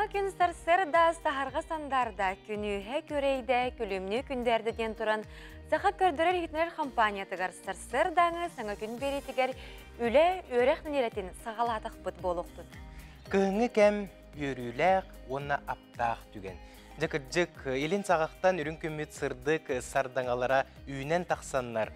Саҥа күн сарсыарда саһарҕа сандаарда, күнүүһэ күрэйдэ, күлүмнүү күндээрдэ диэн туран, Саха көрдөрөр-иһитиннэрэр хампаанньатыгар сарсыардааҥы саҥа күн биэриитигэр үлэ, үөрэх нэдиэлэтин саҕалаатахпыт буолуохтун. Кыһыҥҥы кэм үөрүүлээх уонна аптаах түгэн. Дьэ кырдьык, илин саҕахтан үрүҥ күммүт сырдык сардаҥалара үүнэн тахсаннар,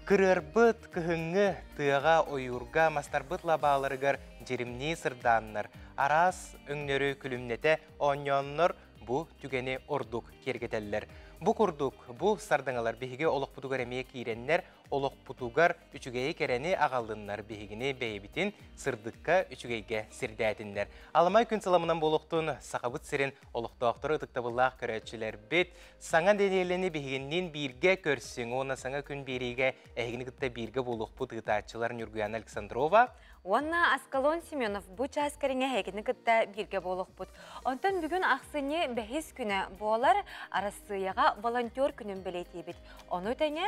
кырыарбыт кыһыҥҥы тыаҕа, ойуурга, мастарбыт лабааларыгар дьиримнии сырдааннар, араас өҥнөрү күлүмнэтэ оонньооннор бу түгэни ордук киэргэтэллэр. Бу курдук, бу сардаҥалар биһиги олохпутугар эмиэ киирэннэр, олохпутугар үчүгэйи-кэрэни аҕаллыннар, биһигини бэйэбитин сырдыкка, үчүгэйгэ сирдээтиннэр. Аламай күн сыламынан буолуохтун Сахабыт сирин олохтоохторо ытыктабыллаах көрөөччүлэрбит, саҥа нэдиэлэни биһигинниин бииргэ көрсүҥ уонна саҥа күн биэриигэ эһигини кытта бииргэ буолуохпут ыытааччылар Ньургуяна Александрова уонна Аскалон Семенов бу чаас кэриҥэ эһигини кытта бииргэ буолуохпут. Онтон бүгүн ахсынньы бэһис күнэ буолар Арассыыйаҕа волонтер күнүн бэлиэтиибит. Ону тэҥэ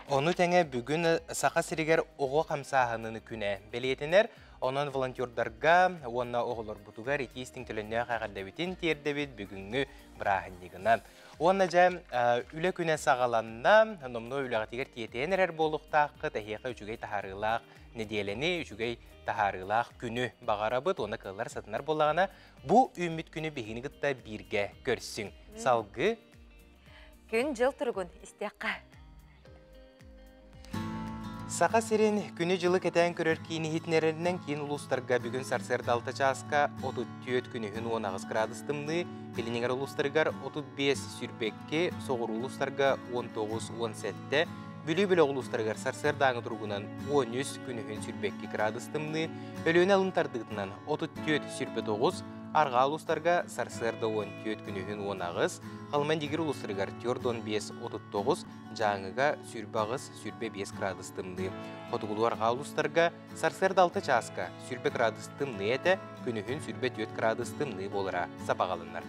Ону тэҥэ бүгүн Саха сиригэр оҕо хамсааһынын күнэ бэлиэтэнэр. Онон волонтердарга уонна оҕолорбутугар итии истиҥ төлөннөөх эҕэрдэбитин тиэрдэбит бүгүҥҥү бырааһынньыгынан. Уонна дьэ үлэ күнэ саҕаланна, номнуо үлэҕитигэр тиэтэйэн эрэр буолуохтааххыт, эһиэхэ үчүгэй таһаарыылаах нэдиэлэни, үчүгэй таһаарыылаах күнү баҕарабыт уонна кыаллар сатанар буоллаҕына, бу үүммүт күнү биһигини кытта бииргэ көрсүҥ. Салгыы Күн-дьыл туругун истиэххэ. Саха сирин күнү-дьылы кэтээн көрөр киин иһитиннэрэринэн киин улуустарга бүгүн сарсыарда 6 чааска 34 күнүһүн 18 градус тымныы, Илиниҥэр улуустарыгар 35 сүүрбэкки, соҕуруу улуустарга 19-17, Бүлүү бөлөх улуустарыгар сарсыардааҥы туругунан 13 күнүһүн сүүрбэкки градус тымныы, Өлүөнэ алын тардыытынан 34 сүүрбэ арҕаа улуустарга сарсыарда 14 күнүһүн 18, Халыман-Дигир улуустарыгар 45 39, Дьааҥыга 28 25 градус тымныы. Хотугулуу арҕаа улуустарга сарсыарда 6 чааска 20 градус тымныы этэ, күнүһүн 24 градус тымныы буолара сабаҕаланар.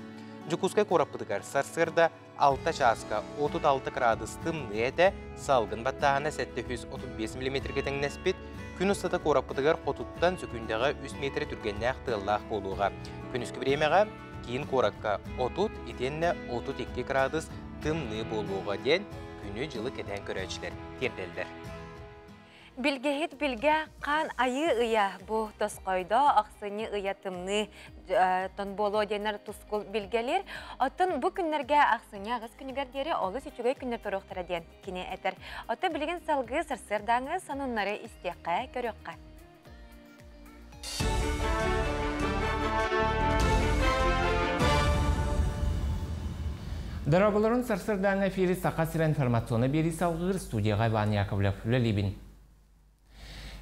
Дьокуускай куораппытыгар сарсыарда 6 чааска 36 градус тымныы этэ, салгын баттааһына 735 миллиметргэ тэҥнэспит, күн устата куораппытыгар хотуттан сөкүүндэҕэ 3 метр түргэннээх тыаллаах буолуоҕа. Күнүскү бириэмэҕэ киин куоракка 30 итиэннэ 32 градус тымныы буолуоҕа диэн күнү-дьылы кэтээн көрөөччүлэр тиэрдэллэр. Билгэһит билгэ хаан айыы ыйа бу тосхойдо ахсынньы ыйа тымныы тон буолуо диэннэр тускул билгэлиир. Оттон бу күннэргэ ахсынньы аҕыс күнүгэр диэри олус үчүгэй күннэр туруохтара диэн кини этэр. Оттон билигин салгыы сарсыардааҥы сонуннары истиэххэ, көрүөххэ. Дорогуларын сарсырдааҥы эфири Саха сирэ информационнай биэрии салгыыр студияҕа Иван Яковлев үлэлиибин.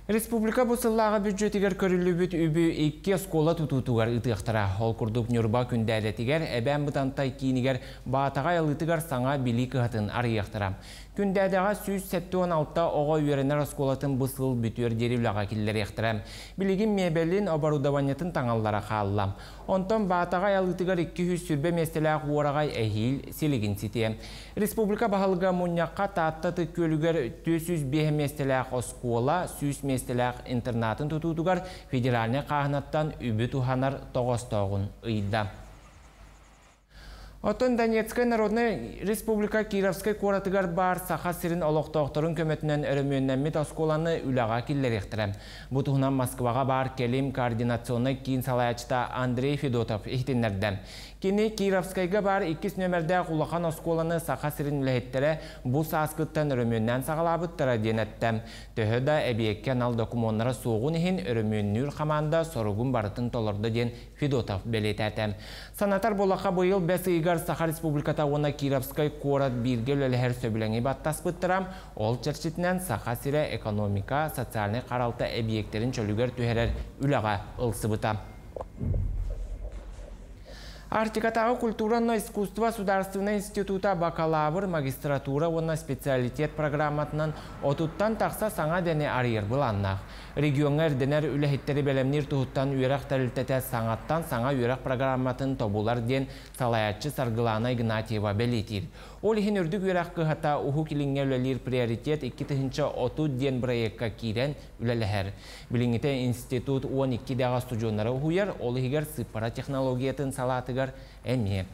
Республика бу сыллааҕы бюджетигэр көрүллүбүт үбү икки оскуола тутуутугар ыытыахтара. Ол курдук Ньурба Күндээдэтигэр, Эбээн Бытантай киинигэр Баатаҕай Алыытыгар саҥа билии кыһатын арыйыахтара. Күндээдэҕэ 176 оҕо үөрэнэр оскуолатын бу сыл бүтүөр диэри үлэҕэ киллэриэхтэрэ. Билигин миэбэлин, оборудованиетын таҥаллара хаалла. Онтон Баатаҕай Алыытыгар 220 миэстэлээх уораҕай эһиил силигин ситиэ. Республика баһылыга мунньахха Таатта Ытык Күөлүгэр 405 миэстэлээх оскуола, 100 миэстэлээх интернатын тутуутугар федеральнай хааһынаттан үбү туһанар тоҕоостооҕун ыйда. Оттон Донецкай Народнай Республика Кировскай куоратыгар баар Саха сирин олохтоохторун көмөтүнэн өрөмүөннэммит оскуоланы үлэҕэ киллэриэхтэрэ. Бу туһунан Москваҕа баар кэлим координационнай киин салайааччыта Андрей Федотов иһитиннэрдэ. Кини Кировскайга баар иккис нүөмэрдээх улахан оскуоланы Саха сирин үлэһиттэрэ бу сааскыттан өрөмүөннээн саҕалаабыттара диэн эттэ. Төһө да эбиэккэ анал докумуоннара суоҕун иһин өрөмүөннүүр хамаанда соругун барытын толордо диэн Федотов бэлиэтээтэ. Санатар буоллахха, быйыл бэс ыйыгар Саха Республиката уонна Кировскай куорат бииргэ үлэлэһэр сөбүлэҥи баттаспыттара. Ол чэрчитинэн Саха сирэ экономика, социальнай харалта эбийиэктэрин чөлүгэр түһэрэр үлэҕэ ылсыбыта. Арктикатааҕы культура уонна искусство судаарыстыбаннай института бакалавр, магистратура уонна специалитет программатынан 30-тан тахса саҥа идэни арыйар былааннаах. Региоҥҥа ирдэнэр үлэһиттэри бэлэмниир туһуттан үөрэх тэрилтэтэ саҥаттан саҥа үөрэх программатын тобулар диэн салайааччы Саргылана Игнатьева бэлиэтиир. Ол иһин үрдүк үөрэх кыһата Уһук Илиҥҥэ үлэлиир Приоритет 2030 диэн бырайыакка киирэн үлэлэһэр. Билиҥҥитэ институт 12 идэҕэ устудьуоннары уһуйар, ол иһигэр сыыппара технологиятын салаатыгар эмиэ.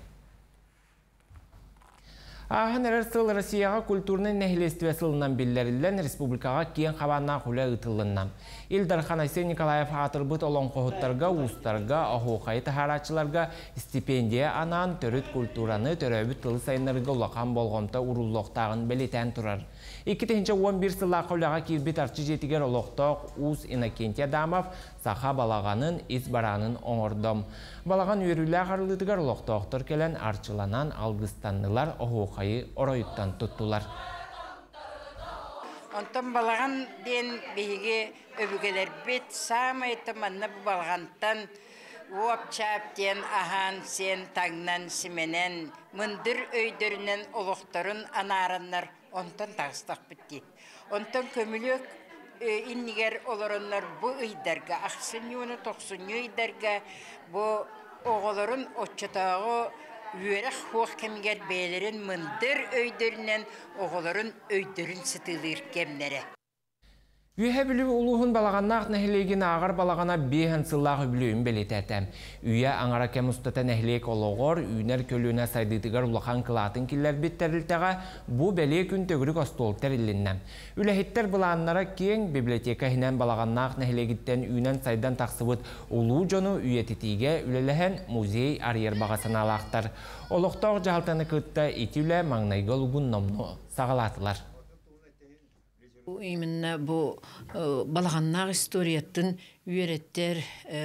Ааһан эрэр сыл Россияҕа культурнай нэһилиэстибэ сылынан биллэриллэн, республикаҕа киэҥ хабааннаах үлэ ыытыллынна. Ил Дархан Айсен Николаев аатырбыт олоҥхоһуттарга, уустарга, оһуохайы таһаарааччыларга стипендия анаан, төрүт культураны, төрөөбүт тылы сайыннарыыга улахан болҕомто ууруллуохтааҕын бэлиэтээн турар. 2011 сыллаахха үлэҕэ киирбит Арчы дьиэтигэр олохтоох уус Иннокентий Адамов саха балаҕанын ис бараанын оҥордо. Балаҕан үөрүүлээх арыллыытыгар олохтоохтор кэлэн арчыланан алгыстаннылар, оһуохайы оройуттан туттулар. Онтон балаҕан диэн биһиги өбүгэлэрбит саамай манна бу балаҕантан уоп-чаап диэн аһаан-сиэн, таҥнан, симэнэн, мындыр өйдөрүнэн олохторун анаараннар онтон таҕыстахпыт дии. Онтон көмүлүөк иннигэр олороннор бу ыйдарга, ахсынньы уонна тохсунньу ыйдарга бу оҕолорун оччотооҕу үөрэх хуох кэмигэр бэйэлэрин мындыр өйдөрүнэн оҕолорун өйдөрүн сытыылыыр кэмнэрэ. Үөһээ Бүлүү улууһун Балаҕаннаах нэһилиэгин ааҕар балаҕана биэһэн сыллаах үбүлүөйүн бэлиэтээтэ. Үйэ аҥара кэм устата нэһилиэк олоҕор, үүнэр көлүөнэ сайдыытыгар улахан кылаатын киллэрбит тэрилтэҕэ бу бэлиэ күн төгүрүк остуол тэрилиннэ. Үлэһиттэр былааннара киэҥ, библиотека иһинэн Балаҕаннаах нэһилиэгиттэн үүнэн-сайдан тахсыбыт улуу дьону үйэтитиигэ үлэлэһэн музей арыйар баҕа санаалаахтар. Олохтоох дьаһалтаны кытта ити үлэ маҥнайгы олугун номнуо саҕалаатылар. Именно бу балаҕаннаах историяттын үөрэттэр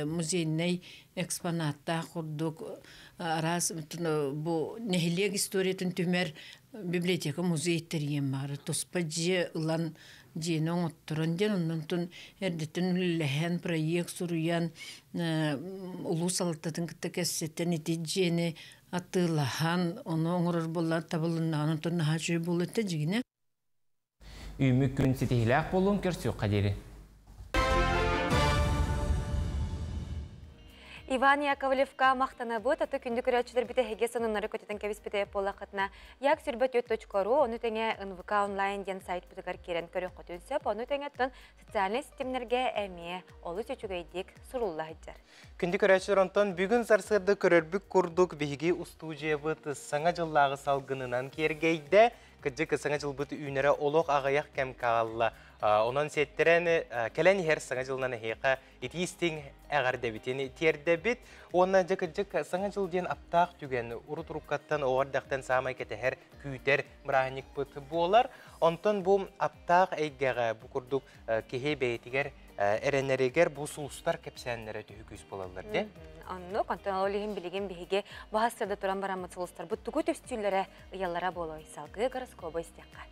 музейнай экспонаттаах курдук араас бу нэһилиэк историятын түмэр библиотека музей тэрийэн баара туспа дьиэ ылан дьиэни оҥотторон диэн оннонтон эрдэттэн үлэлэһэн проект суруйан улуус салалтатын кытта кэпсэтэн ити дьиэни атыылаһан ону оҥорор буоллар табылыннаҕына онтон наһаа үчүгэй буолуо этэ дьигинэ. Үүммүт күн ситиһилээх буолуон көрсүөххэ диэри. Иван Яковлевка махтанабыт, аты күндү көрөөччүлэрбит эһиги сонуннары көтүтэн кэбиспитэ буоллаххытына, як сүрбэ .ру, ону тэҥэ НВК онлайн диэн сайтпытыгар киирэн көрүөххүтүн сөп, ону тэҥэ социальнай ситимнэргэ эмиэ олус үчүгэйдик сурулла сылдьар. Күндү көрөөччүлэр, онтон бүгүн сарсыарда көрөрбүт курдук биһиги устуудьуйабыт саҥа дьыллааҕы салгынынан киэргэйдэ. Кырдьык, саҥа дьылбыт үүнэрэ олох аҕыйах кэм хаалла. Онон сиэттэрэн кэлэн иһэр саҥа дьылынан эһиэхэ итии-истиҥ эҕэрдэбитин тиэрдэбит. Уонна дьэ кырдьык саҥа дьыл диэн аптаах түгэн урут-уруккаттан оҕо эрдэхтэн саамай кэтэһэр, күүтэр бырааһынньыкпыт буолар. Онтон бу аптаах эйгэҕэ бу курдук киһи бэйэтигэр эрэнэригэр бу сулустар кэпсээннэрэ төһө күүс буолаллар дии. Оннук, онтон ол иһин билигин биһиги баһастарда туран бараммыт сулустарбыт тугу түстүүллэрэ ыйаллара буолуой салгыы гороскобу истиэххэ.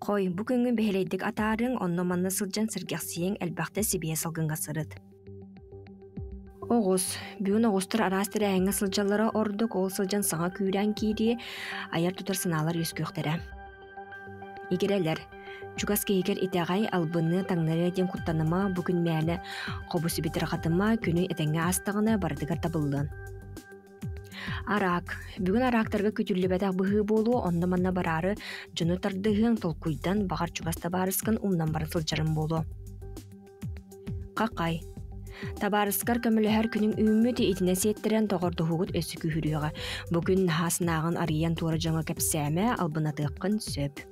Хой, бу күҥҥүн бэһэлэйдик атаарыҥ, онно-манна сылдьан сэргэхсийиҥ, элбэхтэ сибиэ салгыҥҥа сырыт. Оҕус. Бүгүн оҕустар араас тэрээһиҥҥэ сылдьаллара ордук, ол сылдьан саҥа күүрээн киирии, айар-тутар санаалар үөскүөхтэрэ. Игирэлэр. Чугас киһигэр итэҕэй, албынныа, таҥнарыа диэн куттаныма, бу күн мээнэ хобус үбүтэр-хатыма, күнү этэҥҥэ аастаҕына барытыгар табыллыан. Араак. Бүгүн араактарга күтүллүбэтэх быһыы буолуо, онно-манна бараары дьону тардыһыаҥ, толкуйдан, баҕар чугас табаарыскын умнан баран сылдьарыҥ буолуо. Хахай. Табаарыскар көмөлөһөр күнүҥ үүммүт, итинэ сиэттэрэн доҕордоһуугут өссө күүһүрүөҕэ. Бу күн наһаа санааҕын арыйан туора дьоҥҥо кэпсээмэ, албынатыаххын сөп.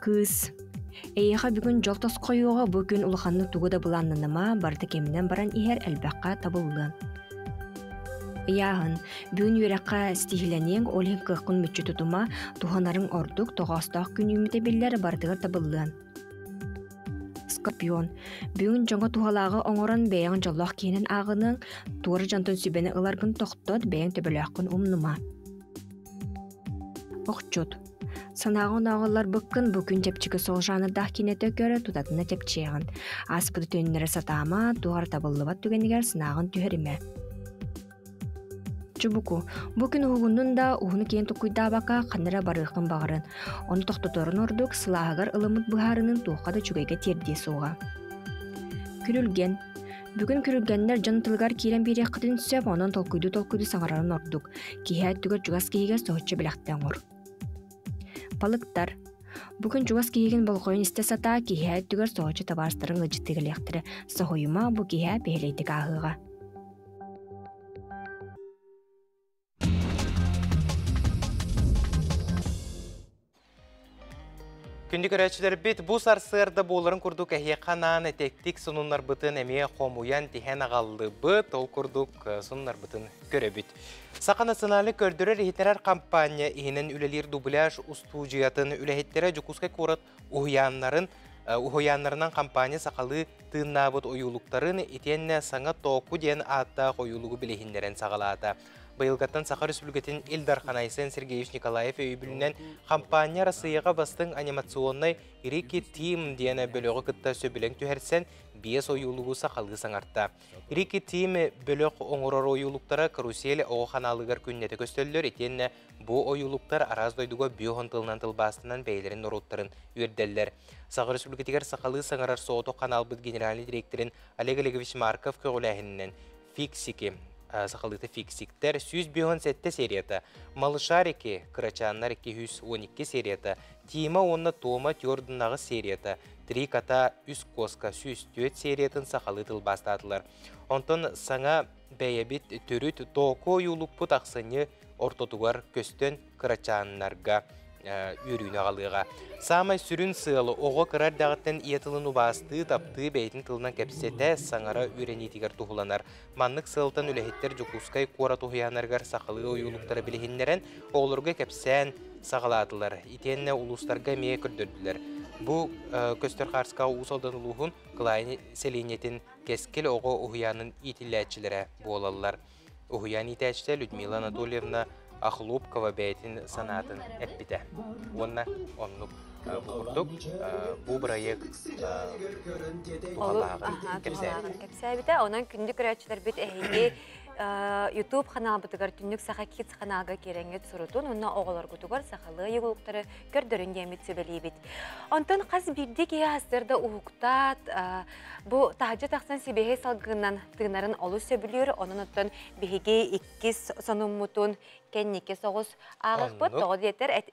Кыыс. Эйиэхэ бүгүн дьол тосхойуоҕа, бу күн улаханнык тугу да былааннаныма, барыта кэминэн баран иһэр, элбэххэ табыллыан. Ыйааһын. Бүгүн үөрэххэ ситиһилэниэҥ, ол иһин кыаххын мүччү тутума, туһанарыҥ ордук, тоҕоостоох күн үүммүтэ биллэр, барытыгар табыллыан. Скорпион. Бүгүн дьоҥҥо туһалааҕы оҥорон бэйэҕин дьоллоох киһинэн ааҕыныаҥ, туора дьонтон сүбэни ыларгын тохтот, бэйэҥ төбөлөөххүн умнума. Охчут. Санааҕын ааҕылларбыккын бу күн чэпчэки суол жанрдаах киинэтэ көрө тутатына чэпчиэҕин. Ааспыты төннөрө сатаама, туох эрэ табыллыбат түгэнигэр санааҕын түһэримэ. Чубуку, бу күн уһугуннун да уһуну киэн туккуйдаабакка ханна эрэ барыаххын баҕарын. Ону тохтоторун ордук сылааһыгар ылыммыт быһаарынын туохха да үчүгэйгэ тиэрдиэ суоҕа. Күрүлгэн. Бүгүн күрүлгэннэр дьон тылыгар киирэн биэриэххитин сөп, онон толкуйдуу-толкуйдуу саҥарарын ордук. Киһи өттүгэр чугас киһигэ соһуччу бэлэхтэ оҥор. Балыктар. Бу күн чугас киһигин болҕойон истэ сатаа, киһи өттүгэр соһуччу табаарыстарыҥ ыалдьыттыы кэлиэхтэрэ. Соһуйума, бу киһи бэһэлэйдик ааһыаҕа. Күндү көрөөччүлэрбит, бу сарсыарда буоларын курдук эһиэхэ анаан этэктик сонуннарбытын эмиэ хомуйан тиһэн аҕаллыбыт, ол курдук сонуннарбытын көрөбүт. Саха национальнай көрдөрөр-иһитинэр хампаанньа иһинэн үлэлиир дубляж устуудьуйатын үлэһиттэрэ Дьокуускай куорат уһуйааннарын уһуйааннарынан хампаанньа сахалыы тыыннаабыт ойуулуктарын итиэннэ саҥа Тооку диэн ааттаах ойуулугу билиһиннэрэн саҕалаата. Быйылгаттан Саха Өрөспүүбүлүкэтин Ил Дархана Айсен Сергеевич Николаев өйөбүлүнэн хампаанньа Арассыыйаҕа бастыҥ анимационнай Рики Тим диэн бөлөҕү кытта сөбүлэҥ түһэрсэн, биэс ойуулугу сахалыы саҥарта. Рики Тим бөлөх оҥорор ойуулуктара Карусель оҕо ханаалыгар күннэтэ көстөллөр итиэннэ бу ойуулуктар араас дойдуга бүө тылынан тылбаастанан бэйэлэрин норуоттарын үөрдэллэр. Саха Өрөспүүбүлүкэтигэр сахалыы саҥарар соҕотох ханаалбыт генеральный директорын Олег Олегович Марков көҕүлээһининэн Фиксики сахалыыта Фиксиктэр 157 серията, Малышарики кырачааннар 212 серията, Тима уонна Тома Тёрдуннаҕы серията, Три кота үс куоска 104 сериятын сахалыы тылбаастаатылар. Онтон саҥа бэйэбит төрүт тооку ойуулукпут ахсынньы ортотугар көстөн кырачааннарга үөрүүнү аҕалыаҕа. Саамай сүрүн сыалы оҕо кыра эрдэҕиттэн ийэ тылын убаастыы, таптыы, бэйэтин тылынан кэпсэтэ, саҥара үөрэниитигэр туһуланар. Маннык сыалтан үлэһиттэр Дьокуускай куорат уһуйааннарыгар сахалыы ойуулуктары билиһиннэрэн, оҕолорго кэпсээн саҕалаатылар. Итиэннэ улуустарга эмиэ көрдөрдүлэр. Бу көстөр хаарскаҕа Уус Алдан улууһун Кылаайын сэлиэнньэтин Кэскил оҕо уһуйаанын иитиллээччилэрэ буолаллар. Уһуйаан иитээччитэ Людмила Анатольевна Охлопкова бэйэтин санаатын эппитэ. Уонна оннук бу курдук бу бырайыак туһалааҕын кэпсээбитэ. Кэпсээбитэ. Онон күндү көрөөччүлэрбит эһиги YouTube ханаалбытыгар Түннүк Саха Kids ханаалга киирэҥҥит сурутун уонна оҕолоргутугар сахалыы йогулуктары көрдөрүн диэммит сүбэлиибит. Онтон хас биирдии киһи сарсыарда уһуктаат, бу таһырдьа тахсан сибиэһэй салгынынан тыынарын олус сөбүлүүр. Онон оттон биһиги иккис сонуммутун кэнники соҕус ааҕыахпыт. Тоҕо диэтэр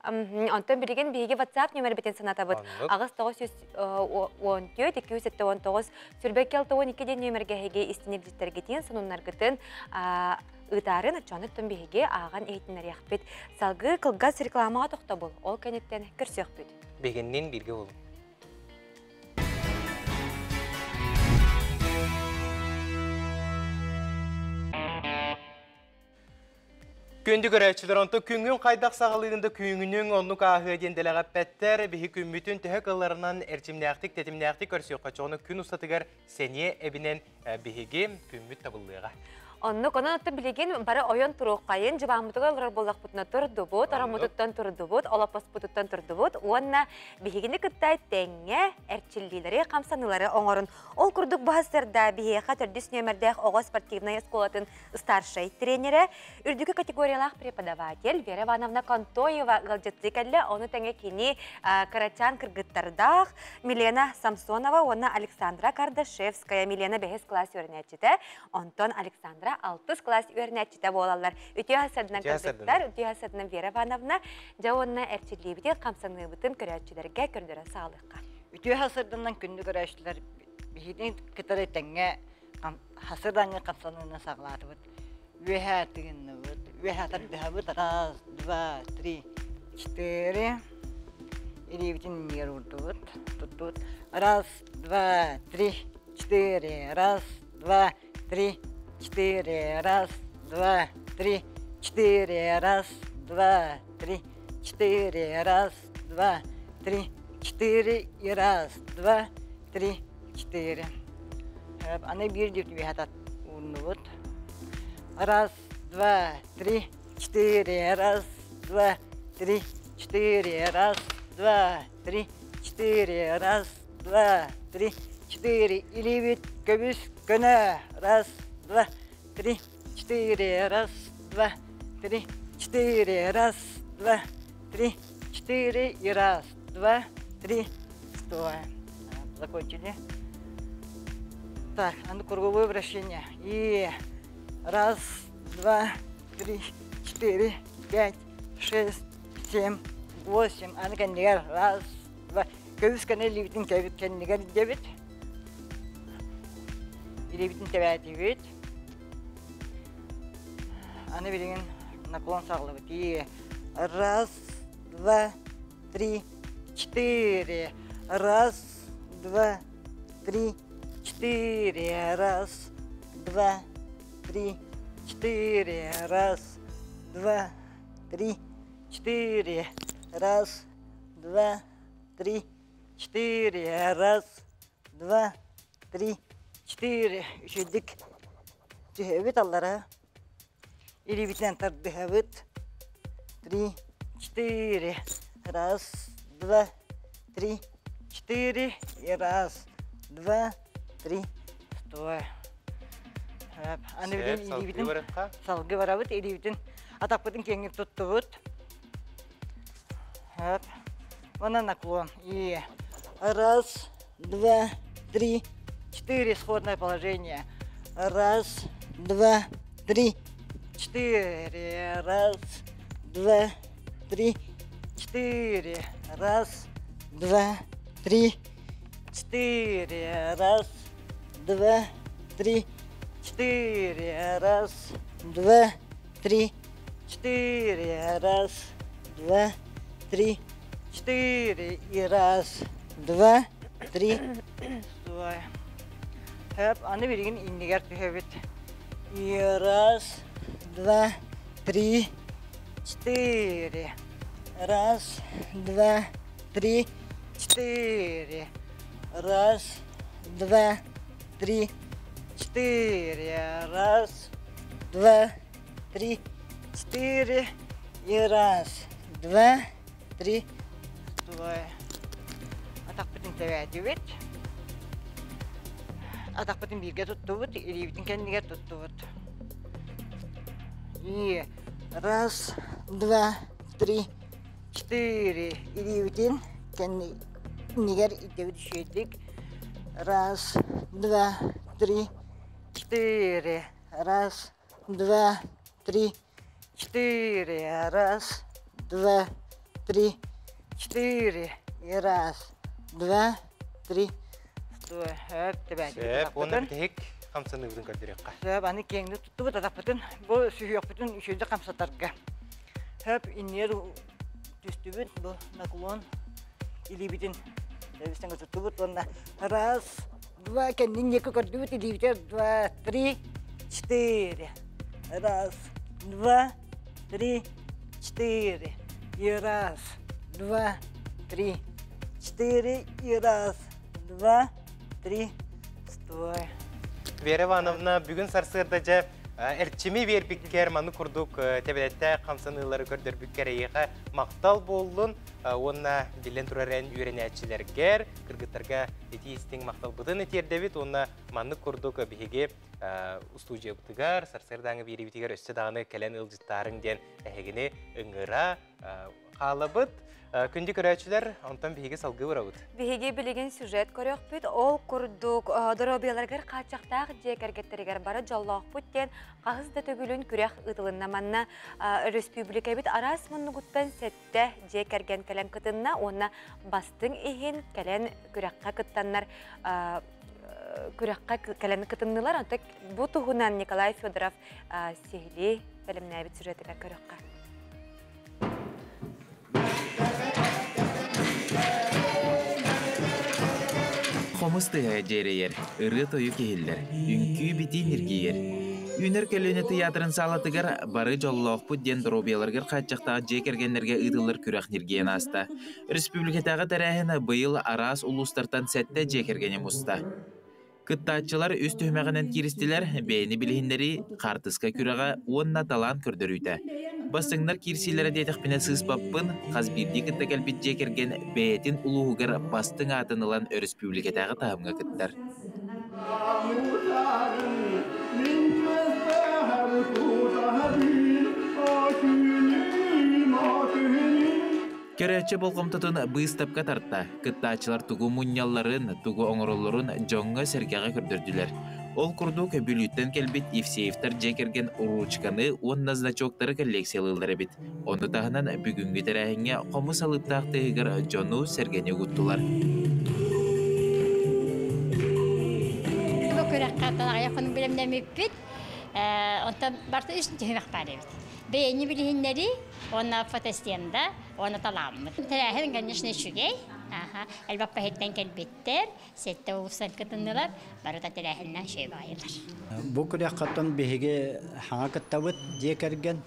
онтон билигин биһиги WhatsApp нүмербитин санатабыт. 8 914 279 22 62 диэн нүмергэ эһиги истинирдиттэргитин, сонуннаргытын ыытаарын оччоонуттан биһиги ааҕан иһитиннэриэхпит. Салгыы кылгас рекламаҕа тохтобул. Ол кэнниттэн көрсүөхпүт. Биһигинниин бииргэ буолуҥ. Күндү көрөөччүлэр, онто күҥҥүн хайдах саҕалыырын да күҥүнүҥ оннук ааһыа диэн дэлэҕэппэттэр. Биһи күммүтүн төһө кылларынан эрчимнээхтик, тэтимнээхтик көрсүөххэ, чоҕуну күн устатыгар сэниэ эбинэн биһиги күммүт табыллыаҕа. Оннук, онон оттон билигин бары ойон туруоххайын, дьыбааммытыгар олорор буоллахпытына турдубут, ороммутуттан турдубут, олоппоспутуттан турдубут уонна биһигини кытта тэҥҥэ эрчиллиилэри, хамсаныылары оҥорун. Ол курдук баһастарда биһиэхэ төрдүс нүөмэрдээх оҕо спортивнай оскуолатын старшай тренерэ, үрдүкү категориялаах преподаватель Вера Ивановна Контоева ыалдьыттыы кэллэ. Ону тэҥэ кини кырачаан кыргыттардаах Милена Самсонова уонна Александра Кардашевская. Милена бэһис класс үөрэнээччитэ, онтон Александра алтыс класс үөрэнээччитэ буолаллар. Үтүө сарсыарданан кыргыттар, үтүө сарсыарданан Вера Ивановна, дьэ уонна эрчиллиибитин, хамсаныыбытын көрөөччүлэргэ көрдөрөн саҕалыахха. Үтүө сарсыарданан күндү көрөөччүлэр биһигини кытары тэҥҥэ хасырдаҥҥа хамсаныыны саҕалаатыбыт. Үөһээ тыынныбыт, үөһээ тардыһабыт. Раз, два, три, четыре. Илиибитин иннигэр уурдубут, туттубут. Раз, два, три, четыре. Раз, два, три, четыре. Раз, два, три, четыре. Раз, два, три, четыре. Раз, два, три, четыре. И раз, два, три, четыре. Аны биир үөһэ уурнубут. Раз, два, три, четыре. Раз, два, три, четыре. Раз, два, три, четыре. Раз, два, три, четыре. Илиибит көбүс көнө. Раз, два, три, четыре. Раз, два, три, четыре. Раз, два, три, четыре. И раз, два, три. Стой. Закончили. Так, а ну круговое вращение. И раз, два, три, четыре, пять, шесть, семь, восемь. Аны кэннигэр раз, два. Көбүс кэнэ илиибитин кэннигэр дебит. Илиибитин тэбээтибит. Аны билигин наклон саҕалабыт. И раз, два, три, четыре. Раз, два, три, четыре. Раз, два, три, четыре. Раз, два, три, четыре. Раз, два, три, четыре. Раз, два, три, четыре. Үчүгдүк түһэбит аллара. Илиибитинэн тардыһабыт. Три, четыре. Раз, два, три, четыре. И раз, два, три. Стой. Аны билин илиибитин салгы барабыт, илиибитин атахпытын киэҥник туттубут. Вона наклон. И раз, два, три, четыре. Исходное положение. Раз, два, три, четыре. Раз, два, три, четыре. Раз, два, три, четыре. Раз, два, три, четыре. Раз, два, три, четыре. Раз, два, три, четыре. И раз, два, три. Стой. Хөп, аны билигин иннигэр түһэбит. И раз, два, три, четыре. Раз, два, три, четыре. Раз, два, три, четыре. Раз, два, три, четыре. И раз, два, три. Стой. Атахпытын тэбээтибит. Атахпытын бииргэ туттубут, илиибитин кэннигэр туттубут. И раз, два, три, четыре. Илиибитин кэннигэр идэбит үчүгэйдик. Раз, два, три, четыре. Раз, два, три, четыре. Раз, два, три, четыре. И раз, два, три. Стой. Хөп, Сөп, онна бүтэһик хамсаныыбытын көрдөрүөххэ. Сөп, аны киэҥник туттубут атахпытын, бу сүһүөхпүтүн үчүгэйдик хамсатарга. Хөп, иннигэр түстүбүт, бу наклон илиибитин тэбистэн туттубут уонна раз, два, кэннин диэки көрдүбүт илиибитигэр два, три, четыре. Раз, два, три, четыре. И раз, два, три, четыре. И раз, два, три. Стой. Вера Ивановна, бүгүн сарсыарда дьэ эрчими биэрбиккэр, маны курдук тэбэлэттээх хамсаныылары көрдөрбүккэр эйиэхэ махтал буоллун уонна биллэн турар эн үөрэнээччилэргэр, кыргыттарга итии истиҥ махталбытын тиэрдэбит уонна маннык курдук биһиги устуудьуйабытыгар, сарсыардааҥы биэриибитигэр өссө даҕаны кэлэн ыалдьыттаарыҥ диэн эһигини ыҥыра хаалабыт. Күндү көрөөччүлэр, онтон биһиги салгыы барабыт. Биһиги билигин сюжет көрүөхпүт. Ол курдук доруобуйаларыгар хааччахтаах дьиэ кэргэттэригэр бары дьоллоохпут диэн хаһыс да төгүлүн күрэх ыытылынна. Манна өрөспүүбүлүкэбит араас муннугуттан сэттэ дьиэ кэргэн кэлэн кытынна уонна бастыҥ иһин кэлэн күрэххэ кыттаннар күрэххэ кэлэн кытыннылар. Онтон бу туһунан Николай Федоров сиһилии бэлэмнээбит сюжетыгар көрүөххэ. Хомус тыаһа дьиэрэйэр, ырыа-тойук иһиллэр, үҥкүү битии ньиргийэр. Үүнэр көлүөнэ тыйаатырын саалатыгар бары дьоллоохпут диэн доруобуйаларыгар хааччахтаах дьиэ кэргэннэргэ ыытыллар күрэх ньиргийэн ааста. Республикатааҕы тэрээһин быйыл араас улуустартан сэттэ дьиэ кэргэни муста. Кыттааччылар үс түһүмэҕинэн кииристилэр, бэйэни билиһиннэрии, хаартыска күрэҕэ уонна талаан көрдөрүүтэ. Бастыҥнар киирсиилэрэ диэтэхпинэ сыыспаппын, хас биирдии кытта кэлбит дьиэ кэргэн бэйэтин улууһугар бастыҥ аатын ылан өрөспүүбүлүкэтээҕи таһымҥа кыттар. Көрөөччү болҕомтотун быыстапка тарта, кыттааччылар тугу мунньалларын, тугу оҥороллорун дьоҥҥо-сэргэҕэ көрдөрдүлэр. Ол курдук, Бүлүүттэн кэлбит Евсеевтэр дьиэ кэргэн уруучуканы уонна значоктары коллекциялыыллар эбит. Ону таһынан бүгүҥҥү тэрээһиҥҥэ хомус алыптаах тыаһыгар дьону-сэргэни угуттулар. Бу күрэххэ аҕыйах хонук бэлэмнэммиппит. Онтон барыта үс түһүмэх баар эбит. Бэйэни билиһиннэрии уонна фотостенда уонна талааммыт. Тэрээһин, конечно, үчүгэй. Элбэх бэһиттэн кэлбиттэр, сэттэ улуустан кытыннылар, барыта тэрээһиннэн үчүгэй баайылар. Бу күрэххэ биһиги хаҥа кыттабыт дьиэ кэргэн.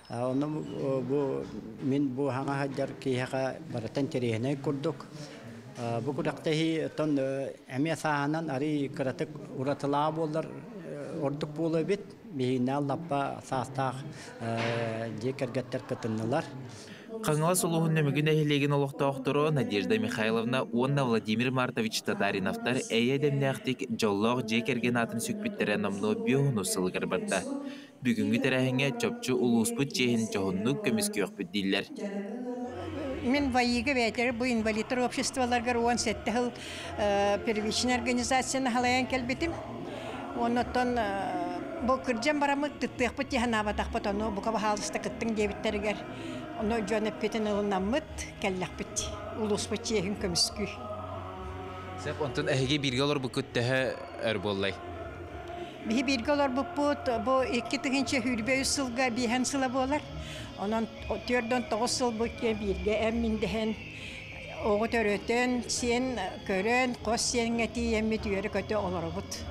Ону бу мин бу хаҥа сылдьар киһиэхэ барыта интэриэһинэй курдук. Бу күрэхтэһии оттон эмиэ сааһынан арый кыратык уратылааҕа буоллар ордук буолуо эбит. Биһигинээл лаппа саастаах дьиэ кэргэттэр кытыннылар. Хаҥалас улууһун Нөмүгү нэһилиэгин олохтоохторо Надежда Михайловна уонна Владимир Мартович Татариновтар эйэ дэмнээхтик дьоллоох дьиэ кэргэн аатын сүкпүттэрэ номнуо биоһунус сылыгар барда. Бүгүҥҥү тэрээһиҥҥэ чопчу улууспут чиэһин дьоһуннук көмүскүөхпүт дииллэр. Мин ВАИга бэйэтэр бу инвалидтар обществоларгар 17 сыл первичный организацияны халайан кэлбитим. Оннотон бу кырдьан бараммыт тыттыахпыт дии санаабатахпыт, ону бука баһаалыста кыттыҥ диэбиттэригэр, ону дьон эппитин ылынаммыт, кэллэхпит улууспут чиэһин көмүскүү. Сөп, онтон эһиги бииргэ олорбуккут төһө өр буоллай? Биһи бииргэ олорбуппут бу 2023 сылга биэһэн сыла буолар. Онон 49 сыл бу бииргэ эм миндэһэн, оҕо төрөтөн, сиэн көрөн, хос сиэҥҥэ тиийэммит үөрэ-көтө олоробут.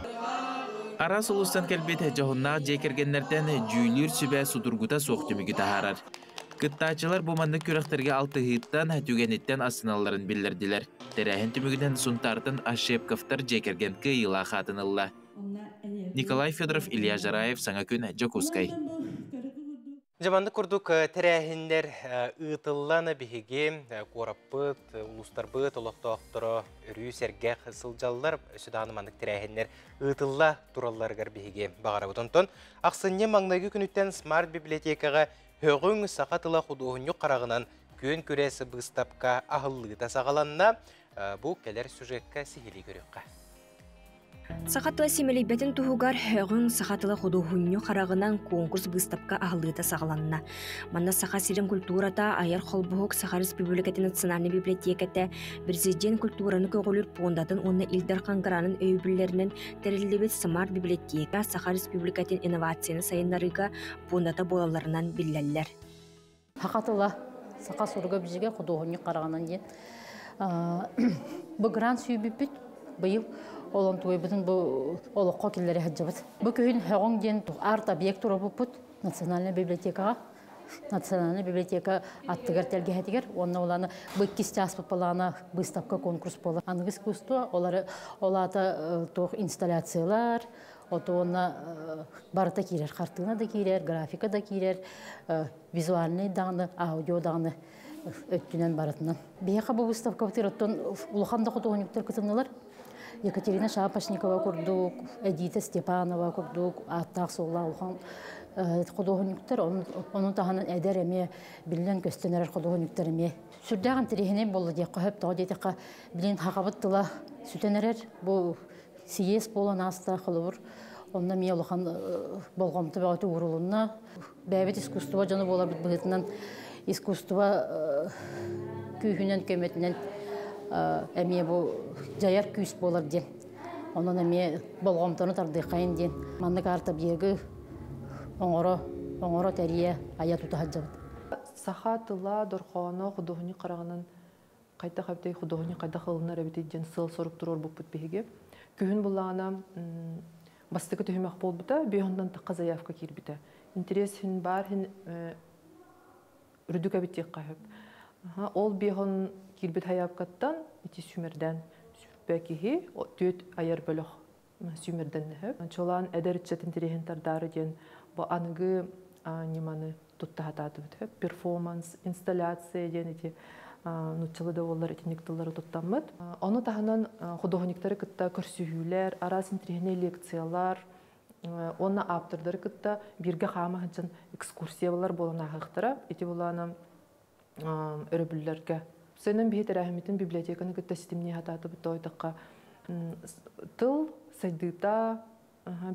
Араас улуустан кэлбит дьоһуннаах дьиэ кэргэннэртэн дьүүллүүр сүбэ судургута суох түмүгү таһаарар. Кыттааччылар бу маннык күрэхтэргэ алтыһыыттан, түгэниттэн астыналларын биллэрдилэр. Тэрээһин түмүгүнэн Сунтаартан Ощепковтар дьиэ кэргэн кыайыылаах аатын ылла. Николай Федоров, Илья Жараев, Саҥа күн, Дьокуускай. Дьэ маннык курдук тэрээһиннэр ыытыллан биһиги куораппыт, улуустарбыт олохтоохторо өрүү сэргэх сылдьаллар. Өссө даҕаны маннык тэрээһиннэр ыытылла туралларыгар биһиги баҕарабыт. Онтон ахсынньы маҥнайгы күнүттэн смарт библиотекаҕа ҺӨҔҮҤ саха тыла худуоһунньук хараҕынан күөн күрэс быыстапка аһыллыыта саҕаланна. Бу кэлэр сюжекка сиһилии көрүөххэ. Саха тыла симэлийбэтин туһугар ҺӨҔҮҤ саха тыла худуоһунньук хараҕынан конкурс быыстапка аһыллыыта саҕаланна. Манна Саха сирин культурата айар холбоһук Саха Республикатын национальнай библиотеката Президент культураны көҕүлүүр пуондатын уонна Ил Дархан гранын өйөбүллэринэн тэриллибит Смарт библиотека Саха Республикатын инновацияны сайыннарыыга пуондата буолалларынан биллэллэр. Саха тыла, саха суруга бизиге худуоһунньук хараҕынан диэн бу грант сүүйбүппүт быйыл олон туойбутун бу олоххо киллэри сылдьабыт. Бу күһүн ҺӨҔҮҤ диэн арт-объект туруорбуппут Национальнай библиотекаҕа. Национальнай библиотека аттыгар тэлгэһэтигэр уонна улаана бу иккис чааспыт балаана выставка конкурс буолар. Аныгы искусство олары олаата туох инсталляциялар, отуонна барыта киирэр, хартыына да киирэр, графика да киирэр, визуальный даҕаны, аудио даҕаны өттүнэн барытынан. Биһиэхэ бу выставкабытыгар оттон улахан да худуоһунньуктар кытыннылар. Екатерина Шапошникова курдук, Эдита Степанова курдук ааттаах-суоллаах улахан худуоһунньуктар, onun таһынан эдэр эмиэ биллэн көстөн эрэр худуоһунньуктар эмиэ. Сүрдээх интэриэһинэй буолла диэххэ сөп, тоҕо диэтэххэ, билин хахабыт тыла сүтэн эрэр, бу сийиэс буолан ааста холобур, онно эмиэ улахан болҕомто бөҕөтө уурулунна. Бэйэбит искусство дьоно буоларбыт быһыытынан искусство күүһүнэн, көмөтүнэн эмиэ бу дьайар күүс буолар диэн. Онон эмиэ болҕомтону тардыаххайын диэн. Маннык арт-объегы оҥоро, оҥоро тэрийэ, айа тута сылдьабыт. Саха тыла дорхооно худуоһунньук хараҕынан хайдах эбитэй, худуоһунньук хайдах ылынар эбитий диэн сыал-сорук туруорбуппут биһиги. Күһүн буллаҕына бастакы түһүмэх буолбута, биэһонтон тахха заявка киирбитэ. Интерес хин баар хин үрдүк эбит диэххэ сөп. Ол биэһон киирбит хайаапкаттан ити сүүмэрдээн сүүрбэ киһи, түөрт айар бөлөх сүүмэрдэннэ сөп. Чолаан эдэр ыччат интэриэһин тардаары диэн бу аныгы ньыманы тутта хатаатыбыт. Перформанс, инсталляция диэн ити нууччалыы да буоллар итинник тыллары туттаммыт. Ону таһынан художниктары кытта көрсүһүүлэр, араас интириэһинэй лекциялар, уонна ааптардары кытта бииргэ хаама сылдьан экскурсиялар буолан ааһыахтара. Ити булаана өрөбүллэргэ. Сенен биһи тэрээһиммитин библиотеканы кытта ситимнии хатаатыбыт тоойдохха тыл сайдыыта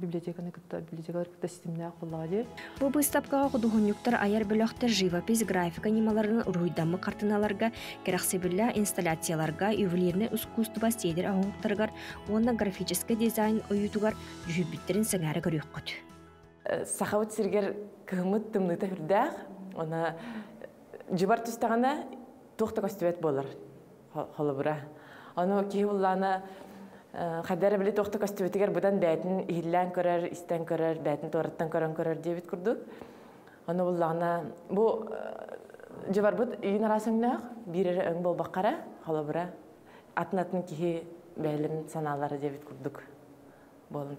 библиотеканы кытта библиотекалар кытта ситимнээх буоллаҕа дии. Бу быыстапкаҕа худуоһунньуктар айар бөлөхтөр живопись, графика ньымаларын уруһуйдаммыт хартыыналарга, кэрэхсэбиллээх инсталляцияларга, ювелирнай искусство сиэдэр оҥоһуктарыгар уонна графическай дизайн ойуутугар дьүһүйбүттэрин сэҥээрэ көрүөххүт. Сахабыт сиригэр кыһыммыт тымныыта сүрдээх, уонна дьыбар түстэҕинэ туох да көстүбэт буолар холобура. Ону киһи буллаана хайда эрэ били туох да көстүбүтүгэр быдан бээтин иһиллээн көрөр, истэн көрөр, бээтин туораттан көрөн көрөр диэбит курдук. Ону буллаҕына бу дьыбарбыт үйүн араас өҥнөөх, биир эрэ өҥ буолбакка эрэ, холобура, атын-атын киһи бэйэлэрин санаалара диэбит курдук буолан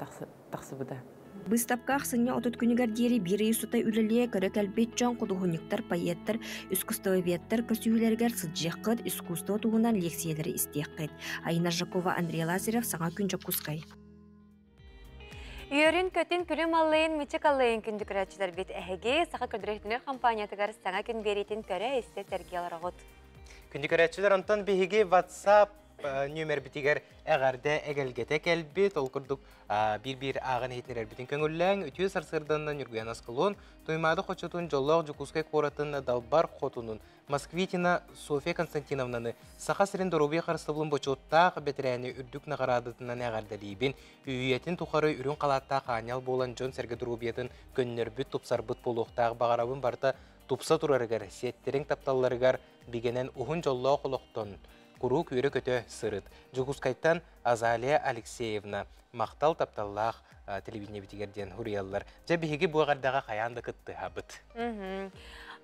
тахсыбыта. Быыстапка ахсынньы 30 күнүгэр диэри биир ый устата үлэлиэ, көрө кэлбит дьон, худуоһунньуктар, поэттар, искусствоведтар көрсүһүүлэригэр сылдьыаххыт, искусство туһунан лиэксийэлэри истиэххит. Айна Жакова, Андрей Лазарев, Саҥа күн Дьокуускай. Үөрүн көтүн күлүм аллайын мичик аллайын күндү көрөөччүлэрбит эһиги Саха көрдөрүһүтүнэр компаниятыгар саҥа күн биэриитин көрө истэ сэргии олороҕут. Күндү көрөөччүлэр, онтон биһиги WhatsApp нүөмэрбитигэр эҕэрдэ эгэлгэтэ кэлбит. Ол курдук биир-биир ааҕан иһитиннэрэрбитин көҥүллээҥ. Үтүө сарсыарданна Ньургуйан Аскалон, Туймаада хочотун дьоллоох Дьокуускай куоратын Далбар хотунун Москвитина Софья Константиновнаны Саха сирин доруобуйа харыстабылын бочуоттаах бэтэрээни үрдүк наҕараадатынан эҕэрдэлиибин. Үйэтин тухары үрүҥ халааттаах аанньал буолан дьон-сэргэ доруобуйатын көннөрбүт, тупсарбыт буолуохтаах баҕарабын барыта тупса турарыгар, сиэттэриҥ тапталларыгар бигэнэн уһун дьоллоох олохтон куруук үөрэ-көтө сырыт. Дьокуускайтан Азалия Алексеевна махтал тапталлаах телевидениебитигэр диэн суруйаллар. Дьэ биһиги бу эҕэрдэҕэ хайаан да кыттыһабыт.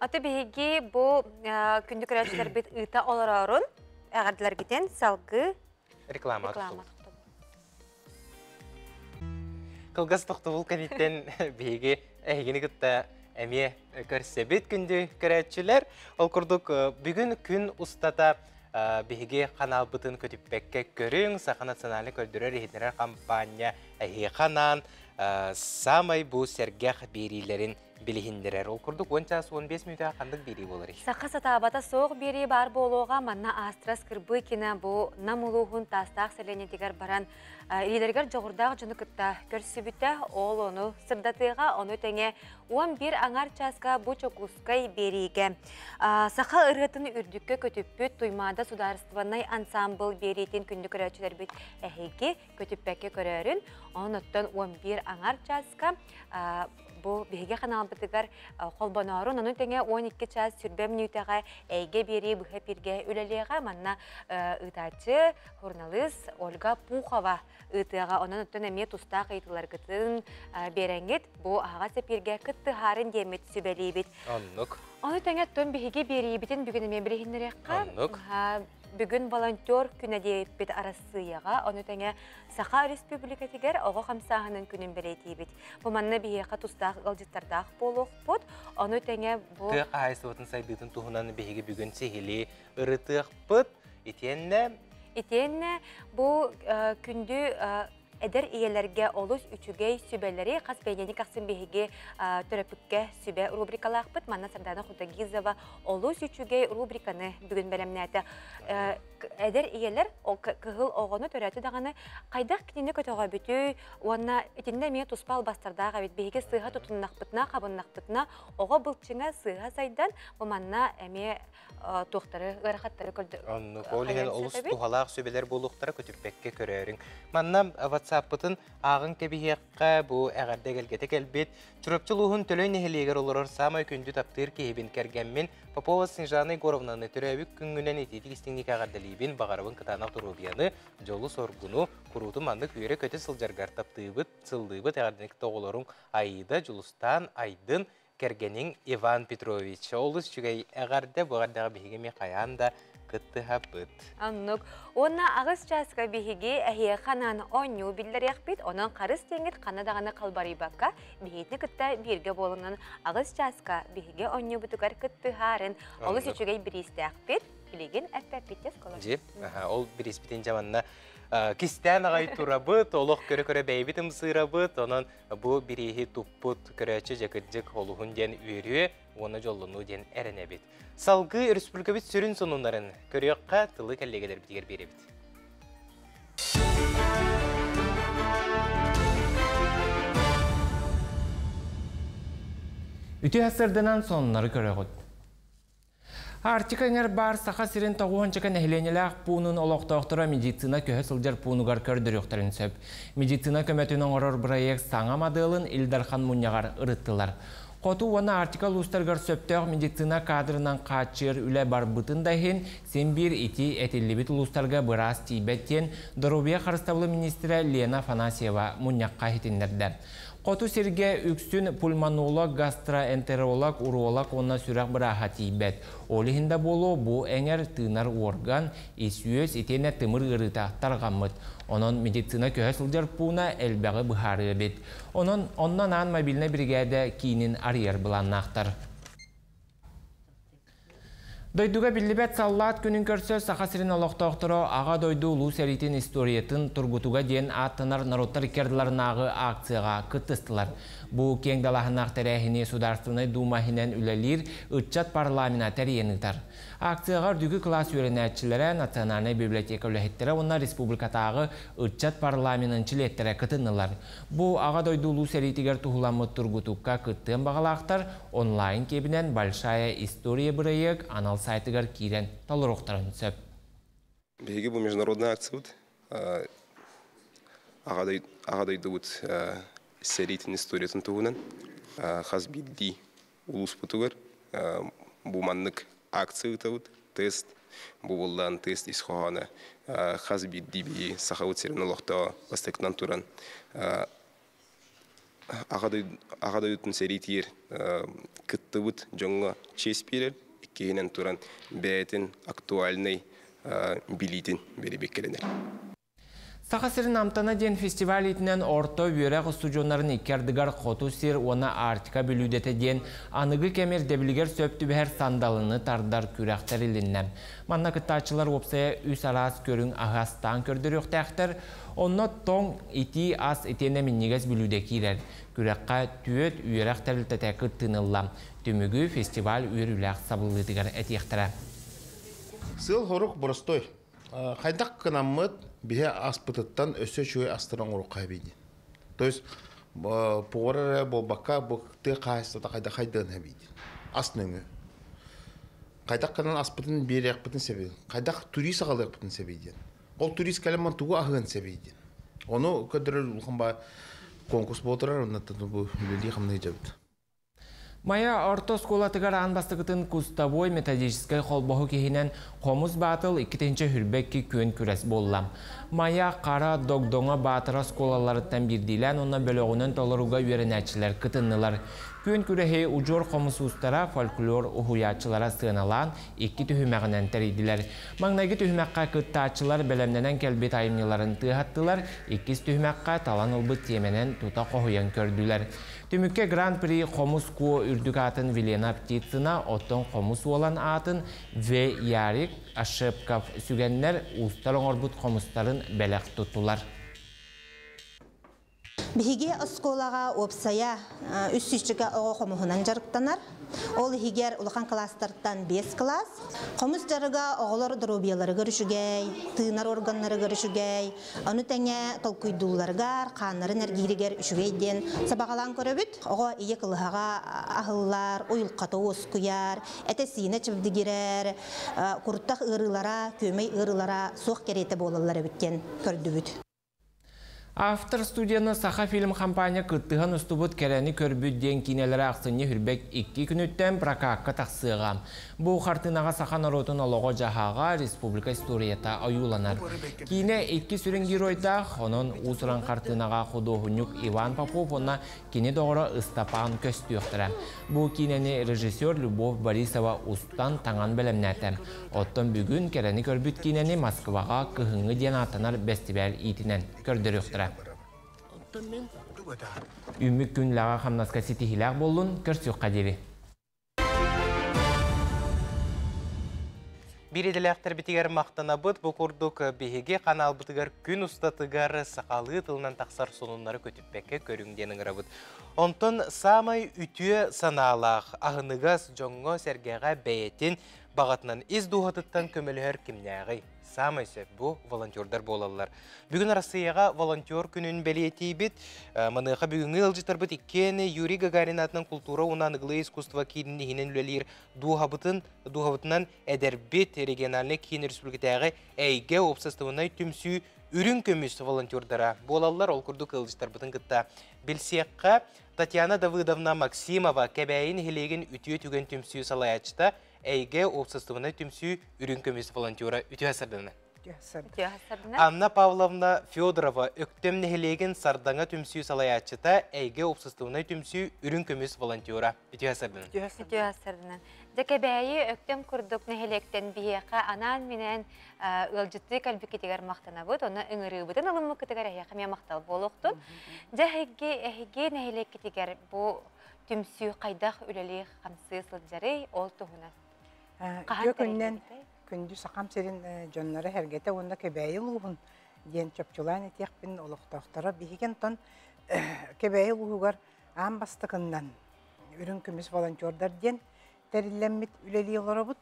Аты биһиги бу күндү көрөөччүлэрбит ыыта олороорун эҕэрдэлэргитин салгыы реклама Кылгас тохтобул кэнниттэн биһиги эһигини кытта эмиэ көрсөбүт күндү көрөөччүлэр. Ол курдук бүгүн күн устата биһиги ханаалбытын көтүппэккэ көрүҥ, Саха национальнай көрдөрөр иһитиннэрэр хампаанньа эһиэхэ анаан саамай бу сэргэх биэриилэрин билиһиннэрэр. Ол курдук 10 чаас 15 мүнөтэ ханнык биэрии буоларый? Саха сатаабата суох биэрии баар буолуоҕа. Манна Астра Скрыбыкина бу Нам улууһун Таастаах сэлиэнньэтигэр баран илиилэригэр дьоҕурдаах дьону кытта көрсүбүтэ. Ол ону сырдатыаҕа, ону тэҥэ 11 аҥар чааска бу Чокуускай биэриигэ саха ырыатын үрдүккэ көтүппүт Туймаада судаарыстыбаннай ансаамбыл биэриитин күндү көрөөччүлэрбит эһиги көтүппэккэ көрөөрүн. Онон оттон 11 аҥар чааска бу биһиги ханаалбытыгар холбоноорун, ону тэҥэ 12 чаас сүрбэ мүнүүтэҕэ эйгэ биэрии быһа эпииргэ үлэлиэҕэ. Манна ыытааччы журналист Ольга Пухова ыытыаҕа. Онон оттон эмиэ тустаах ыйытыыларгытын биэрэҥҥит бу аһаҕас эпииргэ кыттыһаарын диэммит сүбэлиибит. Оннук. Ону тэҥэ оттон биһиги биэриибитин бүгүн эмиэ билиһиннэриэххэ. Оннук. Бүгүн волонтер күнэ диэбиппит Арассыыйаҕа, ону тэҥэ Саха Республикатыгар оҕо хамсааһынын күнүн бэлиэтиибит. Бу манна биһиэхэ тустаах ыалдьыттардаах буолуохпут. Ону тэҥэ бу Тыа хаһаайыстыбатын сайдыытын туһунан биһиги бүгүн сиһилии ырытыахпыт. Итиэннэ Итиэннэ бу күндү эдэр ийэлэргэ олус үчүгэй сүбэлэри хас бэйдэнник ахсын биһиги төрөппүккэ сүбэ рубрикалаахпыт. Манна Сардана Худагизова олус үчүгэй рубриканы бүгүн бэлэмнээтэ. Эдэр ийэлэр кыһыл оҕону төрөөтү даҕаны хайдах кинини көтөҕөбүтүй уонна итиннэ эмиэ туспа албастардаах эбит. Биһиги сыыһа тутуннахпытына, хабыннахпытына оҕо былчыҥа сыыһа сайдан, бу манна эмиэ туохтары ыарахаттары көрдө. Оннук, ол иһин олус туһалаах сүбэлэр буолуохтара көтүппэккэ көрөөрүҥ. Манна WhatsApp-пытын ааҕын кэбиһиэххэ, бу эҕэрдэ эгэлгэтэ кэлбит. Чурапчы улууһун Төлөй нэһилиэгэр олорор саамай күндү таптыыр киһибин кэргэммин Попова Снежана Егоровнаны төрөөбүт күҥҥүнэн итиитик истиҥник эҕэрдэлиибин, баҕарабын кытаанах доруобуйаны, дьолу-соргуну, куруутун маннык үөрэ-көтө сылдьаргар таптыыбыт, сыллыыбыт эҕэрдэник оҕолоруҥ Аида, Дьулустаан, Айдын, кэргэниҥ Иван Петрович. Олус үчүгэй эҕэрдэ, бу эҕэрдэҕэ биһиги эмиэ хайаан да кыттыһабыт. Оннук. Уонна аҕыс чааска биһиги эһиэхэ анаан оонньуу биллэриэхпит, онон харыс диэҥҥит ханна даҕаны халбарыйбакка, биһигини кытта бииргэ буолунан аҕыс чааска биһиги оонньуубутугар кыттыһаарын олус үчүгэй бириистээхпит. Билигин эппэппит оскуола. Дьип, ол бирииспитин дьэ манна кистээн аҕай турабыт, олох көрө-көрө бэйэбит ымсыырабыт, онон бу бирииһи туппут көрөөччү дьэ кырдьык олуһун диэн үөрүө уонна дьоллонуу диэн эрэнэбит. Салгыы өрөспүүбүлүкэбит сүрүн сонуннарын көрүөххэ тылы кэллиэгэлэрбитигэр биэрэбит. Үтүө сырдынан сонуннары көрөҕүт. Арктика эҥэр баар Саха сирин тоҕуһунчака нэһилиэнньэлээх пуунун олохтоохторо медицина көһө сылдьар пуунугар көрдөрүөхтэрин сөп. Медицина көмөтүн оҥорор бырайыак саҥа моделын Ил Дархан мунньаҕар ырыттылар. Хоту уонна Арктика улуустарыгар сөптөөх медицина кадрынан хааччыйар үлэ барбытын да иһин, син биир ити этиллибит улуустарга быраас тиийбэт диэн доруобуйа харыстабылын министрэ Лена Афанасьева мунньахха иһитиннэрдэ. Хоту сиргэ үксүн пульмонолог, гастроэнтеролог, уролог уонна сүрэх бырааһа тиийбэт. Ол иһин да буолуо, бу эҥэр тыынар уорган, ис-үөс итиэннэ тымыр ыарыыта тарҕаммыт. Онон медицина көһө сылдьар пууна элбэҕи быһаарыа эбит. Онон онно анаан мобильнай биригээдэ киинин арыйар былааннаахтар. Дойдуга биллибэт саллаат күнүн көрсө Саха сирин олохтоохторо Аҕа дойду Улуу сэриитин историятын тургутуга диэн ааттанар норуоттар икки ардыларынааҕы акцияҕа кыттыстылар. Бу киэҥ далааһыннаах тэрээһини Судаарыстыбаннай Дума иһинэн үлэлиир ыччат парламена тэрийэн ыытар. Акцияҕа үрдүкү кылаас үөрэнээччилэрэ, Национальнай библиотека үлэһиттэрэ уонна республикатааҕы ыччат парламенын чилиэттэрэ кытыннылар. Бу Аҕа дойду Улуу сэриитигэр туһуламмыт тургутукка кыттыан баҕалаахтар онлайн киэбинэн Большая история бырайыак анал сайтыгар киирэн толоруохтарын сөп. Биһиги бу международный акциябыт Аҕа дойдубут сэриитин историятын туһунан хас биирдии улууспутугар бу маннык акция ыытабыт, тест бу буоллаан тест ис хоһооно хас биирдии биһи Сахабыт сирин олохтооҕо бастакынан туран Аҕа дойдутун сэриитигэр кыттыбыт дьоҥҥо чиэс биэрэр, иккиһинэн туран бэйэтин актуальнай билиитин бэрибиккэлэнэр. Саха сирин амтана диэн фестиваль иитинэн орто үөрэх устудьуоннарын икки ардыгар Хоту сир уонна Арктика бүлүүдэтэ диэн аныгы кэм ирдэбилигэр сөп түбэһэр сандалыны тардар күрэх тэрилиннэ. Манна кыттааччылар уопсайа үс араас көрүҥ аһы астаан көрдөрүөхтээхтэр. Онно тоҥ, итии ас итиэннэ минньигэс бүлүүдэ киирэр. Күрэххэ түөрт үөрэх тэрилтэтэ кыттыыны ылла. Түмүгү фестиваль үөрүүлээх сабыллыытыгар этиэхтэрэ. Сыал-сорук боростой. Хайдах гынаммыт биһи аспытыттан өссө үчүгэй астары оҥоруохха эбий. То есть повар эрэ буолбакка бу тыа хаһаайыстыбата хайдах хайдыан эбий. Ас нөҥүө. Хайдах гынан аспытын биэриэхпитин сөбүй. Хайдах турист аҕалыахпытын сөбүй диэн. Ол турист кэлэн баран тугу аһыан сөбүй диэн. Ону көрдөрөр улахан ба конкурс буолтарар, оннуттан бу үлэлии-хамныы дьабыт. Майа орто оскуолатыгар аан бастакытын кустовой методическай холбоһук иһинэн Хомус баатыл 2022 күөн күрэс буолла. Майа, Хара, Догдоҥо, Баатара оскуолаларыттан биирдиилээн уонна бөлөҕүнэн толоруга үөрэнээччилэр кытыннылар. Күөн күрэһи удьуор хомус уустара, фольклор уһуйааччылара сыаналаан икки түһүмэҕинэн тэрийдилэр. Маҥнайгы түһүмэххэ кыттааччылар бэлэмнэнэн кэлбит айымньыларын тыаһаттылар, иккис түһүмэххэ талан ылбыт тиэмэнэн тута хоһуйан көрдүлэр. Түмүккэ Гран-при Хомус Куо үрдүк аатын Вилена Птицына, оттон Хомус Уолан аатын В. Ярик Ошепков сүгэннэр уустар оҥорбут хомустарын бэлэх туттулар. Биһиги оскуолаҕа уопсайа үс сүүсчэкэ оҕо хомуһунан дьарыктанар. Ол иһигэр улахан кылаастартан биэс кылаас. Хомус дьарыга оҕолор доруобуйаларыгар үчүгэй, тыынар органнарыгар үчүгэй, ону тэҥэ толкуйдуулларыгар, хааннарын эргииригэр үчүгэй диэн сабаҕалаан көрөбүт. Оҕо ийэ кылыһаҕа аһыллар, уйулҕата уоскуйар, этэ-сиинэ чэбдигирэр, куртах ыарыылара, күөмэй ыарыылара суох кэриэтэ буолаллар эбит диэн көрдүбүт. Автор студияны Саха фильм компания кыттыһан устубут Кэрэни көрбүт диэн киинэлэрэ ахсынньы 22 күнүттэн прокакка тахсыаҕа. Бу хартыынаҕа саха норуотун олоҕо-дьаһаҕа, республика историята ойууланар. Киинэ икки сүрүн геройдаах, онон уус-уран хартыынаҕа худуоһунньук Иван Попов уонна кини доҕоро Ыстапаан көстүөхтэрэ. Бу киинэни режиссер Любовь Борисова устан, таҥан бэлэмнээтэ. Оттон бүгүн Кэрэни көрбүт киинэни Москваҕа Кыһыҥҥы диэн ааттанар бэстибээл иитинэн көрдөрүөхтэрэ. Үүммүт күн үлэҕэ хамнаска ситиһиилээх буоллун, көрсүөххэ диэри. Биир идэлээхтэрбитигэр махтанабыт. Бу курдук биһиги ханаалбытыгар күн устатыгар сахалыы тылынан тахсар сонуннары көтүппэккэ көрүҥ диэн ыҥырабыт. Онтон саамай үтүө санаалаах, аһыныгас дьоҥҥо-сэргэҕэ бэйэтин баҕатынан ис дууһатыттан көмөлөһөр кимнээҕий? Саамай сөп бу волонтердар буолаллар. Бүгүн Арассыыйаҕа волонтер күнүн бэлиэтиибит. Маныаха бүгүҥҥү ыалдьыттарбыт иккиэн Юрий Гагарин аатынан култуура уонна аныгылыы искусство киинин иһинэн үлэлиир дууһабытын дууһабытынан эдэрбит региональнай киин республикатааҕы эйгэ уопсастыбаннай түмсүү үрүҥ көмүс волонтердара буолаллар. Ол курдук ыалдьыттарбытын кытта билсиэххэ. Татьяна Давыдовна Максимова Кэбээйи нэһилиэгин үтүө түгэн түмсүү салайааччыта, Эйгэ уопсастыбаннай түмсүү үрүҥ көмүс волонтера үтүө сардана. Анна Павловна Федорова Өктөм нэһилиэгин Сардаҥа түмсүү салайааччыта, Эйгэ уопсастыбаннай түмсүү үрүҥ көмүс волонтера. Үтүө сардана. Үтүө сардана. Дьэ Кэбээйи Өктөм курдук нэһилиэктэн биһиэхэ анаан-минээн ыалдьыттыы кэлбиккитигэр махтанабыт, онно ыҥырыыбытын ылыммыккытыгар эһиэхэ эмиэ махтал буолуохтун. Дьэ эһиги эһиги нэһилиэккитигэр бу түмсүү хайдах үлэлии-хамсыы сылдьарый, ол туһунан. Үтүө күннэн күндү Сахам сирин дьонноро сэргэтэ уонна Кэбээйи улууһун диэн чопчулаан этиэхпин олохтоохторо биһиги онтон Кэбээйи улууһугар аан бастакыннан үрүҥ көмүс волонтердар диэн тэриллэммит үлэлии олоробут.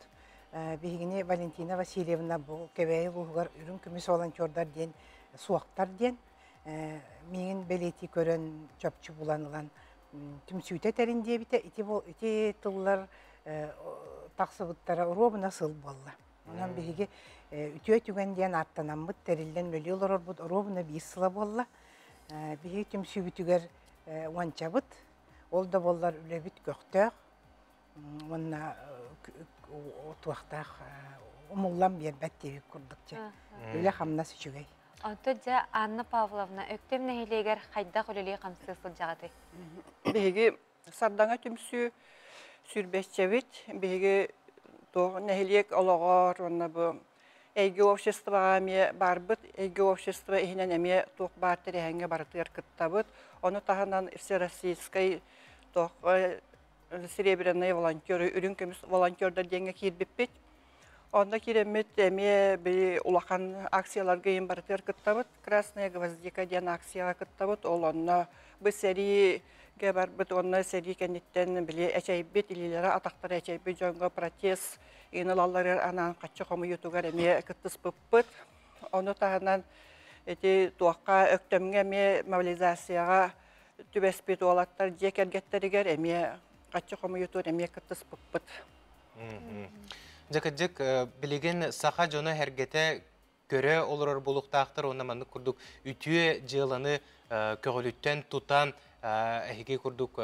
Биһигини Валентина Васильевна бу Кэбээйи улууһугар үрүҥ көмүс волонтердар диэн суохтар диэн миигин бэлиэтии көрөн чопчу булан ылан түмсүүтэ тэрин диэбитэ. Ити, ити тыллар тахсыбыттара оруобуна сыл буолла. Онон биһиги үтүө түгэн диэн ааттанаммыт тэриллэн үлэлии олорорбут оруобуна биир сыла буолла. Биһиги түмсүүбүтүгэр уончабыт. Ол да буоллар үлэбит көхтөөх уонна туохтаах умуллан биэрбэт диэбит курдук дьэ. Үлэ-хамнас үчүгэй. Онтон дьэ Анна Павловна Өктөм нэһилиэгэр хайдах үлэлии-хамсыы сылдьаҕытый? Биһиги Сардаҥа түмсүү сүүрбэччэбит. Биһиги туох нэһилиэк олоҕор уонна бу эйгэ обществоҕа эмиэ барбыт. Эйгэ общество иһинэн эмиэ туох баар тэрээһиҥҥэ барытыгар кыттабыт. Ону таһынан всероссийскай туох серебряный волонтер, үрүҥ көмүс волонтердар диэҥҥэ киирбиппит. Онно киирэммит эмиэ били улахан акцияларга иһин барытыгар кыттабыт. Красная гвоздика диэн акцияҕа кыттабыт. Ол онно бу сэриигэ барбыт уонна сэрии кэнниттэн били эчэйбит, илиилэрэ атахтара эчэйбит дьоҥҥо протез иһин ылалларыгар анаан хаччы хомуйуутугар эмиэ кыттыспыппыт. Ону таһынан ити туохха Өктөмҥө эмиэ мобилизацияҕа түбэспит уолаттар дьиэ кэргэттэригэр эмиэ хаччы хомуйуутугар эмиэ кыттыспыппыт. Дьэ кырдьык, билигин саха дьоно сэргэтэ көрө олорор буолуохтаахтар уонна маннык курдук үтүө дьыаланы көҕүлүттэн тутан эһиги курдук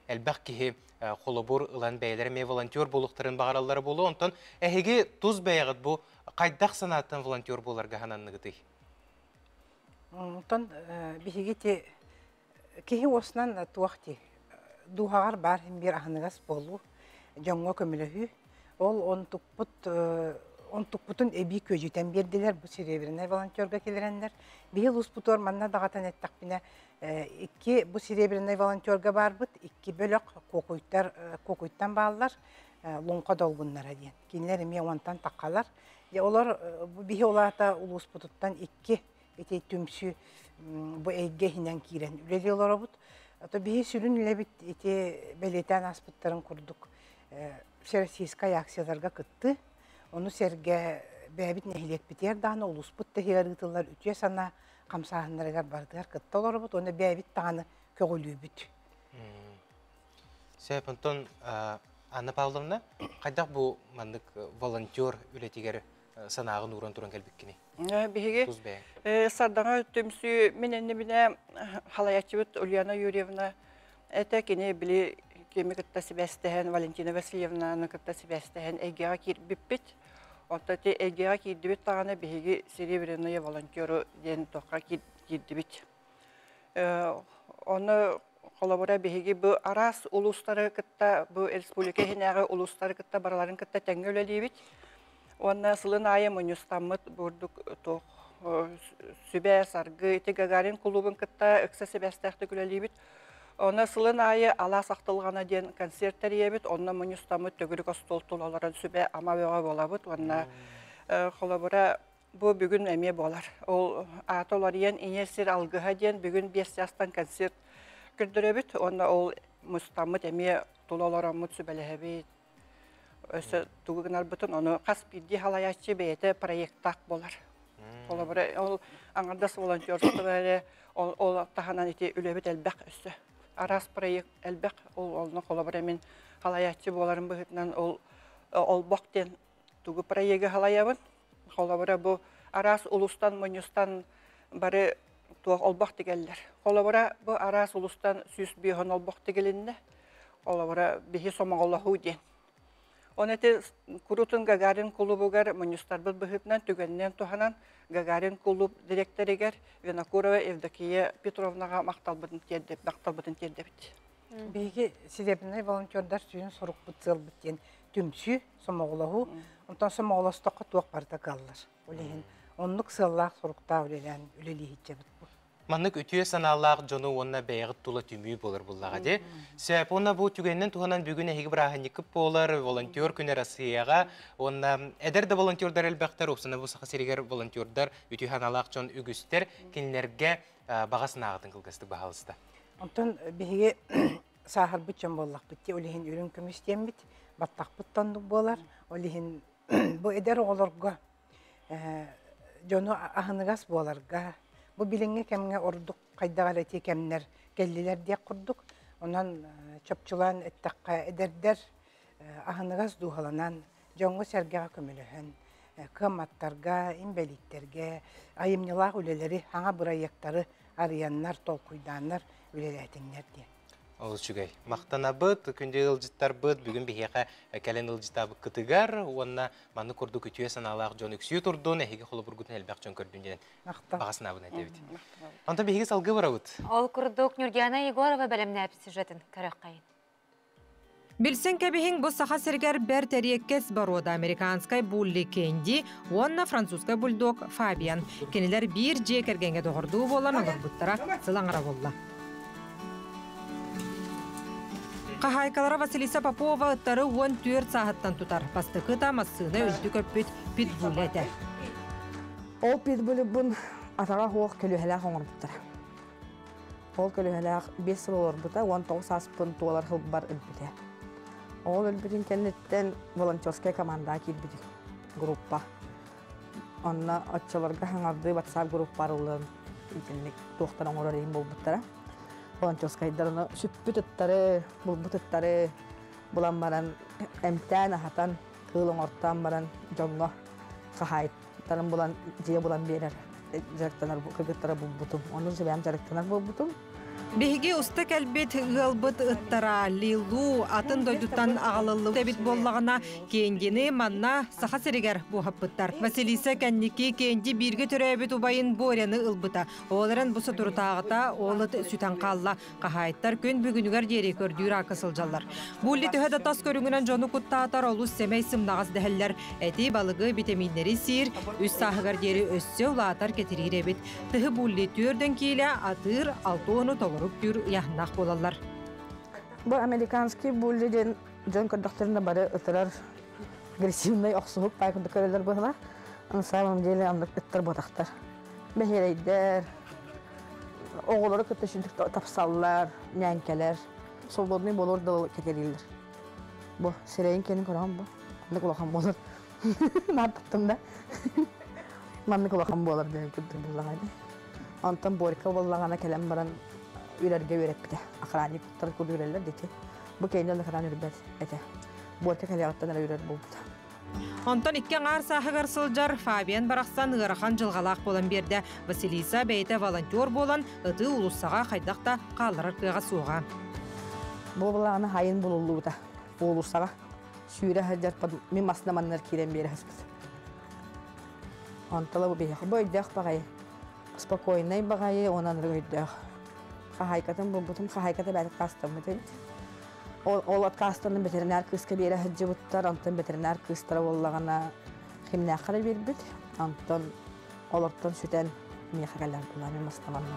элбэх киһи холобур ылан бэйэлэрэ эмиэ волонтер буолуохтарын баҕараллара буолуо. Онтон эһиги тус бэйэҕит бу хайдах санааттан волонтер буоларга сананныгытый? Онтон биһиги ти киһи уосунан туох дии дууһаҕар баар иһин биир аһыныгас буолуу, дьоҥҥо көмөлөһүү. Ол онтукпут онтукпутун эбии күөдьүтэн биэрдилэр бу серебряный волонтерга киллэрэннэр. Биһи улууспутугар манна даҕатан эттэхпинэ, икки бу серебряный волонтерга баарбыт, икки бөлөх куокуйтар куокуйтан бааллар, Луҥха долгуннара диэн. Кинилэр эмиэ уонтан таххалар. Дьэ олор биһи ол аата улууспутуттан икки ити түмсүү бу эйгэ иһинэн киирэн үлэлии олоробут. Ото биһи сүрүн үлэбит ити бэлиэтээн ааспыттарын курдук всероссийскай акцияларга кытты. Ону сэргэ бэйэбит нэһилиэкпитигэр даҕаны улууспут тэһигэр ыытыллар үтүө санаа хамсааһыннарыгар барытыгар кытта олоробут уонна бэйэбит даҕаны көҕүлүүбүт. Сөп, онтон Анна Павловна, хайдах бу маннык волонтер үлэтигэр санааҕын ууран туран кэлбиккиний? Биһиги Сардаҥа түмсүү мин иннибинэ халаяччыбыт Ульяна Юрьевна этэ кини били кими кытта сибээстэһэн Валентина Васильевнаны кытта сибээстэһэн эйгэҕэ киирбиппит. Онто ити эйгэҕэ киирдибит даҕаны биһиги Серебряные волонтеры диэн туохха киирдибит. Ону холобура биһиги бу араас улуустары кытта бу республика иһинээҕи улуустары кытта барыларын кытта тэҥҥэ үлэлиибит. Уонна сылын аайы мунньустаммыт бурдук туох сүбэ, саргы ити Гагарин кулуубун кытта ыкса сибээстээхтик үлэлиибит. Онно сылын аайы Алаас ахтылҕана диэн концерт тэрийэбит. Онно мунньустаммыт төгүрүк остуол тула олорон сүбэ ама бөҕө буолабыт. Уонна холобура бу бүгүн эмиэ буолар. Ол аата уларыйан Ийэ сир алгыһа диэн бүгүн 5 чаастан концерт көрдөрөбүт. Уонна ол мустаммыт эмиэ тула олороммут сүбэлэһэбит. Өссө тугу гынарбытын ону хас биирдии халайааччы бэйэтэ проекттаах буолар. Холобура ол аҥардас волонтерство эрэ ол ол таһынан ити үлэбит элбэх өссө. Араас проект элбэх ол онно холобура мин халайааччы буоларым быһыытынан ол олбох диэн тугу проегы халайабын. Холобура бу араас улустан мунньустан бары туох олбох тигэллэр. Холобура бу араас улустан 105 олбох тигилиннэ. Холобура биһи сомоҕолоһуу диэн. Он эти курутун Гагарин клубугар мунньустарбыт быһыытынан түгэнинэн туһанан Гагарин клуб директоригэр Винокурова Евдокия Петровнаҕа махталбытын тиэрдэбит. Биһиги серебряный волонтердар сүүн сорукпут сыалбыт диэн түмсүү, сомоҕолоһуу. Онтон сомоҕолостоххо туох барыта кыаллар. Ол иһин оннук сыаллаах соруктаах үлэлээн үлэлииһиччэбит бу. Маннык үтүө санаалаах дьону уонна бэйэҕит тула түмүү буолар буллаҕа дии. Сөп, уонна бу түгэнинэн туһанан бүгүн эһиги бырааһынньыккыт буолар, волонтер күнэ Россияҕа уонна эдэр да волонтердар элбэхтэр, уопсана бу Саха сиригэр волонтердар үтүө санаалаах дьон үгүстэр, кинилэргэ баҕа санааҕытын кылгастык баһаалыста. Онтон биһиги сааһырбыт дьон буоллахпыт дии, ол иһин үрүҥ көмүс диэммит, баттахпыт тоннук буолар, ол иһин бу эдэр оҕолорго дьону аһыныгас буоларга, бу билиҥҥи кэмҥэ ордук хайдах эрэ ити кэмнэр кэллилэр диэх курдук. Онон чопчулаан эттэххэ, эдэрдэр аһыныгас дууһаланан, дьоҥҥо-сэргэҕэ көмөлөһөн, кыамматтарга, инбэлииттэргэ айымньылаах үлэлэри, саҥа бырайыактары арыйаннар, толкуйдааннар үлэлээтиннэр диэн. Ол үчүгэй. Махтанабыт, күндү ыалдьыттарбыт, бүгүн биһиэхэ кэлэн ыалдьытаабыккытыгар уонна маннык курдук үтүө санаалаах дьон үксүү турдун, эһиги холобургутун элбэх дьон көрдүн диэн баҕа санаабын этэбит. Онтон биһиги салгыы барабыт. Ол курдук Нюргиана Егорова бэлэмнээбит сюжетын көрөххайын. Билсэн кэбиһиҥ бу Саха сиригэр бэрт эриэккэс боруода американскай булли Кенди уонна французскай бульдог Фабиан. Кинилэр биир дьиэ кэргэҥҥэ доҕордуу буолан олорбуттара сыл аҥара буолла. Хаһаайкалара Василиса Попова ыттары 14 сааһыттан тутар. Бастакыта массыына үлтү көппүт питбуль этэ. Ол питбулюбун атаҕа суох көлүөһэлээх оҥорбуттара. Ол көлүөһэлээх 5 сыл олорбута, 19 сааспын туолар сылбар өлбүтэ. Ол өлбүтүн кэнниттэн волонтерская командаҕа киирбитим, группа. Онно оччолорго хаҥардыы WhatsApp группа арыллан итинник туохтан оҥорор иһин буолбуттара. Волонтерскайдар ону сүппүт ыттары, булбут ыттары булан баран эмтээн, аһатан, кыыл оҥортоон баран дьоҥҥо хаһаайыттарын булан, дьиэ булан биэрэр дьарыктанар кыргыттара булбутум. Ону сибэм дьарыктанар буолбутум. Биһиги уста кэлбит ыалбыт ыттара Лилу атын дойдуттан аҕалыллыбыт эбит буоллаҕына, Кендини манна Саха сиригэр буоһаппыттар. Василиса кэнники Кенди бииргэ төрөөбүт убайын Боряны ылбыта. Ол эрэн бу соторутааҕыта ол ыт сүтэн хаалла. Хаһаайыттар күн бүгүнүгэр диэри көрдүүр аакка сылдьаллар. Булли төһө да тас көрүҥүнэн дьону куттаатар олус сэмэй сымнаҕас дэһэллэр. Эти, балыгы, битэмииннэри сиир, үс сааһыгар диэри өссө улаатар кэтириир эбит. Тыһы булли түөрдөн киилэ атыыр алтуону толорук түүр ыйаһыннаах буолаллар. Бу американский булли диэн дьон көрдөхтөрүнэ бары ытырар агрессивный охсуһук пай курдук көрөлөр быһыла. На самом деле оннук ыттар буотахтар. Бэһиэлэйдэр, оҕолору кытта сүнтүк тапсаллар, ньээҥкэлэр, свободный болор да кэтэлииллэр. Бу сирэйин кэнин көрөҕүн бу. Маннык улахан буолар. Наартаттым да. Маннык улахан буолар диэн курдук буллаҕа дии. Онтон Борька буоллаҕына кэлэн баран үрэргэ үөрэппитэ. Охранниктар курдук үрэллэр дити. Бу кэннэ охрана үрбэт этэ. Борька кэлиэҕиттэн эрэ үрэр буолбута. Онтон икки аҥаар сааһыгар сылдьар Фабиан барахсан ыарахан дьылҕалаах буолан биэрдэ. Василиса бэйэтэ волонтер буолан, ыты уулуссаҕа хайдах да хаалларар кыаҕа суоҕа. Бу былааны хайын булуллубута. Уулуссаҕа сүүрэ сылдьар мин масына маннар киирэн биэрэ сыспыт. Онтола бу биһиэхэ бу өйдөөх баҕайы, спокойнай баҕайы, онон өйдөөх. Хаһаайкатын булбутум, хаһаайката бэйэтэ отказтаммыт эбит. Ол отказтанан ветеринар кыыска биэрэ сылдьыбыттар, онтон ветеринар кыыстара буоллаҕына кимнээххэ эрэ биэрбит. Онтон олортон сүтэн миэхэ кэлэр буолла, мин мастаманна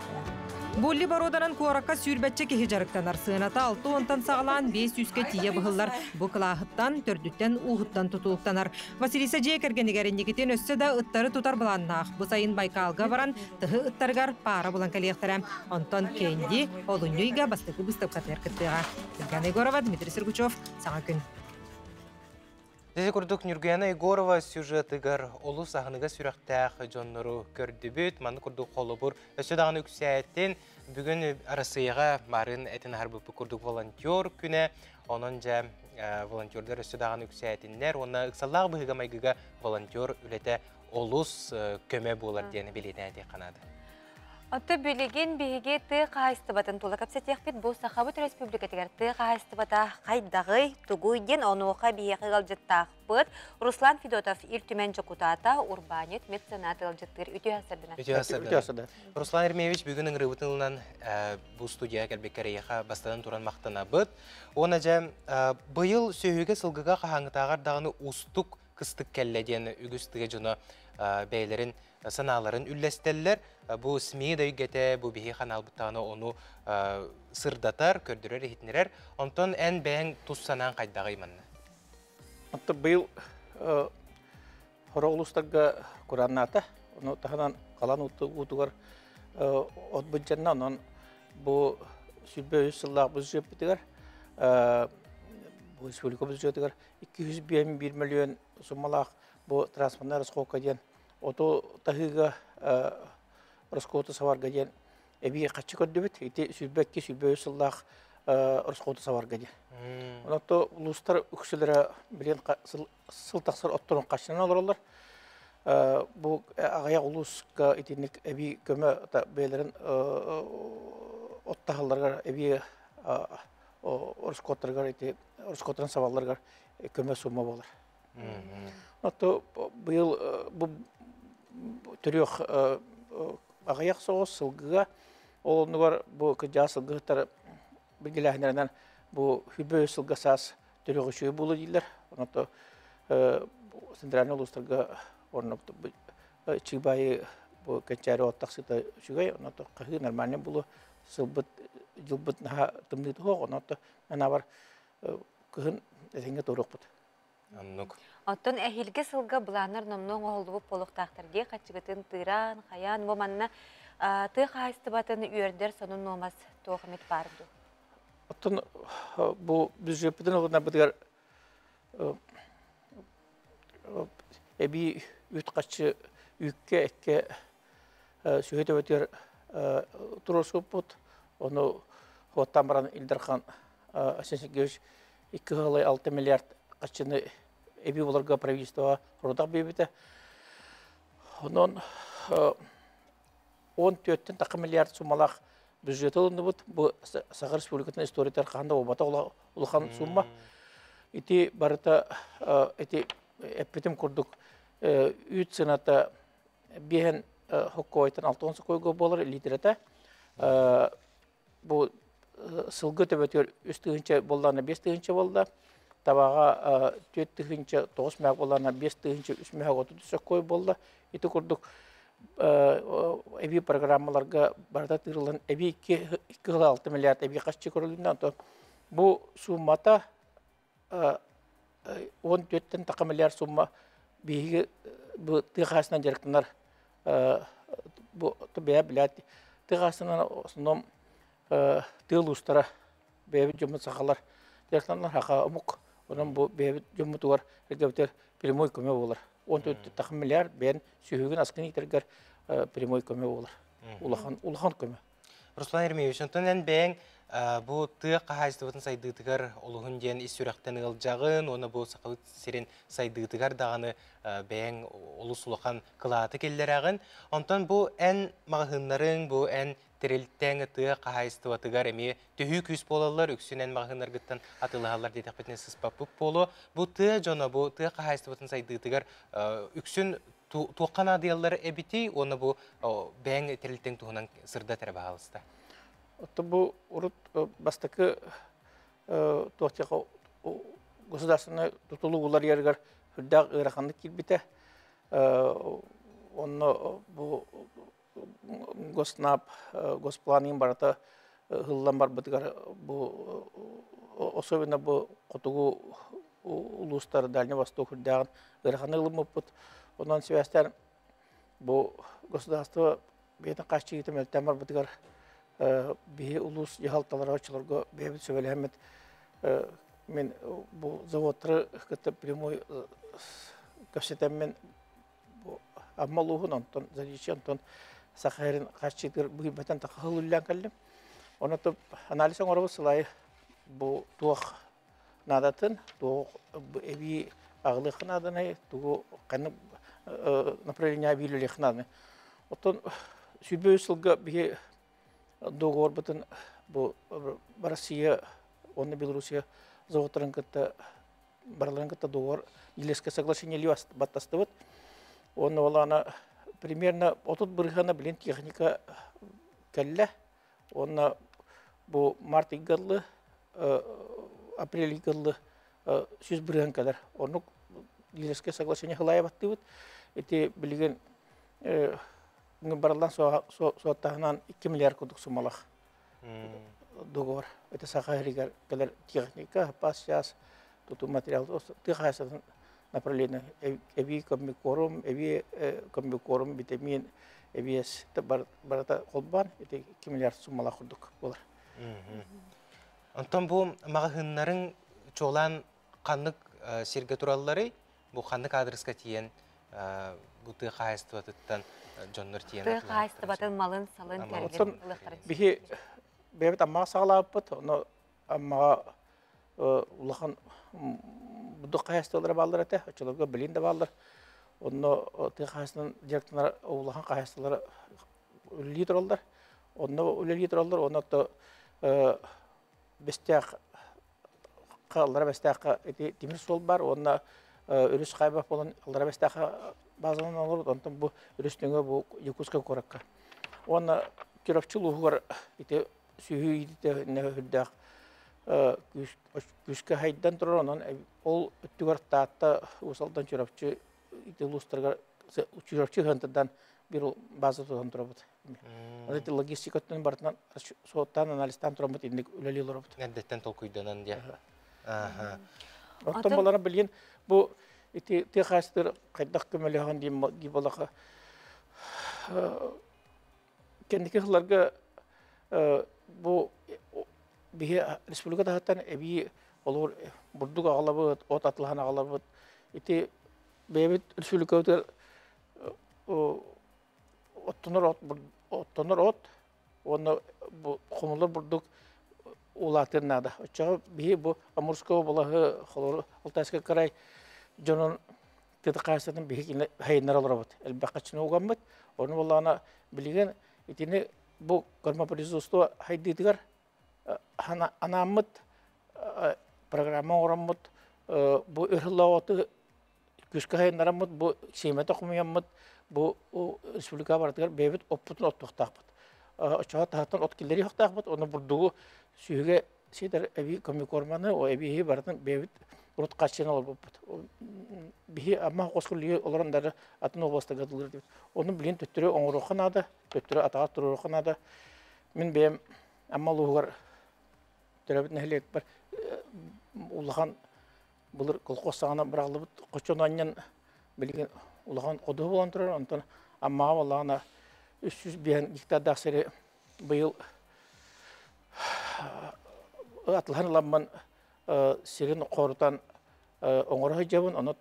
Булли боруоданан куоракка сүүрбэччэ киһи дьарыктанар. Сыаната алты уонтан саҕалаан биэс сүүскэ тиийэ быһыллар. Бу кылааһыттан, төрдүттэн, ууһуттан тутулуктанар. Василиса дьиэ кэргэнигэр инникитин өссө да ыттары тутар былааннаах. Бу сайын Байкалга баран тыһы ыттарыгар паара булан кэлиэхтэрэ. Онтон Кэнди олунньу ыйга бастакы быыстапкатыгар кыттыаҕа. Татьяна Егорова, Дмитрий Сергучев. Саҥа күн. Ити курдук Нюргуяна Егорова сюжетыгар олус аһыныга сүрэхтээх дьоннору көрдүбүт. Манны курдук холобур өссө даҕаны үксээтин. Бүгүн Арассыыйаҕа марын этин аһарбыппыт курдук волонтер күнэ. Онон дьэ волонтердар өссө даҕаны үксээтиннэр уонна ыксаллаах быһыыга-майгыга волонтер үлэтэ олус көмө буолар диэн бэлиэтээн этиэххэ наада. Отто билигин биһиги тыа хаһаайыстыбатын тула кэпсэтиэхпит. Бу Сахабыт Өрөспүүбүлүкэтигэр тыа хаһаайыстыбата хайдаҕый, тугуй диэн онуоха биһиэхэ ыалдьыттаахпыт. Руслан Федотов, Ил Түмэн дьокутаата, урбаанньыт, меценат ыалдьыттыыр. Үтүө сарсыарданан. Үтүө сарсыарданан. Руслан Ермеевич, бүгүн ыҥырыыбытын ылынан бу студияға кэлбиккэр эйиэхэ бастатан туран махтанабыт. Уонна дьэ, быйыл сүөһүгэ сылгыга хаһааҥҥытааҕар даҕаны уустук кыстык кэллэ диэн үгүс тыа дьоно бэйэлэрин санааларын үллэстэллэр. Бу СМИ да өйгэтэ, бу биһи ханаалбыттаҕына ону сырдатар, көрдөрөр, иһитинэрэр. Онтон эн бэйэҥ тус санаан хайдаҕый манна? Оттон быйыл хоро улуустарга курааннаата. Ону таһынан халан уутугар от быдьанна. Онон бу 23 сыллаах бюджеппитигэр бу республика бюджетыгар 201 миллион суммалаах бу транспортная расходка диэн оту таһыыга расходу сабарга диэн эбии хаччы көрдүбүт. Ити 22-23 сыллаах расходу сабарга диэн. Онон улуустар үксүлэрэ билин сыл тахсар отторун хаччынан олороллор. Бу аҕыйах улууска итинник эбии көмө бэйэлэрин оттаһалларыгар эбии ороскуоттарыгар ити ороскуоттарын сабалларыгар көмө сумма буолар. Ото быйыл бу төрүөх аҕыйах соҕус сылгыга ол оннугар бу кырдьаҕас сылгыһыттар билгэлээһиннэринэн бу хүбө сылга саас төрүөх үчүгэй буолуо дииллэр. Онон центральный улуустарга орно чыыбайы бу кэнчээри от тахсыыта үчүгэй, онон хаһыы нормальный буолуо сылбыт дьылбыт наһаа тымныы туһуох, онон анаабар кыһын этэҥҥэ туруохпут. Оннук. Оттон эһиилги сылга былааннар номнуо оҥоһуллубут буолуохтаахтар дии хаччыгытын тыыраан, хайаан, бу манна тыа хаһаайыстыбатын үөрдэр сонун нуомас туох эмит баар дуу? Оттон бу бюджеппытын ылынарбытыгар эбии үт хаччы үүккэ, эккэ сүһү төбөтүгэр туруорсуппут. Ону хуоттаан баран Ил Дархан Айсен Сергеевич 2,6 миллиард хаччыны эбии буларга правительствоҕа сорудах биэрбитэ. Онон 14-тэн тахха миллиард суммалаах бюджеты ылынныбыт. Бу Саха Республикатын историятыгар хаһан да буолбатах улахан сумма. Ити барыта ити эппитим курдук үүт сыаната биэһэн хоккойтан 60 сокойго буолар литрата. Бу сылгы төбөтүгэр үс тыһыынча буоллаҕына биэс тыһыынча буолла. Табаҕа түөрт тыһыынча тоҕус мөһөк буоллаҕына биэс тыһыынча үс мөһөк отут соккой буолла. Ити курдук эбии программаларга барыта тыырыллан эбии 2,6 миллиард эбии харчы көрүлүннэ. Онтон бу суммата 14-тэн таха миллиард сумма биһиги бу тыа хаһаайыстыбанан дьарыктанар бу бэйэ билээт тыа хаһаайыстыбанан основном тыа улуустара бэйэбит дьоммут сахалар дьарыктаналлар саха омук онон бу бэйэбит дьоммутугар эргэбитигэр прямой көмө буолар 14 таха миллиард бэйэн сүһүгүн аскын иитэргэр прямой көмө буолар улахан улахан көмө. Руслан Еремеевич, онтон эн бэйэҥ Бу тыа хаһаайыстыбатын сайдыытыгар олуһун диэн ис сүрэхтэн ыалдьаҕын уонна бу сахабыт сирин сайдыытыгар даҕаны бэйэҥ олус улахан кылааты киллэрэҕин. Онтон бу эн маҕаһыыннарыҥ, бу эн тэрилтэҥ тыа хаһаайыстыбатыгар эмиэ төһүү күүс буолаллар, үксүн эн маҕаһыыннаргыттан атыылаһаллар диэтэхпитинэ сыспаппыт буолуо. Бу тыа дьоно бу тыа хаһаайыстыбатын сайдыытыгар үксүн туохха наадыйаллар эбитий уонна бу бэйэҥ тэрилтэҥ туһунан сырдат эрэ баһаалыста. Оттон бу урут бастакы туох государственнай тутулук уларыйарыгар үрдээх ыараханнык киирбитэ. Онно бу Госнаб, Госплан барыта ыһыллан барбытыгар бу особенно бу хотугу улуустар Дальний Восток үрдээҕин ыараханнык ылыммыппыт. Онон сибээстээн бу государство бэйэтин хааччыйыыта мөлтөөн барбытыгар биһи улуус дьаһалталара оччолорго бэйэбит сөбүлэһэммит мин бу заводтары кытта прямой кэпсэтэммин бу Амма улууһун, онтон Заречье, онтон Саха сирин хааччыытыгар быһыйбатан тахаһыл үллээн кэллим. Онон анализ оҥоробут сылайы бу туох наадатын, туох эбии аҕылыахха нааданай, тугу ханнык направление эбии нааданы. Оттон 23 сылга биһи договорбутун бу Россия уонна Белоруссия заводтарын кытта барыларын кытта договор Елецкое соглашение баттастыбыт. Уонна олана примерно 30 бырыһыана билин техника кэллэ. Уонна бу март ыйга апрель ыйга 100 бырыһыан кэлэр. Оннук Елецкое соглашение хылайа баттыбыт. Ити билигин барыллан суоттаһынан 2 миллиард курдук суммалах договор. Это Саха сиригэр кэлэр техника, пас час, тутуу материал, тыа хаһаайыстыбатын направление эбии комбикорм, эбии комбикорм, витамин, эбиэс барыта холбоон ити 2 миллиард суммалаах курдук буолар. Онтон бу маҕаһыыннарыҥ чуолаан ханнык сиргэ туралларый? Бу ханнык аадырыска тиийэн бу тыа хаһаайыстыбатыттан дьоннор тиийэн Тыа хаһаайыстыбатын малын салын Оттон биһи бэйэбит Аммаҕа саҕалаабыппыт, ону Аммаҕа улахан бурдук хаһаайыстыбалара бааллар этэ, оччолорго билин да бааллар. Онно тыа хаһаайыстыбатын директорлара улахан хаһаайыстыбалара үлэлии тураллар. Онно үлэлии тураллар, онно Бэстээх аллара Бэстээххэ ити тимир суол бар уонна өрүс хайбах буолан аллара Бэстээххэ базаланан олорбут, онтон бу өрүс нөҥүө бу Якутскай куоракка. Уонна Чурапчы улууһугар ити сүһүү иититэ үрдээх күүскэ хайдан турар, онон ол өттүгэр Таатта, Уус Алдан, Чурапчы ити улуустарыгар Чурапчы ыһыантыдан бир база тутан турабыт. Ол ити логистика өттүнэн барытынан суоттаан, анализтаан тураммыт инник үлэлии олоробут. Эрдэттэн толкуйданан диэ. Оттон балары билигин бу ити тыа хаһаайыстыбатыгар хайдах көмөлөһөн дии буоллахха кэнники сылларга бу биһи республика таһыттан эбии олор бурдук аҕалабыт, от атылаһан аҕалабыт. Ити бэйэбит республикабытыгар оттонор от, оттонор от уонна хомулар бурдук улаатыан наада. Оччоҕо биһи бу Амурского балаһы холору Алтайскай край дьонун тыата хаһаайыстыбатын биһи хайыннара олоробут. Элбэх хаччыны угаммыт. Ону буоллаҕына билигин итини бу кормопроизводство хайдыытыгар анааммыт программа оҥороммут бу өр күүскэ хайыннараммыт бу сиэмэтэ хомуйаммыт бу республика барытыгар бэйэбит оппутун оттуохтаахпыт. Оччоҕо таһыттан от киллэриэхтаахпыт, онно бурдугу сүһүгэ сиэтэр эбии комбикорманы, о эбииһи барытын бэйэбит урут хааччыйан олорбуппут. Биһи Амма хоско олорон дары атын областарга дылыр диэбит. Ону билин төттөрү оҥоруохха наада, төттөрү атаҕар туруоруохха наада. Мин бэйэм Амма улууһугар төрөөбүт нэһилиэкпэр улахан былыр колхоз саҕана быраҕыллыбыт хочону анньан билигин улахан ходуһу буолан турар. Онтон Аммаҕа буоллаҕына 305 гектардаах сири быйыл атылаһан ыламмын сирин хорутан оҥоро сылдьабын. Онон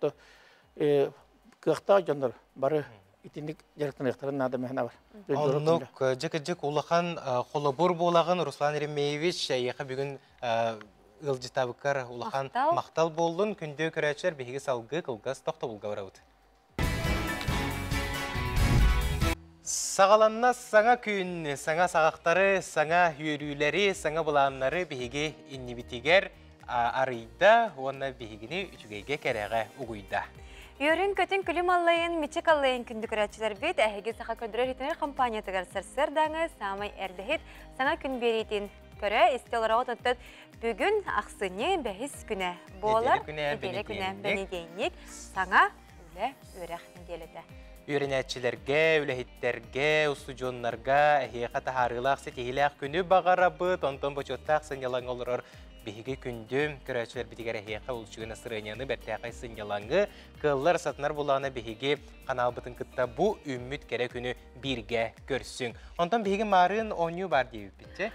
кыахтаах дьоннор бары Итинник дьарыктаныахтарын наада мэһэн бар. Оннук дьэ-кырдьык улахан холобур буолаҕын Руслан Еремеевич, эйиэхэ бүгүн ыалдьытабыккар улахан махтал буоллун. Күндү көрөөччүлэр, биһиги салгыы кылгас тохтобулга барабыт. Саҕаланна саҥа күн, саҥа саҕахтары, саҥа үөрүүлэри, саҥа былааннары биһиги иннибитигэр арыйда уонна биһигини үчүгэйгэ кэрэҕэ угуйда. Үөрүн-көтүн күлүм аллайын, мичик аллайын күндү көрөөччүлэрбит, эһиги Саха көрдөрөр иһитинэр компаниятыгар сарсыардааҥы саамай эрдэһит саҥа күн биэриитин көрө истэ олороҕут. Оттон бүгүн ахсынньы бэһис күнэ буолар. Нэдиэлэ күнэ бэнидиэнньик саҥа үлэ үөрэх нэдиэлэтэ. Үөрэнээччилэргэ, үлэһиттэргэ, устудьуоннарга эһиэхэ таһаарыылаах ситиһиилээх күнү баҕарабыт. Онтон бочуоттаах сынньалаҥ олорор биһиги күндү көрөөччүлэрбитигэр эһиэхэ улучугун настырыанньаны бэртээхэй сынньалаҥы кыаллар сатанар булаана биһиги ханаалбытын кытта бу үүммүт кэрэ күнү бииргэ көрсүҥ. Онтон биһиги маарыын оонньуу баар диэбиппит.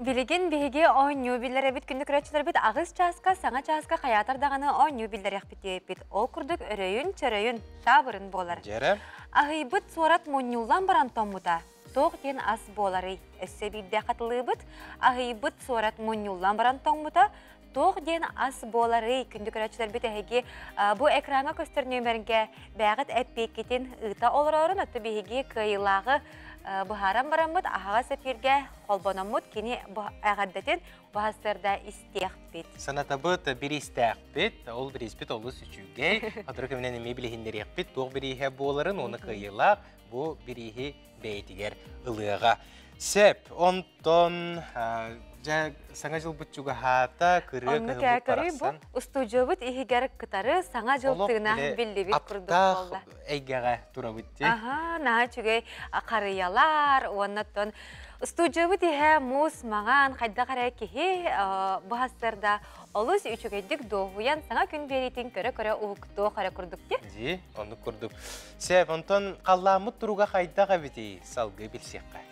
Билигин биһиги оонньуу биллэрэбит күндү көрөөччүлэрбит аҕыс чааска саҥа чааска хайаатар даҕаны оонньуу биллэриэхпит диэбиппит. Ол курдук өрөйүн, чөрөйүн, таабырын буолар. Дьэрэ. Аһыйбыт суорат мунньуллан баран томмута. Туох диэн ас буоларый? Өссө биирдэ хатылыыбыт. Аһыйбыт суорат мунньуллан баран тоҥмута. Туох диэн ас буоларый? Күндү көрөөччүлэрбит эһиги бу экраҥҥа көстөр нүөмэргэ бэйэҕит эппиэккитин ыыта олороорун, оттон биһиги кыайыылааҕы быһааран бараммыт аһаҕас эфиргэ холбономмут кини эҕэрдэтин баһастарда истиэхпит. Санатабыт бириистээхпит, ол бирииспит олус үчүгэй. Сотору кэминэн эмиэ билиһиннэриэхпит туох бирииһэ буоларын, уонна кыайыылаах бу бирииһи бэйэтигэр ылыаҕа. Сөп, онтон дьэ саҥа дьылбыт чугаһаата, кырыа кыһылбыт барахсан. Бу устудьуобут иһигэр кытары саҥа дьыл тыына биллибит курдук буолла. Эйгэҕэ турабыт дии. Аха, наһаа үчүгэй харыйалар, уоннаттан устудьуобут иһэ муус маҥан, хайдах эрэ киһи быһастарда олус үчүгэйдик дуоһуйан саҥа күн биэриитин көрө-көрө уһуктуох эрэ курдук дии. Дии, оннук курдук. Сөп, онтон халлааммыт туруга хайдах эбитий? Салгыы билсиэххэ.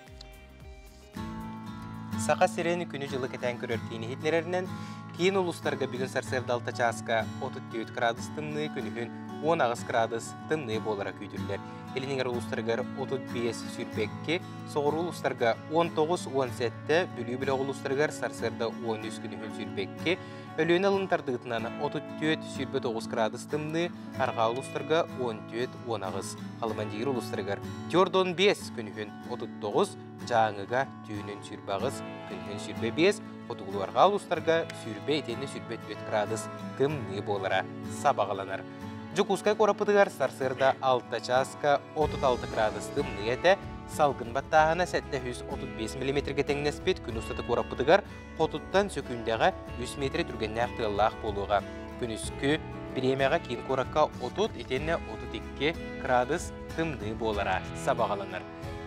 Саха сирин күнү-дьылы кэтээн көрөр киин иһитиннэрэринэн, киин улуустарга бүгүн сарсыарда 6 чааска 34 градус тымныы, күнүһүн 18 градус тымныы буолара күүтүллэр. Илин улуустарыгар 35-22, соҕуруу улуустарга 19-17, Бүлүү бөлөх улуустарыгар сарсыарда 13 күнүһүн 22, Өлүөнэ алын тардыытынан 34-29 градус тымныы, арҕаа улуустарга 14-18, Халымандиир улуустарыгар 45 күнүһүн 39, Дьааҥыга түүнүн 28, күнүһүн 25, хотугулуу-арҕаа улуустарга 20 итиэннэ 24 градус тымныы буолара сабаҕаланар. Дьокуускай куораппытыгар сарсыарда 6 чааска 36 градус тымныы этэ, салгын баттааһына 735 миллиметргэ тэҥнэспит күн устата куораппытыгар хотуттан сөкүүндэҕэ 3 метр түргэннээх тыаллаах буолуоҕа. Күнүскү бириэмэҕэ киин куоракка 30 итиэннэ 32 градус тымныы буолара сабаҕаланар.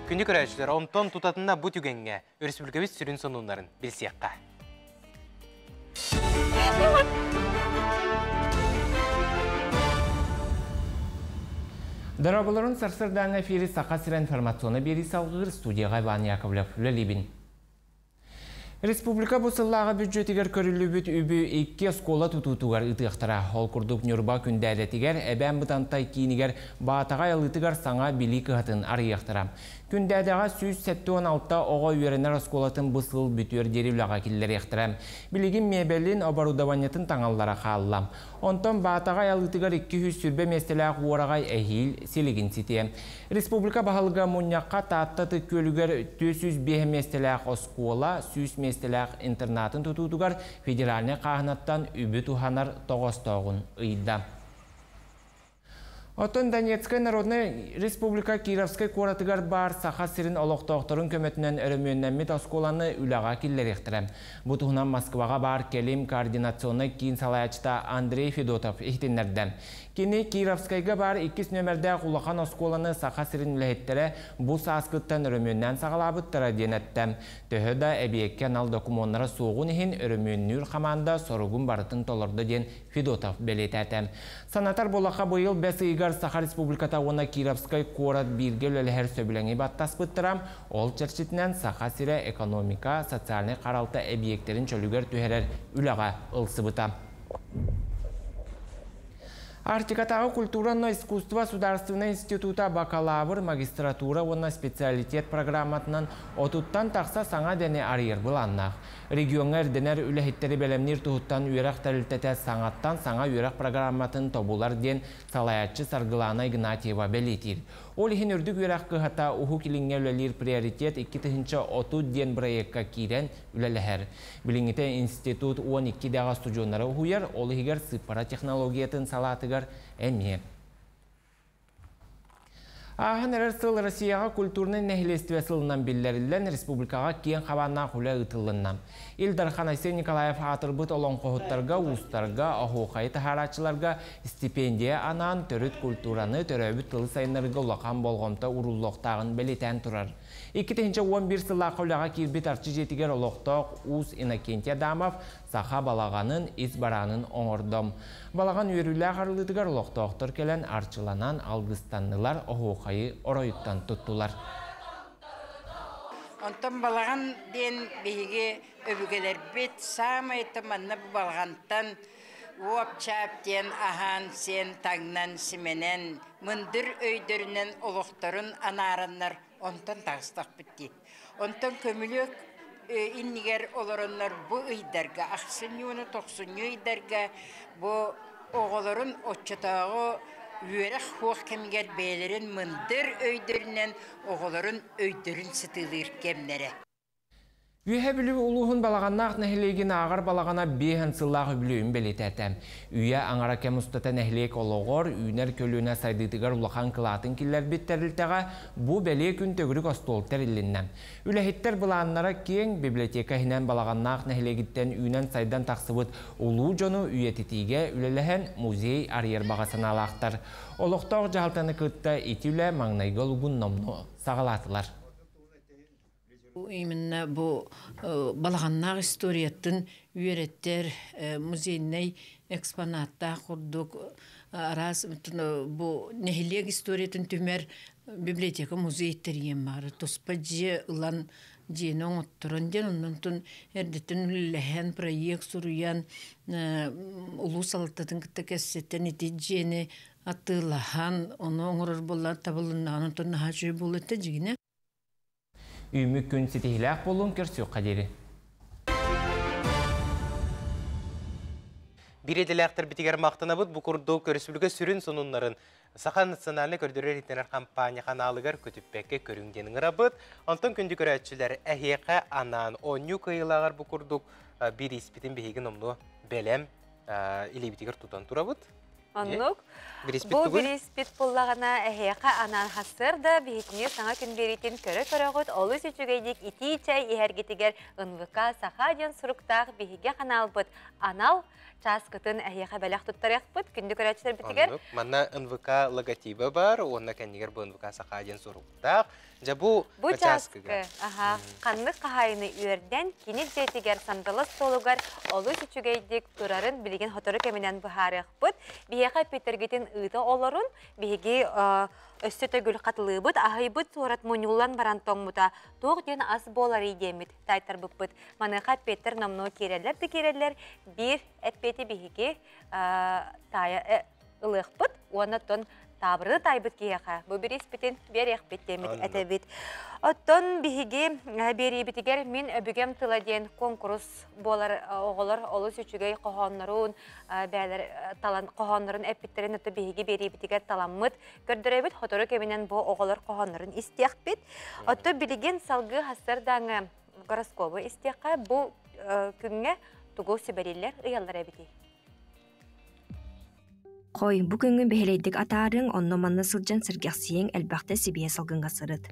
Күндү көрөөччүлэр, онтон тутатына бу түгэҥҥэ өрөспүүбүлүкэбит сүрүн сонуннарын билсиэххэ. Дорогуларын сарсырдааҥы эфири Саха сирэ информационнай биэрии салгыыр студияҕа Иван Яковлев үлэлиибин. Республика бу сыллааҕы бюджетигэр көрүллүбүт үбү икки оскуола тутуутугар ыытыахтара. Ол курдук Ньурба Күндээдэтигэр, Эбээн Бытантай киинигэр Баатаҕай алыытыгар саҥа билии кыһатын арыйыахтара. Күндээдэҕэ 176 оҕо үөрэнэр оскуолатын бу сыл бүтүөр диэри үлэҕэ киллэриэхтэрэ. Билигин миэбэлин, оборудованиетын таҥаллара хаалла. Онтон Баатаҕай алыытыгар 220 миэстэлээх уораҕай эһиил силигин ситиэ. Республика баһылыга мунньахха Таатта Ытык Күөлүгэр 405 миэстэлээх оскуола, 100 миэстэлээх интернатын тутуутугар федеральнай хааһынаттан үбү туһанар тоҕоостооҕун ыйда. Оттон Донецкай Народнай Республика Кировскай куоратыгар баар Саха сирин олохтоохторун көмөтүнэн өрөмүөннэммит оскуоланы үлэҕэ киллэриэхтэрэ. Бу туһунан Москваҕа баар кэлим координационнай киин салайааччыта Андрей Федотов иһитиннэрдэ. Кини Кировскайга баар иккис нүөмэрдээх улахан оскуоланы Саха сирин үлэһиттэрэ бу сааскыттан өрөмүөннээн саҕалаабыттара диэн эттэ. Төһө да эбиэккэ анал докумуоннара суоҕун иһин өрөмүөннүүр хамаанда соругун барытын толордо диэн Федотов бэлиэтээтэ. Санатар буоллахха, быйыл бэс ыйыгар Саха Республиката уонна Кировскай куорат бииргэ үлэлэһэр сөбүлэҥи баттаспыттара. Ол чэрчитинэн Саха сирэ экономика, социальнай харалта эбийиэктэрин чөлүгэр түһэрэр үлэҕэ ылсыбыта. Арктикатааҕы культура искусство судаарыстыбаннай института бакалавр, магистратура уонна специалитет программатынан 30-тан тахса саҥа идэни арыйар былааннаах. Региоҥҥа ирдэнэр үлэһиттэри бэлэмниир туһуттан үөрэх тэрилтэтэ саҥаттан саҥа үөрэх программатын тобулар диэн салайааччы Саргылана Игнатьева бэлиэтиир. Ол иһин үрдүк үөрэх кыһата Уһук Илиҥҥэ үлэлиир Приоритет 2030 диэн бырайыакка киирэн үлэлэһэр. Билиҥҥитэ институт 12 идэҕэ устудьуоннары уһуйар, ол иһигэр сыыппара технологиятын салаатыгар эмиэ. Ааһан эрэр сыл Россияҕа культурнай нэһилиэстибэ сылынан биллэриллэн, республикаҕа киэҥ хабааннаах үлэ ыытыллынна. Ил Дархан Айсен Николаев аатырбыт олоҥхоһуттарга, уустарга, оһуохайы таһаарааччыларга стипендия анаан, төрүт культураны, төрөөбүт тылы сайыннарыыга улахан болҕомто ууруллуохтааҕын бэлиэтээн турар. 2011 сыллаахха үлэҕэ киирбит Арчы дьиэтигэр олохтоох уус Иннокентий Адамов саха балаҕанын ис бараанын оҥордо. Балаҕан үөрүүлээх арыллыытыгар олохтоохтор кэлэн арчыланан алгыстаннылар, оһуохайы оройуттан туттулар. Онтон балаҕан диэн биһиги өбүгэлэрбит саамай манна бу балаҕантан уоп-чаап диэн аһаан-сиэн, таҥнан, симэнэн, мындыр өйдөрүнэн олохторун анаараннар онтон таҕыстахпыт дии. Онтон көмүлүөк иннигэр олороннор бу ыйдарга, ахсынньы уонна тохсунньу ыйдарга бу оҕолорун оччотооҕу үөрэх хуох кэмигэр бэйэлэрин мындыр өйдөрүнэн оҕолорун өйдөрүн сытыылыыр кэмнэрэ. Үөһээ Бүлүү улууһун Балаҕаннаах нэһилиэгин ааҕар балаҕана биэһэн сыллаах үбүлүөйүн бэлиэтээтэ. Үйэ аҥара кэм устата нэһилиэк олоҕор, үүнэр көлүөнэ сайдыытыгар улахан кылаатын киллэрбит тэрилтэҕэ бу бэлиэ күн төгүрүк остуол тэрилиннэ. Үлэһиттэр былааннара киэҥ, библиотека иһинэн Балаҕаннаах нэһилиэгиттэн үүнэн-сайдан тахсыбыт улуу дьону үйэтитиигэ үлэлэһэн музей арыйар баҕа санаалаахтар. Олохтоох дьаһалтаны кытта ити үлэ маҥнайгы олугун номнуо саҕалаатылар. Именно бу балаҕаннаах историяттын үөрэттэр музейнай экспонаттаах курдук араас бу нэһилиэк историятын түмэр библиотека музей тэрийэн баара туспа дьиэ ылан дьиэни оҥотторон диэн оннонтон эрдэттэн үлэлэһэн проект суруйан улуус салалтатын кытта кэпсэтэн ити дьиэни атыылаһан ону оҥорор буолла табылыннаҕына онтон наһаа үчүгэй буолуо этэ дьигинэ. Үүммүт күн ситиһиилээх буоллун, көрсүөххэ диэри. Биир идэлээхтэрбитигэр махтанабыт. Бу курдук өрөспүүбүлүкэ сүрүн сонуннарын Саха национальнай көрдөрөр иһитиннэрэр компания ханаалыгар көтүппэккэ көрүҥ диэн ыҥырабыт. Онтон күндү көрөөччүлэр, эһиэхэ анаан оонньуу кыайыылааҕар бу курдук бирииспитин биһиги номнуо бэлэм илиибитигэр тутан турабыт. Оннук. Бу бириспит буллаҕына эһиэхэ анаан хассыар да биһикини саҥа күн биэриитин көрө-көрөҕүт олус үчүгэйдик итии чэй иһэргитигэр НВК Саха диэн суруктаах биһиги ханаалбыт анал чааскытын эһиэхэ бэлэх туттарыахпыт күндү көрөөччүлэрбитигэр. Оннук. Манна НВК логотиба бар, уонна кэннигэр бу НВК Саха диэн суруктаах. Дьэ бу Бу чааскы, аха, ханнык хаһаайыны үөрдэн, кини дьиэтигэр сандала столугар олус үчүгэйдик турарын билигин сотору кэминэн быһаарыахпыт. Биһиэхэ эппиттэргитин ыыта олорун, биһиги өссө төгүл хатылыыбыт, аһыйбыт суорат мунньуллан баран тоҥмута туох диэн ас буоларый диэммит таайтарбыппыт. Маныаха эппиэттэр номнуо киирэллэр да киирэллэр, биир эппиэти биһиги таайа ылыахпыт уонна оттон таабыры таайбыт киһиэхэ бу бирииспитин биэриэхпит диэммит этэбит. Оттон биһиги биэриибитигэр Мин өбүгэм тыла диэн куонкурус буолар оҕолор олус үчүгэй хоһооннорун бээлэр талан хоһооннорун эппиттэрин отто биһиги биэриибитигэр таламмыт көрдөрөбүт сотору кэминэн бу оҕолор хоһооннорун истиэхпит. Оттон билигин салгыы хассардааҥы гороскобу истиэххэ бу күҥҥэ тугу сүбэлииллэр ыйаллар эбитий? Хой, бу күҥҥүн бэһэлэйдик атаарыҥ, онно-манна сылдьан сэргэхсийиҥ, элбэхтэ сибиэ салгыҥҥа сырыт.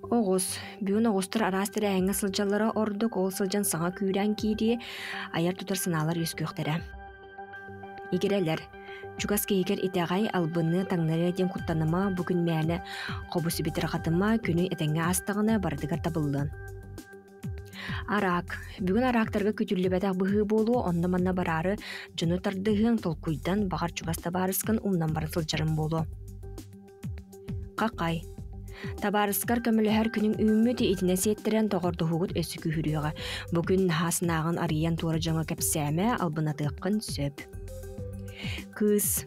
Оҕус. Бүгүн оҕустар араас тэрээһиҥҥэ сылдьаллара ордук, ол сылдьан саҥа күүрээн киирии, айар-тутар санаалар үөскүөхтэрэ. Игирэлэр. Чугас киһигэр итэҕэй, албынныа, таҥнарыа диэн куттаныма, бу күн мээнэ хобус битирҕатыма, күнү этэҥҥэ аастаҕына барытыгар табыллыан. Араак. Бүгүн араактарга күтүллүбэтэх быһыы буолуо, онно-манна бараары дьону тардыһыаҥ, толкуйдан, баҕар чугас табаарыскын умнан баран сылдьарыҥ буолуо. Хахай. Табаарыскар көмөлөһөр күнүҥ үүммүт, итинэ сиэттэрэн доҕордоһуугут өссө күүһүрүөҕэ. Бу күн наһаа санааҕын арыйан туора дьоҥҥо кэпсээмэ, албынатыаххын сөп. Кыыс.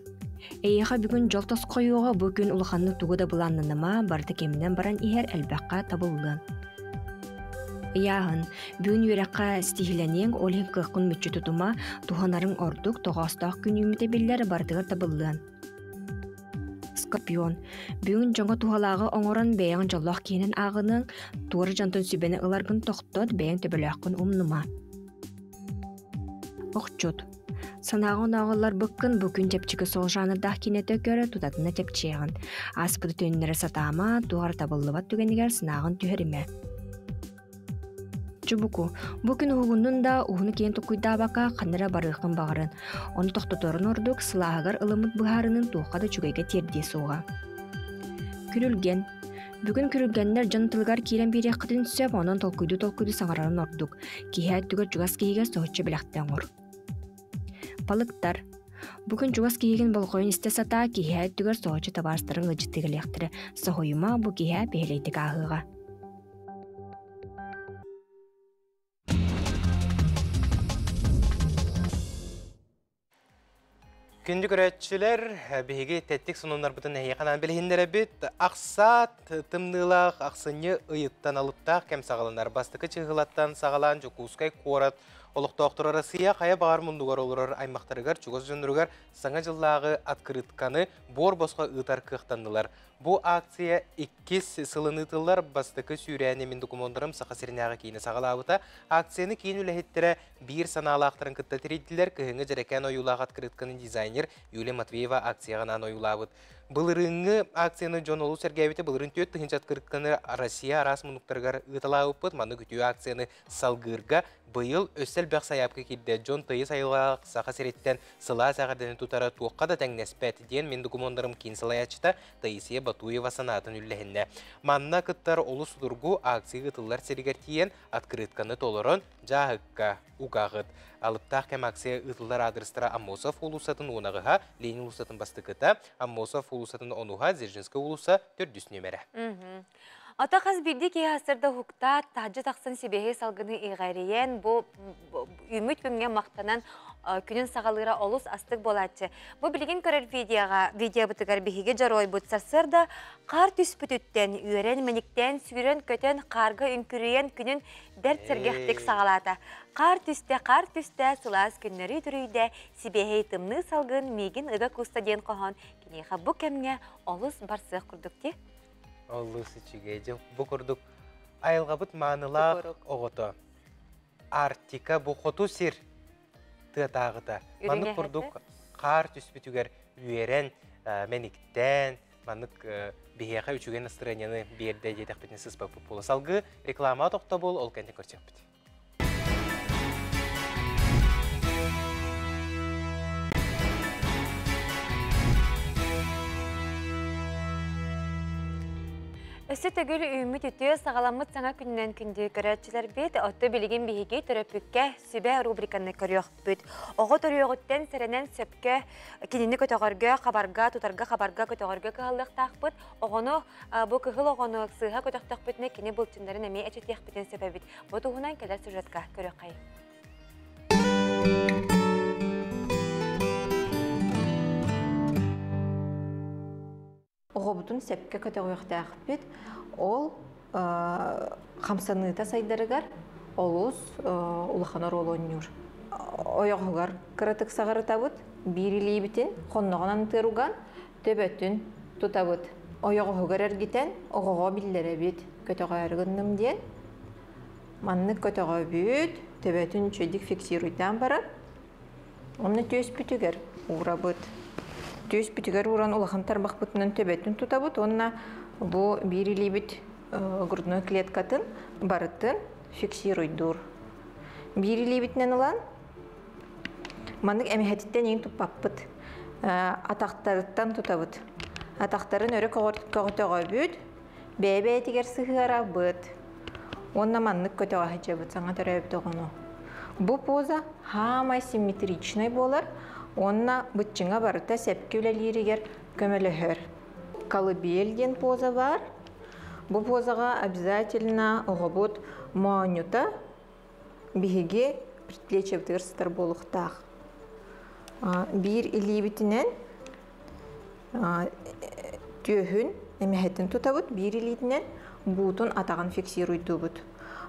Эйиэхэ бүгүн дьол тосхойуоҕа бу күн улаханнык тугу да былааннаныма, барыта кэминэн баран иһэр элбэххэ табыллыан. Ыйааһын. Бүгүн үөрэххэ ситиһилэниэҥ, ол иһин кыаххын мүччү тутума, туһанарыҥ ордук, тоҕоостоох күн үүммүтэ биллэр, барытыгар табыллыан. Скорпион. Бүгүн дьоҥҥо туһалааҕы оҥорон бэйэҥ дьоллоох киһинэн ааҕыныаҥ, туора дьонтон сүбэни ыларгын тохтот, бэйэҥ төбөлөөххүн умнума. Охчут. Санааҕын ааҕылларбыккын бу күн чэпчэки суол жанрдаах киинэтэ көрө тутатына чэпчиэҕин. Ааспыты төннөрө сатаама, туох эрэ табыллыбат түгэнигэр санааҕын түһэримэ. Чубуку. Бу күн уһугуннун да, уһуну киэн токуйдаабакка ханна эрэ барыаххын баҕарын. Ону тохтоторун ордук, сылааһыгар ылыммыт быһаарынын туохха да үчүгэйгэ тиэрдиэ суоҕа. Күрүлгэн. Бүгүн күрүлгэннэр дьон тылыгар киирэн биэриэххитин сөп, онон толкуйду-толкуйду саҥарарын ордук. Киһи өттүгэр чугас киһигэ соһуччу бэлэхтэ оҥор. Балыктар. Бу күн чугас киһигин болҕойон истэ сатаа, киһи өттүгэр соһуччу табаарыстарыҥ ыалдьыттыы кэлиэхтэрэ. Соһуйума, бу киһи бэһэлэйдик ааһыаҕа. Күндү көрөөччүлэр, биһиги тэттик сонуннарбытын эһиэхэ анаан билиһиннэрэбит. Ахсаат тымныылаах ахсынньы ыйыттан алыптаах кэм саҕаланар. Бастакы чыһылаттан саҕалаан Дьокуускай куорат олохтоохторо Россия хайа баҕар муннугар олорор аймахтарыгар, чугас дьонноругар Саҥа дьыллааҕы открытканы буор босхо ыытар кыахтаннылар. Бу акция иккис сылын ыытыллар бастакы сүүрээни мин докумуоннарым Саха сиринээҕи киинэ саҕалаабыта. Акцияны киин үлэһиттэрэ биир санаалаахтарын кытта тэрийдилэр. Кыһыҥҥы дьэрэкээн ойуулаах открытканы дизайнер Юлия Матвеева акцияҕа анаан ойуулаабыт. Былырыыҥҥы акцияны дьон олус сэргээбитэ. Былырыын 4000 открытканы Россия араас муннуктарыгар ыыталаабыппыт. Маннык үтүө акцияны салгыырга быйыл өссө элбэх сайаапка киирдэ. Дьон тыйыс айылаах Саха сириттэн сылаас эҕэрдэни тутара туохха да тэҥнэспэт, диэн мин докумуоннарым киин салайааччыта Таисия Батуева санаатын үллэһиннэ. Манна кыттар олус судургу акция ыытыллар сиригэр тиийэн открытканы толорон дьааһыкка угаҕыт. Алыптаах кэм акция ыытыллар аадырыстара Аммосов уулуссатын уонаҕыһа, Ленин уулуссатын бастакыта, Аммосов уулуссатын онуһа, Дзержинскэй уулусса төрдүс нүөмэрэ. Ата хас биирдии киһи сарда уһуктаат, таһдьа тахсан сибиэһэй салгыны иҕэрийэн, бу үүммүт күҥҥэ махтанан күнүн саҕалыыра олус астык буолааччы. Бу билигин көрөр видеоҕа, видеобытыгар биһиги дьоруойбут сарсыарда хаар түспүтүттэн үөрэн, мэниктээн, сүүрэн-көтөн, хаарга үҥкүрүйэн күнүн бэрт сэргэхтик саҕалаата. Хаар түстэ, хаар түстэ, сылаас күннэри үтүрүйдэ, сибиэһэй тымныы салгын миигин ыга кууста диэн хоһоон киниэхэ бу кэмҥэ олус барсыах курдук дии. Олус үчүгэй. Дьэ, бу курдук айылҕабыт маанылаах оҕото. Арктика бу хоту сир тыатааҕыта. Маннык курдук хаар түспүтүгэр үөрэн, мэниктээн, маннык биһиэхэ үчүгэй настроениены биэрдэ диэтэхпитинэ сыспаппыт буолуо. Салгыы реклама тохтобул, ол кэннэ көрсүөхпүт. Өссө төгүл үүммүт үтүө саҕаламмыт саҥа күнүнэн күндү көрөөччүлэрбит, отто билигин биһиги төрөппүккэ сүбэ рубриканы көрүөхпүт. Оҕо төрүөҕүттэн сэрэнэн сөпкө кинини көтөҕөргө, хабарга, тутарга, хабарга, көтөҕөргө кыһаллыахтаахпыт. Оҕону бу кыһыл оҕону сыыһа көтөхтөхпүтүнэ кини былчыннарын эмиэ эчэтиэхпитин сөп эбит. Бу туһунан кэлэр сюжетка көрүөххэйиҥ. Оҕобутун сөпкө көтөҕүөхтээхпит. Ол хамсаныыта сайдарыгар олус улахан оруолу оонньуур. Ойоҕоһугар кыратык саҕарытабыт, биир илиибитин хонноҕунан ытыар уган, төбөтүн тутабыт. Ойоҕоһугар эргитэн оҕоҕо биллэрэбит, көтөҕөөрү гынным диэн. Маннык көтөҕөбүт, төбөтүн үчүгэйдик фиксируйдаан баран, онно түөспүтүгэр уурабыт. Түөспүтүгэр ууран улахан тарбахпытынан төбөтүн тутабыт уонна бу биир илиибит грудной клеткатын барытын фиксируйдуур. Биир илиибитинэн ылан Маннык эмэһэтиттэн иин туппаппыт. Атахтарыттан тутабыт. Атахтарын өрө көҕөтөҕөбүт, бэйэ-бэйэтигэр сыһыарабыт. Уонна маннык көтөҕө сылдьабыт саҥа төрөөбүт оҕону. Бу поза хаамай симметричнай буолар уонна быччыҥа барыта сөпкө үлэлииригэр көмөлөһөр. Колыбель диэн поза баар. Бу позаҕа обязательно оҕобут моонньута Биһиги предплечьебытыгар сытар буолуохтаах. Биир илиибитинэн түөһүн эмэһэтин тутабыт, биир илиитинэн буутун атаҕын фиксируйдуубут.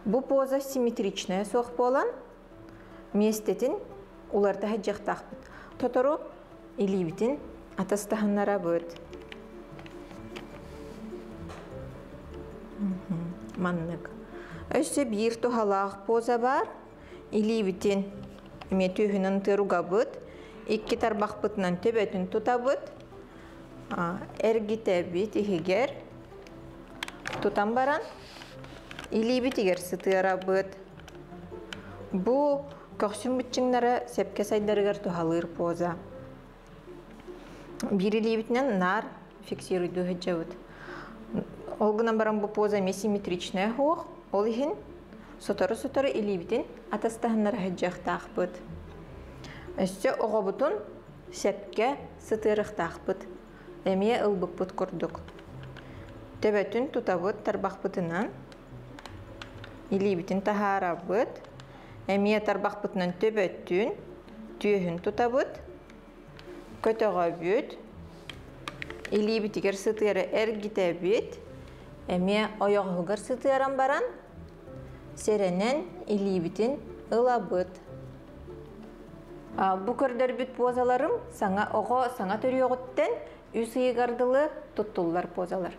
Бу поза симметричная суох буолан, миэстэтин уларыта сылдьыахтаахпыт. Тотору илиибитин атастаһыннарабыт. Маннык. Өссө биир туһалаах поза бар. Илиибитин эмиэ түөһүнэн тыругабыт. Икки тарбахпытынан төбөтүн тутабыт. Эргитэбит иһигэр. Тутан баран илиибитигэр сытыарабыт. Бу көхсүн быччыҥнара сепке сайдарыгар туһалыыр поза. Биир илиибитинэн наар фиксируйдуу сылдьабыт. Ол гынан баран бу поза эмиэ симметричная суох. Ол иһин сотору-сотору илиибитин атастаһыннара сылдьыахтаахпыт. Өссө оҕобутун сепке сытыарыахтаахпыт. Эмиэ ылбыппыт курдук. Төбөтүн тутабыт тарбахпытынан, илиибитин таһаарабыт. Эмиэ тарбахпытынан төбөтүн, түөһүн тутабыт. Көтөҕөбүт. Илиибитигэр сытыары эргитэбит. Эмиэ ойоҕоһугар сытыаран баран, сэрэнэн илиибитин ылабыт. Бу көрдөрбүт позаларым саҥа оҕо саҥа төрүөҕүттэн үс ыйыгар дылы туттуллар позалар.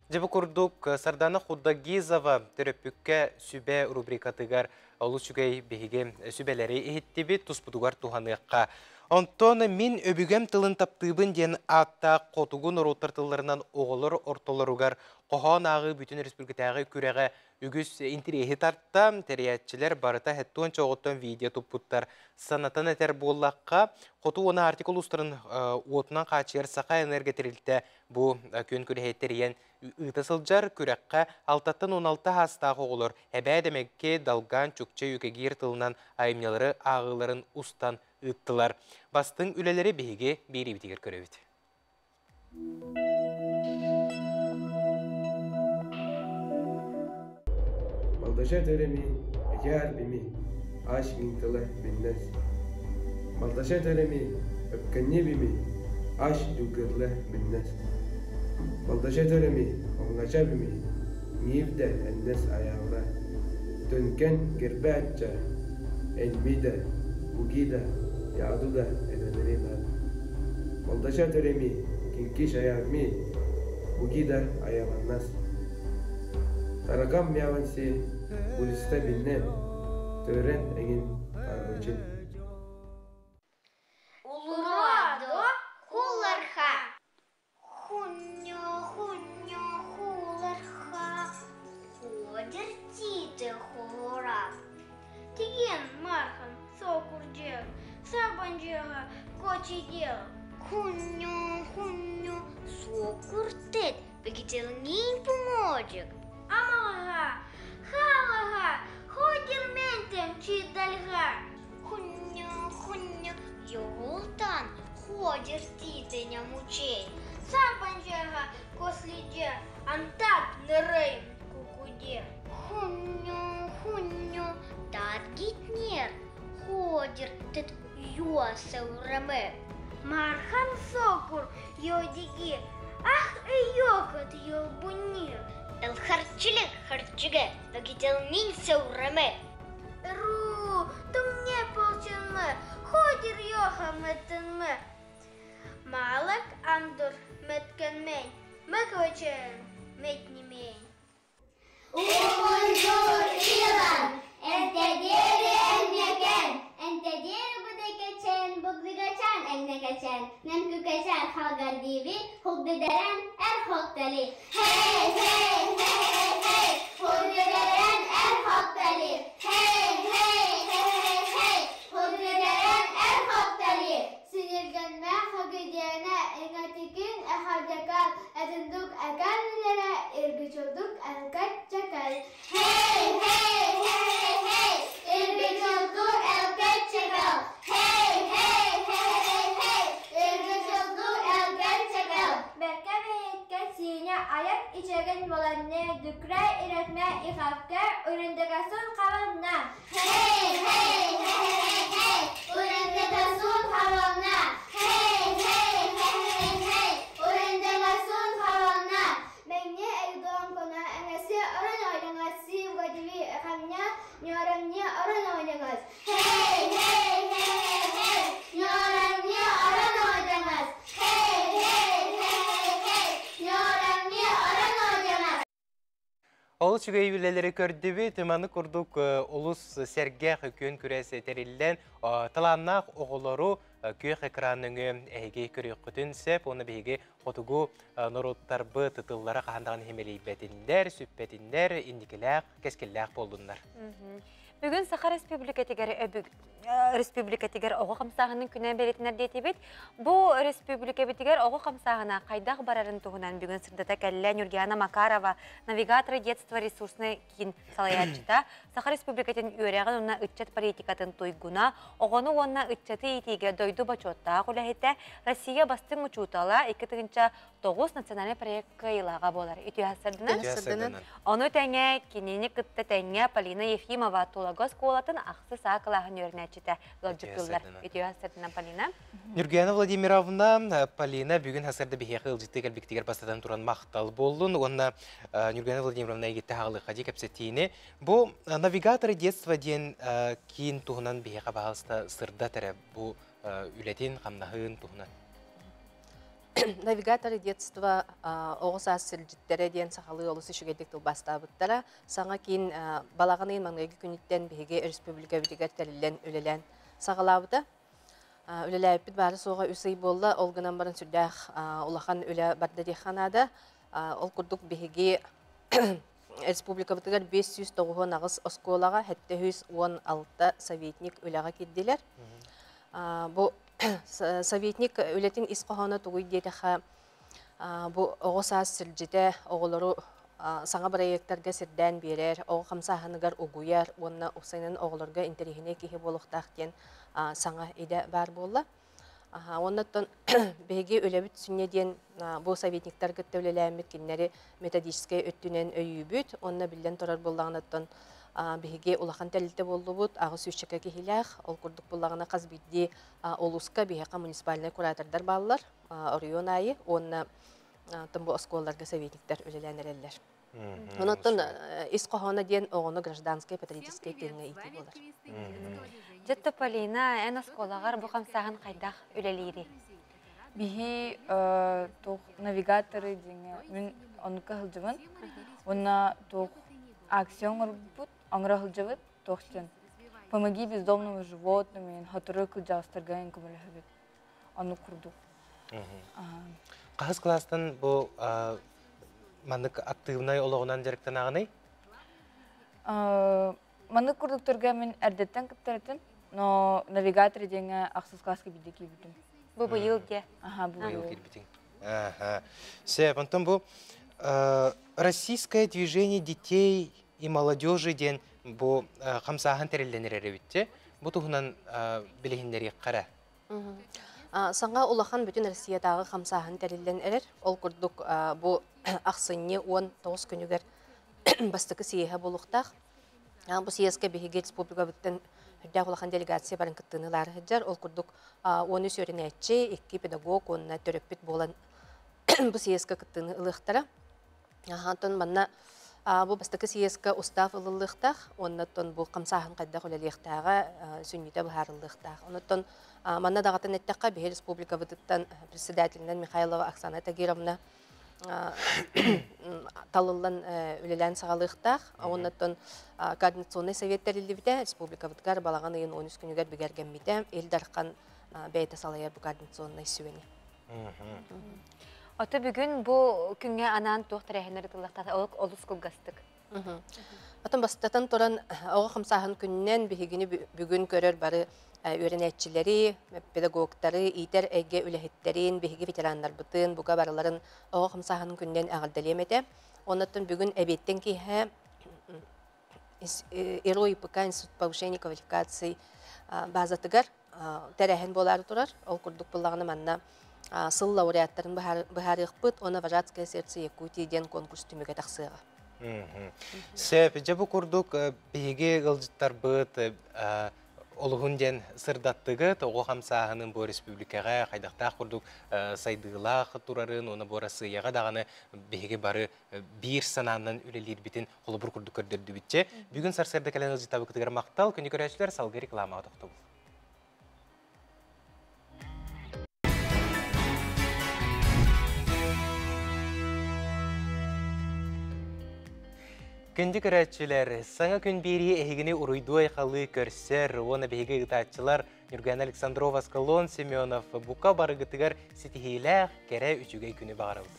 Дьэ бу курдук Сардана Худдагизова төрөппүккэ сүбэ рубрикатыгар олус үчүгэй биһиги сүбэлэри иһиттибит, туспутугар туһаныахха. Онтон мин өбүгэм тылын таптыыбын диэн ааттаах хотугу норуоттар тылларынан оҕолор ортолоругар хоһоон ааҕыы бүтүн республикатааҕы күрэҕэ үгүс интириэһи тарта. Тэрийээччилэр барыта хэттуон чоҕуттан видео туппуттар. Санатан этэр буоллахха, хоту уонна Арктика улуустарын уотунан хааччыйар Саха энерго тэрилтэ бу күн күрэһи тэрийэн ыыта сылдьар. Күрэххэ алтаттан 16 саастаах оҕолор эбээ дэмэкки далгаан чукча юкагир тылынан айымньылары ааҕыыларын устан ыыттылар. Бастыҥ үлэлэри биһиги биэриибитигэр көрөбүт. Малдаша төреми, эжар бими, аш минтылы биннес. Малдаша төреми, өпкенне бими, аш дугырлы биннес. Малдаша төреми, оңнача бими, нивде эннес аявра. Төнкен гербәтчә, энмиде, бугида, ядуда эденерина. Малдаша төреми, кинкиш аявми, бугида аяваннас. Тарагам мяванси, улиста бинне, төрен эгин таргычын. Улуруадо хуларха. Хуньо, хуньо, хуларха. Ходер тите хулура. Тиген мархан сокурджер, сабанджера кочидел. Хуньо, хуньо, сокуртет, бегителнин поможек. Амалага, халага, ходер ментем чидальга. Хуньо, хуньо, йолтан, ходер титеня мучей. Сабанджера кослиде, антат нерейм кукуде. Хуньо, хуньо, татгитнер, ходер тет йосеуреме. Мархан сокур йодиги, ах и йокот йолбунир. Эл харчилек харчиге, вагител нинсеуреме. Ру, тумне полчынмы, ходер йоха мэтынмы. Малак андур мэткенмень, мэквечен мэтнемень. Умунжур илан, энтедери эннекен, энтедери будекечен, бугдыгачан эннекечен, нэнкүкечен халгардиви, хугдыдерен эр хоктали. Хей, хей, хей, хей, хугдыдерен эр хоктали. Хей, хей, хей, хей, хугдыдерен эр хоктали. Синиргенме хагыдиэне эңатикин эхардакал, этиндук эканлере иргичолдук элкат чакал. Хей, хей, хей, хей, иргичолдук элкат чакал. Хей, хей, хей, хей, иргичолдук элкат чакал. Бәркә бәйткә сине аяк ичәген боланны дүкрә иретмә ихафка үрендегасун кабанна. Хей, хей, хей, хей, үрендегасун кабанна. Ньооромньо, ньооромньо орон оодьоҥос. Хей, хей, хей, хей, ньооромньо орон оодьоҥос. Хей, хей, хей, хей, ньооромньо орон оодьоҥос. Ол үчүгэй үлэлэри көрдүбүт, маны курдук олус сэргэх күөн күрэс тэриллэн, талааннаах оҕолору күөх экран өҥө эһиги көрүөххүтүн сөп, уонна биһиги хотугу норуоттарбыт тыллара хаһан даҕаны химэлийбэтиннэр, сүппэтиннэр, инникилээх, кэскиллээх буоллуннар. Бүгүн Саха Республикатыгар республикатыгар оҕо хамсааһынын күнэ бэлиэтинэр диэтибит. Бу республикабитигэр оҕо хамсааһына хайдах барарын туһунан бүгүн сырдата кэллэ Нюргиана Макарова, навигаторы детства ресурсный киин салайааччыта, Саха Республикатын үөрэҕин уонна ыччат политикатын туйгуна, оҕону уонна ыччаты иитиигэ дойду бочуоттаах үлэһитэ, Россия бастыҥ учуутала, 2009 национальный проект кыайыылааҕа буолар. Үтүө сырдынан. Ону тэҥэ кинини кытта тэҥҥэ Полина Ефимова Тулагы оскуолатын ахсыс А кылааһын үөрэнээччитэ ыалдьыттыыллар. Үтүө сырдынан, Полина. Нюргуяна Владимировна, Полина бүгүн хасырда биһиэхэ ыалдьыттыы кэлбиктигэр бастатан туран махтал буоллун уонна Нюргуяна Владимировна эгитте хаалыхха дии кэпсэтиини. Бу «Навигаторы детства» диэн киин туһунан биһиэхэ баһалыста сырдат эрэ бу үлэтин, хамнаһын туһунан. «Навигаторы детства» оҕо саас сирдьиттэрэ диэн сахалыы олус үчүгэйдик тылбаастаабыттара. Саҥа киин балаҕан ыйын маҥнайгы күнүттэн биһиги республикабытыгар тэриллэн үлэлээн саҕалаабыта. Үлэлээбиппит баара суоҕа үс ый буолла, ол гынан баран сүрдээх улахан үлэ барда диэххэ наада. Ол курдук биһиги республикабытыгар 598 оскуолаҕа 716 советник үлэҕэ киирдилэр. Бу советник үлэтин ис хоһооно тугуй диэтэхэ, бу оҕо саас сирдьитэ оҕолору саҥа бырайыактарга сирдээн биэрэр, оҕо хамсааһыныгар угуйар уонна уопсайынан оҕолорго интэриэһинэй киһи буолуохтаах диэн саҥа идэ баар буолла. Уоннаттан биһиги үлэбит сүнньэ диэн бу советниктар кытта үлэлээммит кинилэри методическай өттүнэн өйүүбүт уонна биллэн турар буоллаҕынаттан биһиги улахан тэрилтэ буоллубут, аҕыс сүүсчэкэ киһилээх, ол курдук буоллаҕына хас биирдии улууска биһиэхэ муниципальнай куратордар бааллар, оройуон аайы уонна бу оскуолаларга советниктар үлэлээн эрэллэр. Онон ис хоһооно диэн оҕону гражданскай патриотическай тыыҥҥа иитии буолар. Дьэ, Полина, эн оскуолаҕар бу хамсааһын хайдах үлэлиирий? Биһи туох навигаторы диэҥҥэ мин оннукка сылдьабын. Уонна туох акция оҥорбут, оҥоро сылдьабыт туох диэн «Помоги бездомному животному» хотору кырдьаҕастарга көмөлөһөбүт. Оннук курдук. Хаһыс кылаастан бу маннык актыыбынай олоҕунан дьарыктанаҕыный? Маннык курдуктарга мин эрдэттэн кыттар этим, но навигатор диэҥҥэ ахсыс класска биирдэ киирбитим. Бу быйыл дьэ. Аха, бу быйыл киирбитиҥ. Ага. Сөп, онтон бу Российское движение детей и молодежи диэн бу хамсааһын тэриллэн эрэр эбит Бу туһунан билиһиннэриэххэ. Саҥа улахан бүтүн Россиятааҕы хамсааһын тэриллэн эрэр. Ол курдук бу ахсынньы 19 күнүгэр бастакы съеһэ буолуохтаах. Бу съезкэ биһиги республикабыттан үрдээх улахан делегация баран кыттыыны ылаары сылдьар. Ол курдук 13 үөрэнээччи, икки педагог уонна төрөппүт буолан бу съезкэ кыттыыны ылыахтара. Онтон манна бу бастакы съезкэ устав ылыллыахтаах, уоннаттан бу хамсааһын хайдах үлэлиэхтээҕэ сүнньүтэ быһаарыллыахтаах. Онуттан манна даҕатан эттэххэ, биһи республикабытыттан председателинэн Михайлова Оксана Тагировна талыллан үлэлээн саҕалыахтаах. Оннуттан координационный совет тэриллибитэ, республикабытыгар балаҕан ыйын 13 күнүгэр бигэргэммитэ. Ил Дархан бэйэтэ салайар бу координационный сүбэни. Ото бүгүн бу күҥҥэ анаан туох тэрээһиннэр ыытыллахтаах олус кылгастык. Отон бастатан туран оҕо хамсааһын күнүнэн биһигини бүгүн көрөр бары үөрэнээччилэри, педагогтары, иитэр эйгэ үлэһиттэрин, биһиги ветераннарбытын, бука барыларын оҕо хамсааһынын күнүнэн эҕэрдэлиэм этэ. Оннуттан бүгүн эбиэттэн киэһэ ИРО ИПК Институт повышения квалификации базатыгар тэрээһин буолаары турар. Ол курдук буллаҕына манна сыл лауреаттарын быһаарыахпыт, уонна «Вожатское сердце Якутии» диэн конкурс түмүгэ тахсыаҕа. Сөп, дьэ бу курдук биһиги ыалдьыттарбыт Олуһун диэн сырдаттыгыт, оҕо хамсааһынын бу республикаҕа хайдахтаах курдук сайдыылаах турарын, уонна бу Арассыыйаҕа даҕаны биһиги бары биир санаанан үлэлиирбитин холобур курдук көрдөрдүбүтчэ. Бүгүн сарсыарда кэлэн ыалдьыттаабыкытыгар махтал, күнү көрөөччүлэр салгыы рекламаҕа тохтобул. Күндү көрөөччүлэр, саҥа күн биэрии эһигини уруйдуу-айхалыы көрсөр уонна биһиги ыытааччылар Ньургуяна Александрова, Аскалон Семенов бука барыгытыгар ситиһиилээх, кэрэ, үчүгэй күнү баҕарабыт.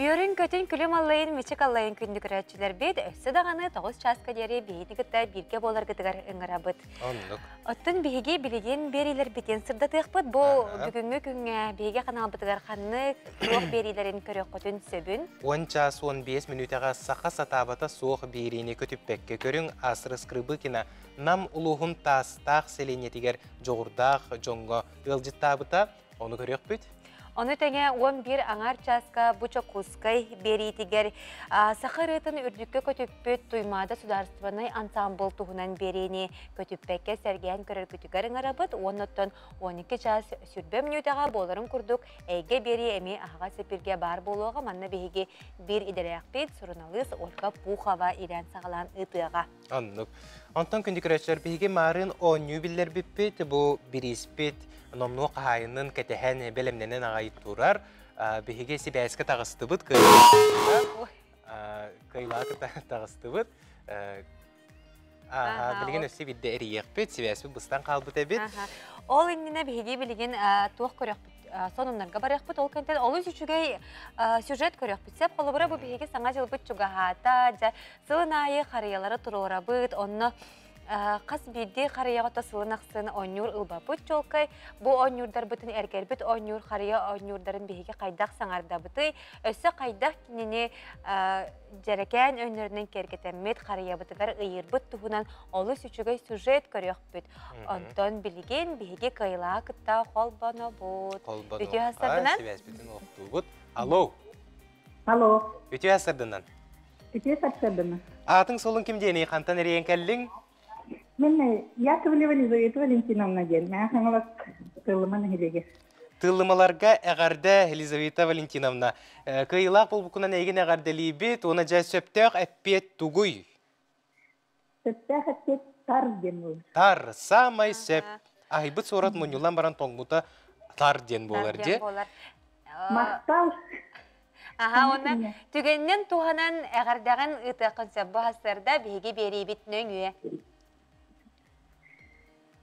Үөрүн-көтүн күлүм аллайын, мичик аллайын күндү көрөөччүлэрбит, өссө даҕаны 9 чааска диэри биһигини кытта бииргэ буоларгытыгар ыҥырабыт. Оннук. Оттон биһиги билигин биэриилэрбитин сырдатыахпыт. Бу бүгүҥҥү күҥҥэ биһиги ханаалбытыгар ханнык туох биэриилэрин көрүөххүтүн сөбүн. 10 час 15 мүнүүтэҕэ саха сатаабата суох биэриини көтүппэккэ көрүҥ Асра Скрыбыкина Нам улууһун Таастаах сэлиэнньэтигэр дьоҕурдаах дьоҥҥо ыалдьыттаабыта. Ону көрүөхпүт. Ону тэҥэ 11 аҥаар чааска бу Чокуускай биэриитигэр саха ырыатын үрдүккэ көтүппүт Туймаада судаарыстыбаннай ансаамбыл туһунан биэриини көтүппэккэ сэргээн көрөргүтүгэр ыҥырабыт уонна оттон 12 чаас сүрбэ мүнүүтэҕэ буоларын курдук эйгэ биэрии эмиэ аһаҕас эпиргэ баар буолуоҕа. Манна биһиги биир идэлээхпит суруналыыс Ольга Пухова иилээн-саҕалаан ыытыаҕа. Оннук. Онтон күндү көрөөччүлэр, биһиги маарыын оонньуу биллэрбиппит, бу бирииспит номнуо хаһаайынын кэтэһэн, бэлэмнэнэн аҕай турар. Биһиги сибээскэ таҕыстыбыт, кыайыылаах кытта таҕыстыбыт. Билигин өссө биирдэ эрийиэхпит, сибээспит быстан хаалбыт эбит. Ол иннинэ биһиги билигин туох көрөхпүт сонуннарга барыахпыт. Ол кэнтэн олус үчүгэй сюжет көрүөхпүт. Сөп холобура бу биһиги саҥа дьылбыт чугаһаата, дьэ сылын аайы харыйалары туруорабыт, онно хас биирдии харыйаҕа то сылын ахсын оонньуур ылбаппыт чуолкай. Бу оонньуурдарбытын эргэрбит оонньуур харыйа оонньуурдарын биһиги хайдах саҥардабытый, өссө хайдах кинини дьэрэкээн өҥнөрүнэн киэргэтэммит харыйабытыгар ыйыырбыт туһунан олус үчүгэй сюжет көрүөхпүт. Онтон билигин биһиги кыайылаа кытта холбонобут. Үтүө сарсыарданан. Сибээспитин олохтуубут. Алло. Алло. Үтүө сарсыарданан. Үтүө сарсыарданан. Аатыҥ суолуҥ ким диэний, хантан эрийэн кэллиҥ? Мен Яковлева Елизавета Валентиновна диэн, Мэҥэ Хаҥалас Тыыллыма нэһилиэгэ. Тыыллымаларга эҕэрдэ, Елизавета Валентиновна. Кыайыылаах буолбуккунан эйигин эҕэрдэлиибит уонна дьэ сөптөөх эппиэт тугуй? Сөптөөх эппиэт тар диэн буолар. Тар, саамай сөп. Аһыйбыт суорат мунньуллан баран тоҥмута тар диэн буолар дии. Махтал. Аха, уонна түгэнинэн туһанан эҕэрдэҕин ыытыаххын сөп бу сарсыарда биһиги биэриибит нөҥүө.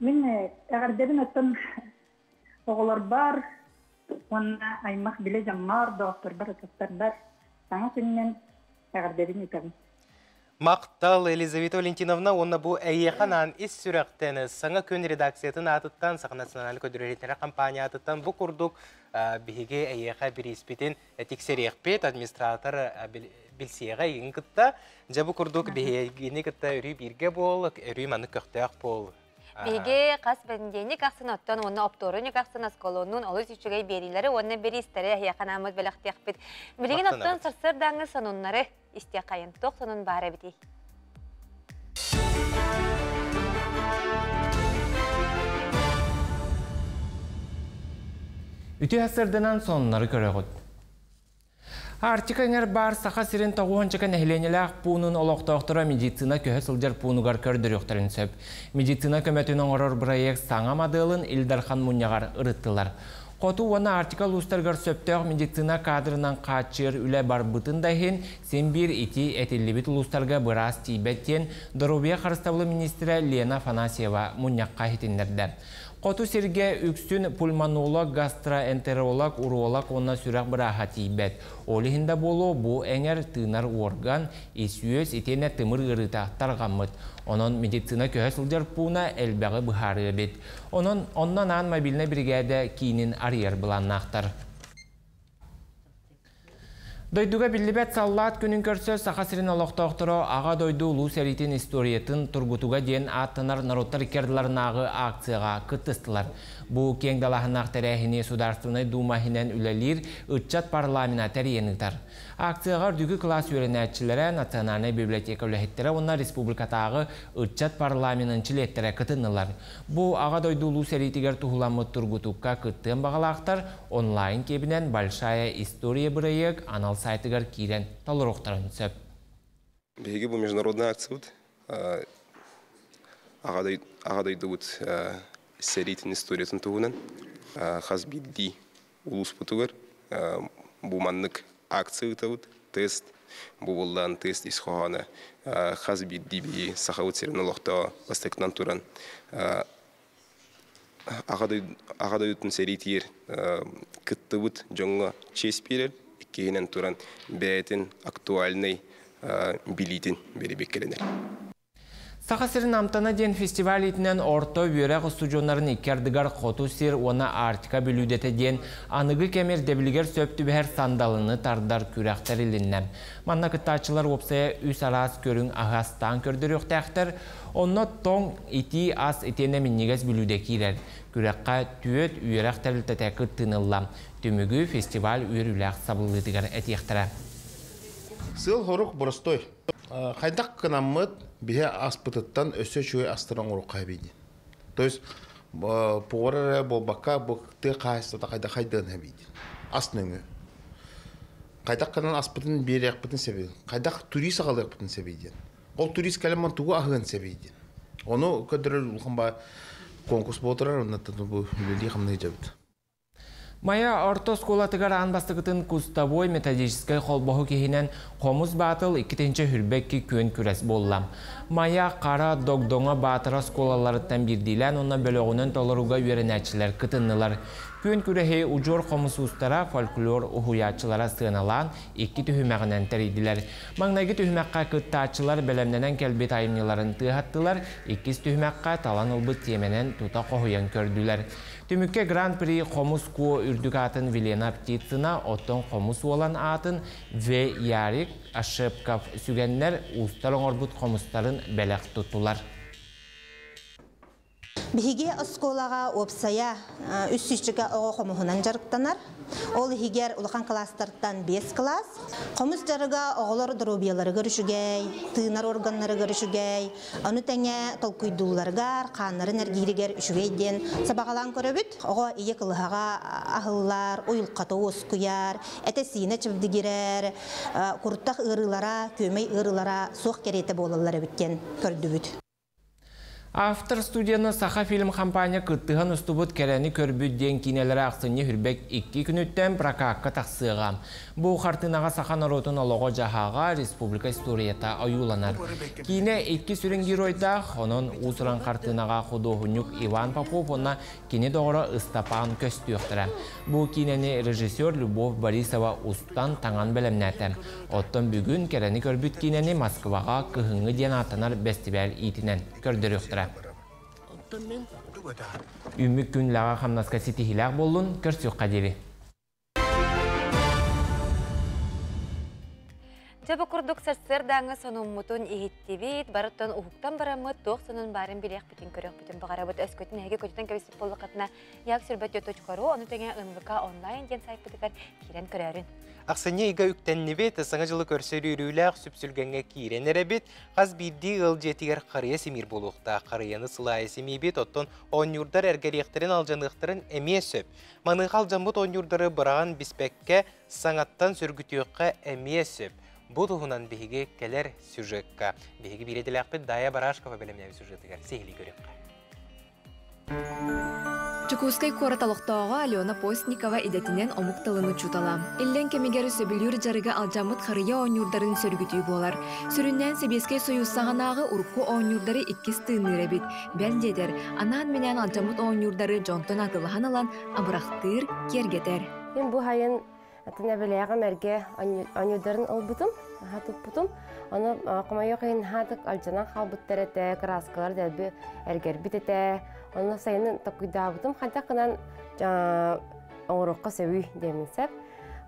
Мин эҕэрдэбин оттон оҕолорбор уонна аймах билэ дьоммор, доҕотторбор, атастарбар саҥа күнүнэн эҕэрдэбин ыытабын. Махтал, Елизавета Валентиновна уонна бу эйиэхэ анаан ис сүрэхтэн Саҥа күн редакциятын аатыттан, Саха национальнай көдүрүһүтэрэ компания аатыттан бу курдук биһиги эйиэхэ бирииспитин тиксэриэхпит, администратор билсиэҕэ эйигин кытта. Дьэ бу курдук биһигини кытта өрүү бииргэ буол, өрүү маннык көхтөөх буол. Биһиги хас бэнидиэнньик ахсын оттон уонна оптуорунньук ахсын осколоннуун олус үчүгэй биэриилэри уонна бириистэри эһиэхэ анааммыт бэлэхтиэхпит. Билигин оттон сарсыардааҥҥы сонуннары истиэххэйин. Туох сонун баар эбитий? Үтүө сарсыарданан сонуннары көрөҕүт. Арктика эҥэр баар Саха сирин тоҕуһунчака нэһилиэнньэлээх пуунун олохтоохторо медицина көһө сылдьар пуунугар көрдөрүөхтэрин сөп. Медицина көмөтүн оҥорор бырайыак саҥа моделын Ил Дархан мунньаҕар ырыттылар. Хоту уонна Арктика улуустарыгар сөптөөх медицина кадрынан хааччыйар үлэ барбытын да иһин, син биир ити этиллибит улуустарга быраас тиийбэт диэн доруобуйа харыстабылын министрэ Лена Афанасьева мунньахха иһитиннэрдэ. Хоту сиргэ үксүн пульмонолог, гастроэнтеролог, уролог уонна сүрэх бырааһа тиийбэт. Ол иһин да буолуо, бу эҥэр тыынар уорган, ис-үөс итиэннэ тымыр ыарыыта тарҕаммыт. Онон медицина көһө сылдьар пууна элбэҕи быһаарыа эбит. Онон онно анаан мобильнай биригээдэ киинин арыйар былааннаахтар. Дойдуга биллибэт саллаат күнүн көрсө Саха сирин олохтоохторо Аҕа дойду Улуу сэриитин историятын тургутуга диэн ааттанар норуоттар икки ардыларынааҕы акцияҕа кыттыстылар. Бу киэҥ далааһыннаах тэрээһини Судаарыстыбаннай Дуума иһинэн үлэлиир Ыччат парламена тэрийэн ыытар. Акцияҕа үрдүкү кылаас үөрэнээччилэрэ, Национальнай библиотека үлэһиттэрэ уонна республикатааҕы Ыччат парламенын чилиэттэрэ кытыннылар. Бу Аҕа дойду Улуу сэриитигэр туһуламмыт тургутукка кыттыан баҕалаахтар онлайн киэбинэн Большая история бырайыак анал сайтыгар киирэн толоруохтарын сөп. Биһиги бу международный акциябыт Аҕа дойдубут сэриитин историятын туһунан хас биирдии улууспутугар бу маннык акция ыытабыт, тест бу буоллаан тест ис хоһооно хас биирдии биһи Сахабыт сирин олохтооҕо бастакынан туран Аҕа дойдутун сэриитигэр кыттыбыт дьоҥҥо чиэс биэрэр, иккиһинэн туран бэйэтин актуальнай билиитин бэрибиэккэлэнэр. Саха сирин амтана диэн фестиваль иитинэн орто үөрэх устудьуоннарын икки ардыгар Хоту сир уонна Арктика бүлүүдэтэ диэн аныгы кэм ирдэбилигэр сөп түбэһэр сандалыны тардар күрэх тэрилиннэ. Манна кыттааччылар уопсайа үс араас көрүҥ аһы астаан көрдөрүөхтээхтэр. Онно тоҥ, итии ас итиэннэ минньигэс бүлүүдэ киирэр. Күрэххэ түөрт үөрэх тэрилтэтэ кыттыыны ылла. Түмүгү фестиваль үөрүүлээх сабыллыытыгар этиэхтэрэ. Сыал-сорук боростой. Хайдах гынаммыт биһи аспытыттан өссө үчүгэй астары оҥоруохха эбий диэн. То есть повар эрэ буолбакка бу тыа хаһаайыстыбата хайдах хайдыан эбий диэн. Ас нөҥүө. Хайдах гынан аспытын биэриэхпитин сөбүй? Хайдах турист аҕалыахпытын сөбүй диэн. Ол турист кэлэн тугу аһыан сөбүй диэн. Ону көрдөрөр улахан ба конкурс буолтарар, оннуттан бу үлэлии хамныы дьабыт. Майа орто оскуолатыгар аан бастакытын кустовой методическай холбоһук иһинэн Хомус баатыл 2022 күөн күрэс буолла. Майа, Хара, Догдоҥо, Баатара оскуолаларыттан биирдиилээн уонна бөлөҕүнэн толорууга үөрэнээччилэр кытыннылар. Күөн күрэһи удьуор хомус уустара, фольклор уһуйааччылара сыаналаан икки түһүмэҕинэн тэрийдилэр. Маҥнайгы түһүмэххэ кыттааччылар бэлэмнэнэн кэлбит айымньыларын тыаһаттылар, иккис түһүмэххэ талан ылбыт тиэмэнэн тута хоһуйан көрдүлэр. Түмүккэ Гран-при Хомус Куо үрдүк аатын Вилена Птицына, оттон Хомус Уолан аатын В. Ярик Ошепков сүгэннэр уустар оҥорбут хомустарын бэлэх туттулар. Биһиги оскуолаҕа уопсайа үс сүүсчэкэ оҕо хомуһунан дьарыктанар. Ол иһигэр улахан кылаастартан биэс кылаас. Хомус дьарыга оҕолор доруобуйаларыгар үчүгэй, тыынар органнарыгар үчүгэй, ону тэҥэ толкуйдуулларыгар, хааннарын эргииригэр үчүгэй диэн сабаҕалаан көрөбүт. Оҕо ийэ кылыһаҕа аһыллар, уйулҕата уоскуйар, этэ-сиинэ чэбдигирэр, куртах ыарыылара, күөмэй ыарыылара суох кэриэтэ буолаллар эбит диэн көрдүбүт. Автор студияны Сахафильм хампаанньа кыттыһан устубут Кэрэни көрбүт диэн киинэлэрэ ахсынньы хүрбэк икки күнүттэн прокакка тахсыаҕа. Бу хартыынаҕа саха норуотун олоҕо-дьаһаҕа, республика историята ойууланар. Киинэ икки сүрүн геройдаах, онон уус-уран хартыынаҕа худуоһунньук Иван Попов уонна кини доҕоро Ыстапаан көстүөхтэрэ. Бу киинэни режиссер Любовь Борисова устан, таҥан бэлэмнээтэ. Оттон бүгүн Кэрэни көрбүт киинэни Москваҕа Кыһыҥҥы диэн ааттанар бэстибээл иитинэн көрдөрүөхтэрэ. Үүммүт күн үлэҕэ-хамнаска ситиһиилээх буоллун, көрсүөххэ диэри. Дьэ бу курдук сарсыардааҥҥы сонуммутун иһиттибит, барыттан уһуктан бараммыт туох сонун баарын билиэхпитин, көрүөхпүтүн баҕарабыт. Өскөтүн эһиги көтүтэн кэбиспит буоллаххытына, яксүрбэт.ру, ону тэҥэ НВК онлайн диэн сайтпытыгар киирэн көрөөрүн. Ахсынньы ыйга үктэннибит, Саҥа дьылы көрсөр үөрүүлээх сүпсүлгэҥҥэ киирэн эрэбит. Хас биирдии ыал дьиэтигэр харыйа симиир буолуохтаах. Харыйаны сылаайа симиибит, оттон оонньуурдар эргэриэхтэрин, алдьаныахтарын эмиэ сөп. Маныаха алдьаммыт оонньуурдары быраҕан биспэккэ, саҥаттан сөргүтүөххэ эмиэ сөп. Бу туһунан биһиги кэлэр сюжекка. Биһиги биир идэлээхпит Дая Барашкова бэлэмнээбит сюжетыгар сиһилии көрүөххэ. Дьокуускай куорат олохтооҕо Алена Постникова идэтинэн омук тылын учуутала. Иллэҥ кэмигэр сөбүлүүр дьарыга алдьаммыт харыйа оонньуурдарын сөргүтүү буолар. Сүрүннээн Сэбиэскэй Сойуус саҕанааҕы урукку оонньуурдары иккис тыынныыр эбит. Бэл диэтэр, анаан-минээн алдьаммыт оонньуурдары дьонтон атыылаһан ылан абырахтыыр, киэргэтэр. Мин бу сайын атын эбэлээҕим эргэ оонньуурдарын ылбытым, аһа туппутум. Ону хомойуох иһин хаатык алдьанан хаалбыттар этэ, кырааскалар дэлби эргэрбит этэ. Ону сайынын токуйдаабытым хайдах гынан оҥоруохха сөбүй диэмин сөп.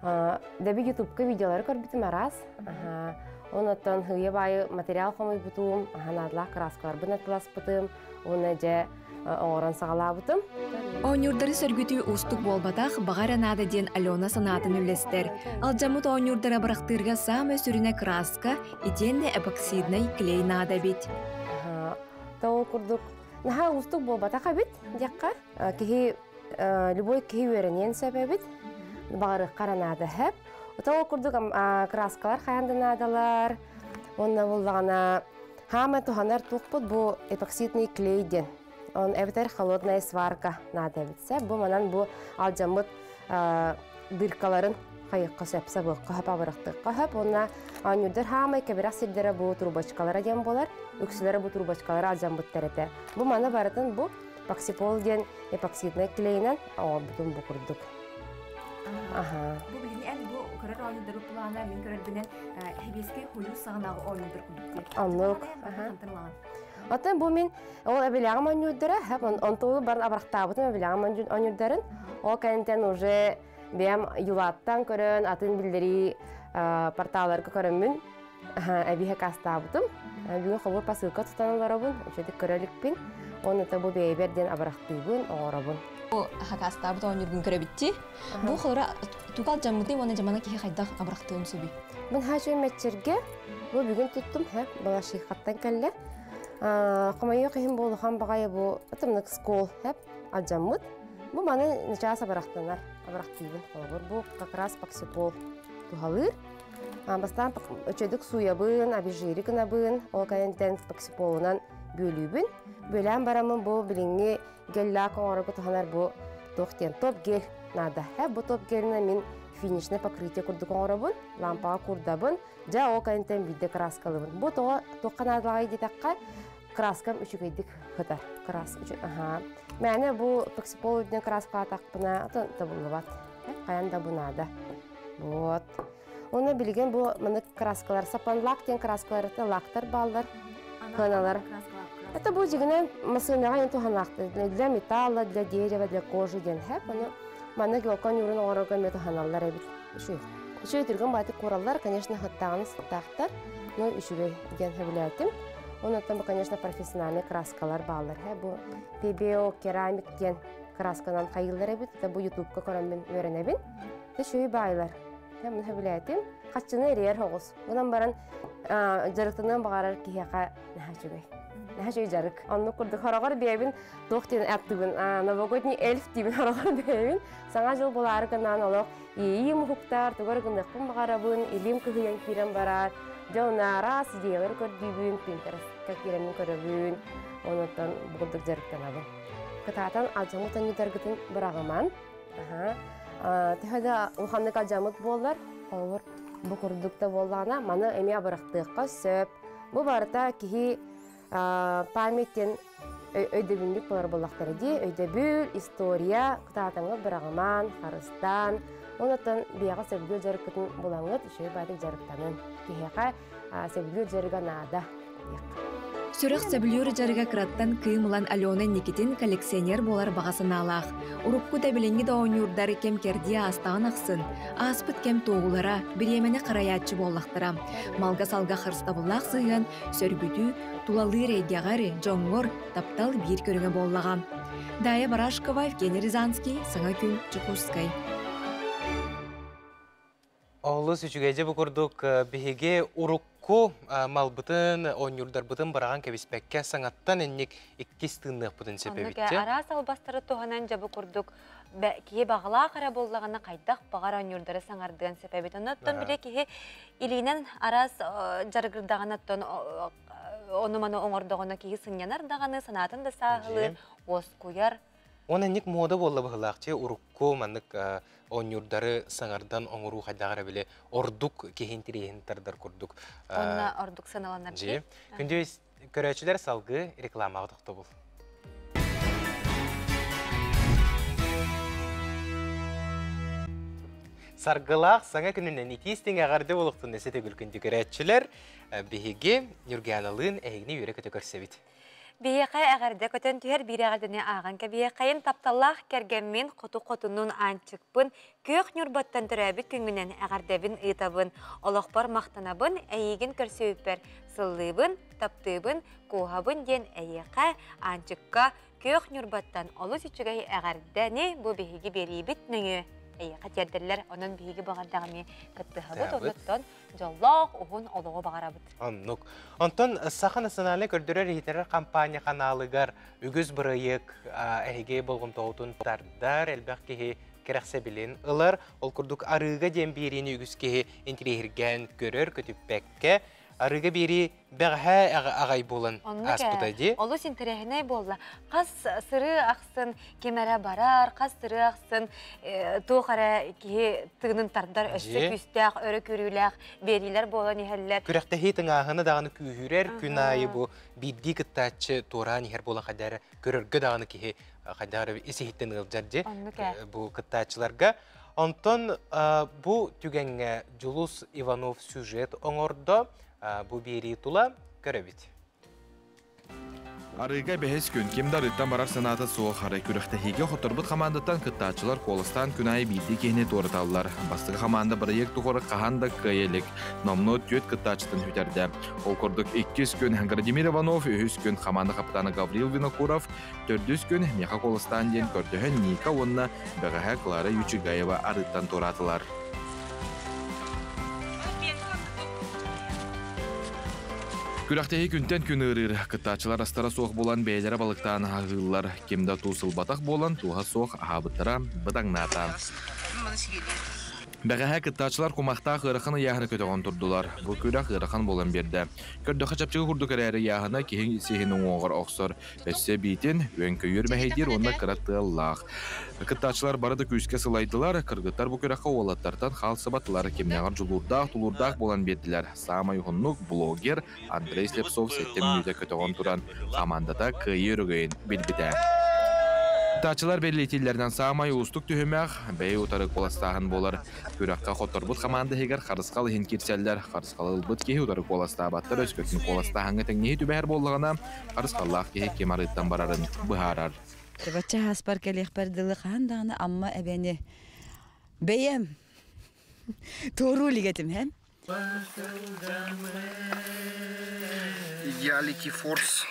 Дэби ютубка видеолары көрбүтүм араас. Онуттан хыйа баайы материал хомуйбутум, наадалаах краскаларбын атыласпытым, уонна дьэ оҥорон саҕалаабытым. Оонньуурдары сөргүтүү уустук буолбатах, баҕа эрэ наада диэн Алена санаатын үллэстэр. Алдьаммыт оонньуурдара бырахтыырга саамай сүрүнэ краска, итиэннэ эпоксиднай клей наада эбит. Ол курдук наһаа уустук буолбатах эбит диэххэ. Киһи любой киһи үөрэниэн сөп эбит. Баҕарыахха эрэ наада сөп. Ол курдук краскалар хайаан да наадалар. Уонна буллаҕына хаамай туһанар туохпут бу эпоксидный клей диэн. Он эбэтэр холодная сварка наада эбит сөп. Бу манан бу алдьаммыт дыркаларын хайыахха сөп, сабыахха сөп, абырахтыахха сөп. Уонна оонньуурдар хаамай кэбирэх сирдэрэ бу трубочкалара диэн буолар. Үксүлэрэ бу трубочкалара алдьаммыттар этэ. Бу маны барытын бу Паксипол диэн эпоксиднай клейинэн оҥорбутум бу курдук. Аха. Бу билигин эн бу көрөр оонньуурдары плана мин көрөрбүнэн хэбиэскэй хойуу саҕанааҕы оонньуурдар курдук. Оннук. Оттон бу мин ол эбилэҕим оонньуурдара, онтугу баран абырахтаабытым эбилэҕим оонньуурдарын. Ол кэнниттэн уже бэйэм юлааттан көрөн, атын биллэрии порталларга көрөммүн эбиһэ кастаабытым. Бүгүн холбур посылка тутан олоробун, үчүгэй көрө иликпин. Уонна бу бэйэбэр диэн абырахтыыбын, оҥоробун. Бу хакастаабыт оонньуургун көрөбүтти. Бу холора тугал жаммыты уонна жамана киһи хайдах абырахтыын сөбүй? Мин хачу мэтчерге бу бүгүн туттум, хэ, балашихаттан кэллэ. Хомойуох иһин буолухан баҕайы бу атымнык скол, хэп, алдьаммыт. Бу маны начаас абырахтанар, абырахтыыбын холобур. Бу как раз паксипол туһалыыр. Бастаан үчүгдүк сууйабын, обезжири гынабын, ол кэнниттэн паксиполунан бүөлүүбүн. Бүөлээн бараммын бу билиҥҥи гель-лак оҥорорго туһанар бу туох диэн топ-гель наада. Бу топ-гелинэн мин финишное покрытие курдук оҥоробун, лампаҕа курдабын, дьэ ол кэнниттэн биирдэ краскалыыбын. Бу тоҕо туохха наадалааҕый диэтэххэ, краскам үчүгэйдик сытар. Крас аха. Мээнэ бу паксипол үрдүнэн краскалаатахпына табыллыбат. Хайан да бу наада. Вот. Уонна билигин бу маннык краскалар, сапанлак диэн краскалар, это лактар бааллар, кыаналар. Это бу дьигинэн массыынаҕа эн туһанаахты для металла, для дерева, для кожи диэн хэп. Ону маннык елкон юрун оҥорорго эмиэ туһаналлар эбит. Үчүгэй. Үчүгэй түргэн баатык кураллар, конечно, хаттаҕаны сыттаахтар, но үчүгэй диэн сөбүлээтим. Онон бу, конечно, профессиональный краскалар бааллар. Бу PBO керамик диэн красканан хайыыллар эбит. Это бу ютубка көрөммүн үөрэнэбин. Үчүгэй баайлар. Мин сөбүлээтим. Хаччыны эрийэр соҕус. Онон баран дьарыктаныан баҕарар киһиэхэ наһаа үчүгэй. Наһаа үчүгэй дьарык. Оннук курдук хороҕор бэйэбин туох диэн аттыбын новогодний эльф диибин хороҕор бэйэбин саҥа дьыл булаары гынаан олох иэйиим уһуктар, тугар гыныахпын баҕарабын, илиим кыһыйан киирэн барар. Дьэ онно араас идеялары көрдүүбүн, Pinterest-ка киирэммин көрөбүн. Онуттан бу курдук дьарыктанабын. Кытаатан алдьаммыт анньытаргытын быраҕыман. Төһө да улаханнык алдьаммыт буоллар, холобур, бу курдук да буоллаҕына, маны эмиэ абырахтыахха сөп. Бу барыта киһи память диэн өйдөбүнньүк буолар буоллахтара дии. Өйдөбүл, история, кытаатаҥҥыт быраҕымаан, харыстаан, онуттан биэҕэ сөбүлүүр дьарыккытын булаҥҥыт, үчүгэй баайдык дьарыктанын. Киһиэхэ сөбүлүүр дьарыга наада. Сүрэх сөбүлүүр дьарыга кыраттан кыым ылан Алена Никитин коллекционер буолар баҕа санаалаах. Урукку да билиҥҥи да оонньуурдар кэм-кэрдии аастаҕын ахсын, ааспыт кэм туоһулара, бириэмэни харайааччы буоллахтара. Малга-салга харыстабыллаах сыһыан, сөргүтүү, тулалыыр эйгэҕэр, дьоҥҥор таптал биир көрүҥэ буоллаҕа. Дая Барашкова, Евгений Рязанский, Саҥа күн, Дьокуускай. Олус үчүгэйдик бу курдук биһиги урукку малбытын, оонньуурдарбытын быраҕан кэбиспэккэ саҥаттан инник иккис тыынныахпытын сөп Оннук эбит. Араас албастары туһанан дьэ бу курдук киһи баҕалаах эрэ буоллаҕына хайдах баҕар оонньуурдары саҥардыан сөп эбит. Оннуттан бile киһи илиинэн араас дьарыгырдаҕына оттон ону-маны оҥордоҕуна киһи сынньанар даҕаны, санаатын да сааһылыыр, уоскуйар. Уонна инник муода буолла быһыылаах че урукку маннык оонньуурдары саҥардан оҥоруу хайдах эрэ били ордук киһи интириэһин тардар курдук. Онно ордук сыаналанар. Дьи. Күндү көрөөччүлэр салгыы рекламаҕа тохтобул. Саргылаах саҥа күнүнэн итии-истиҥ эҕэрдэ буолуохтун эсэ төгүл күндү көрөөччүлэр. Биһиги Ньургианалыын эһигини үөрэ-көтө көрсөбүт. Биһиэхэ эҕэрдэ көтөн түһэр биир эҕэрдэни ааҕан кэбиһиэххэйин тапталлаах кэргэммин хоту хотунун Аанчыкпын күөх Ньурбаттан төрөөбүт күҥҥүнэн эҕэрдэбин ыытабын, олохпор махтанабын, эйиигин көрсүбүппэр сыллыыбын, таптыыбын, кууһабын диэн эйиэхэ Аанчыкка күөх Ньурбаттан олус үчүгэй эҕэрдэни бу биһиги биэриибит нөҥүө эйиэхэ тиэрдэллэр. Онон биһиги баҕардаҕа эмиэ кыттыһабыт, оннуттан дьоллоох уһун олоҕу баҕарабыт. Оннук. Онтон Саха национальнай көрдөрөр-иһитиннэрэр компания ханаалыгар үгүс бырайыак эһиги болҕомтоҕутун тардар, элбэх киһи кэрэхсэбилин ылар. Ол курдук арыыга диэн биэриини үгүс киһи интириэһиргээн көрөр, көтүппэккэ арыыга биэрии бэҕэһээ аҕай буолан ааспыта дии. Олус интэриэһинэй буолла. Хас сырыы ахсын ким эрэ барар, хас сырыы ахсын туох эрэ киһи тыынын тардар өссө күүстээх, өрө күүрүүлээх биэриилэр буолан иһэллэр. Күрэхтэһии тыҥааһына даҕаны күүһүрэр, күн аайы бу биирдии кыттааччы туораан иһэр буолан хайдах эрэ көрөргө даҕаны киһи хайдах эрэ ис иһиттэн ыалдьар дии бу кыттааччыларга. Онтон бу түгэҥҥэ Дьулус Иванов сюжет оҥордо. Бу биэрии тула көрөбүт. Арыыга бэһис күн ким да арыыттан барар санаата суох. Арай күрэхтэһиигэ хотторбут хамаандаттан кыттааччылар куоластаан күн аайы биирдии киһини туораталлар. Бастакы хамаанда бырайыак тухары хаһан да кыайа илик. Номнуо түөрт кыттааччытын сүтэрдэ. Ол курдук иккис күн Градимир Иванов, үһүс күн хамаанда капитана Гаврил Винокуров, төрдүс күн миэхэ куоластаан диэн көрдөһөн Ника уонна бэҕэһээ Клара Ючигаева арыыттан туораатылар. Күрэхтэһии күнтэн күн ыарыыр. Кыттааччылар астара суох буолан бэйэлэрэ балыктаан аһыыллар. Ким да туус ылбатах буолан тууһа суох аһаабыттара быдаҥнаата. Бэҕэһээ кыттааччылар кумахтаах ыарахан ыйааһыны көтөҕөн турдулар. Бу күрэх ыарахан буолан биэрдэ. Көрдөххө чэпчэки курдук эрээри ыйааһына киһи сиһин уҥуоҕар охсор. Өссө эбиитин үөн-көйүүр мэһэйдиир уонна кыра тыаллаах. Кыттааччылар бары да күүскэ сылайдылар, кыргыттар бу күрэххэ уолаттартан хаалсыбатылар, кимнээҕэр дьулуурдаах, тулуурдаах буолан биэрдилэр. Саамай уһуннук блогер Андрей Слепцов сэттэ мүнүүтэ көтөҕөн туран хамаандата кыайыы өрөгөйүн билбитэ. Кыттааччылар бэлиэтииллэринэн саамай уустук түһүмэх бэйэ утары куоластааһын буолар. Күрэххэ хотторбут хамаанда иһигэр харысхал иһин киирсэллэр. Харысхалы ылбыт киһи утары куоластаабаттар, өскөтүн куоластааһыҥҥа тэҥнэһии түбэһэр буоллаҕына, харысхаллаах киһи ким арыыттан барарын быһаарар. Бачча ааспар кэлиэхпэр дылы хаһан даҕаны Амма эбэни бэйэм туоруу илик һэм. Идеалити Форс.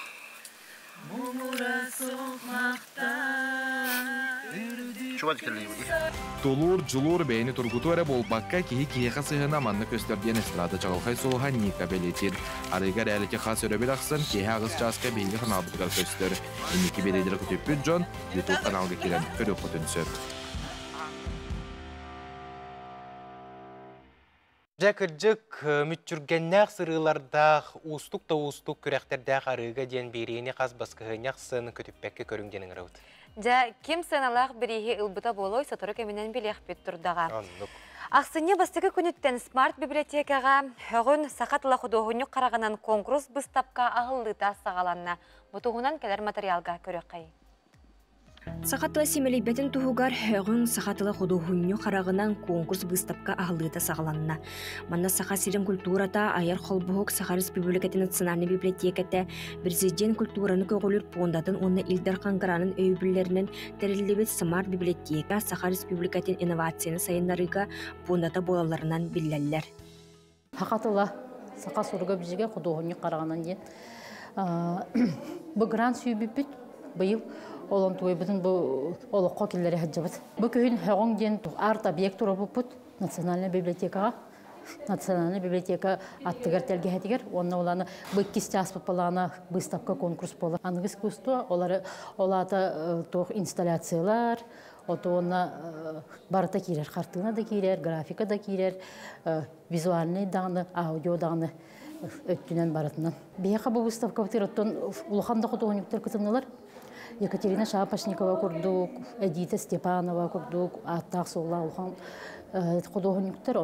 Тулуур, дьулуур бэйэни тургутуу эрэ буолбакка, киһи киһиэхэ сыһыана манна көстөр диэн эстрада чаҕылхай сулуһа Ника бэлиэтиир. Арыыга реалити хас өрөбүл ахсын киэһэ аҕыс чааска биһиги ханаалбытыгар көстөр. Инники биэриилэри көтүппүт дьон YouTube каналга киирэн көрүөххүтүн сөп. Дьэ, кырдьык, мүччүргэннээх сырыылардаах, уустук да уустук күрэхтэрдээх арыыга диэн биэриини хас баскыһыанньах сыаны көтүппэккэ көрүҥ диэн ыҥырабыт. Дьэ, ким сыаналаах бирииһи ылбыта буолуой, сотору кэминэн билиэхпит турдаҕа. Оннук. Ахсынньы бастакы күнүттэн Смарт библиотекаҕа ҺӨҔҮН саха тыла худуоһунньук хараҕынан конкурс быыстапка аһыллыыта саҕаланна. Бу туһунан кэлэр материалга көрүөххэйиҥ. Саха тыла симэлийбэтин туһугар ҺӨҔҮҤ саха тыла худуоһунньук хараҕынан конкурс-быыстапка аһыллыыта саҕаланна. Манна Саха сирин культурата айар холбоһук Саха Республикатын национальнай библиотеката Президент культураны көҕүлүүр пуондатын уонна Ил Дархан гранын өйөбүллэринэн тэриллибит Смарт библиотека Саха Республикатын инновацияны сайыннарыыга пуондата буолалларынан биллэллэр. Саха тыла, саха суруга-бичигэ худуоһунньук хараҕынан диэн бу грант сүүйбүппүт быйыл олон туойбутун бу олоххо киллэри сылдьабыт. Бу күһүн ҺӨҔҮҤ диэн арт-объект туруорбуппут национальнай библиотекаҕа. Национальнай библиотека аттыгар тэлгэһэтигэр уонна улаана бу иккис чааспыт балаана выставка конкурс буолар. Аныгы искусство олары ол аата туох инсталляциялар, отуонна барыта киирэр, хартыына да киирэр, графика да киирэр, визуальный даҕаны, аудио даҕаны өттүнэн барытынан. Биһиэхэ бу выставкабытыгар оттон улахан да худуоһунньуктар кытыннылар. Екатерина Шапошникова курдук, Эдита Степанова курдук ааттаах-суоллаах улахан худуоһунньуктар,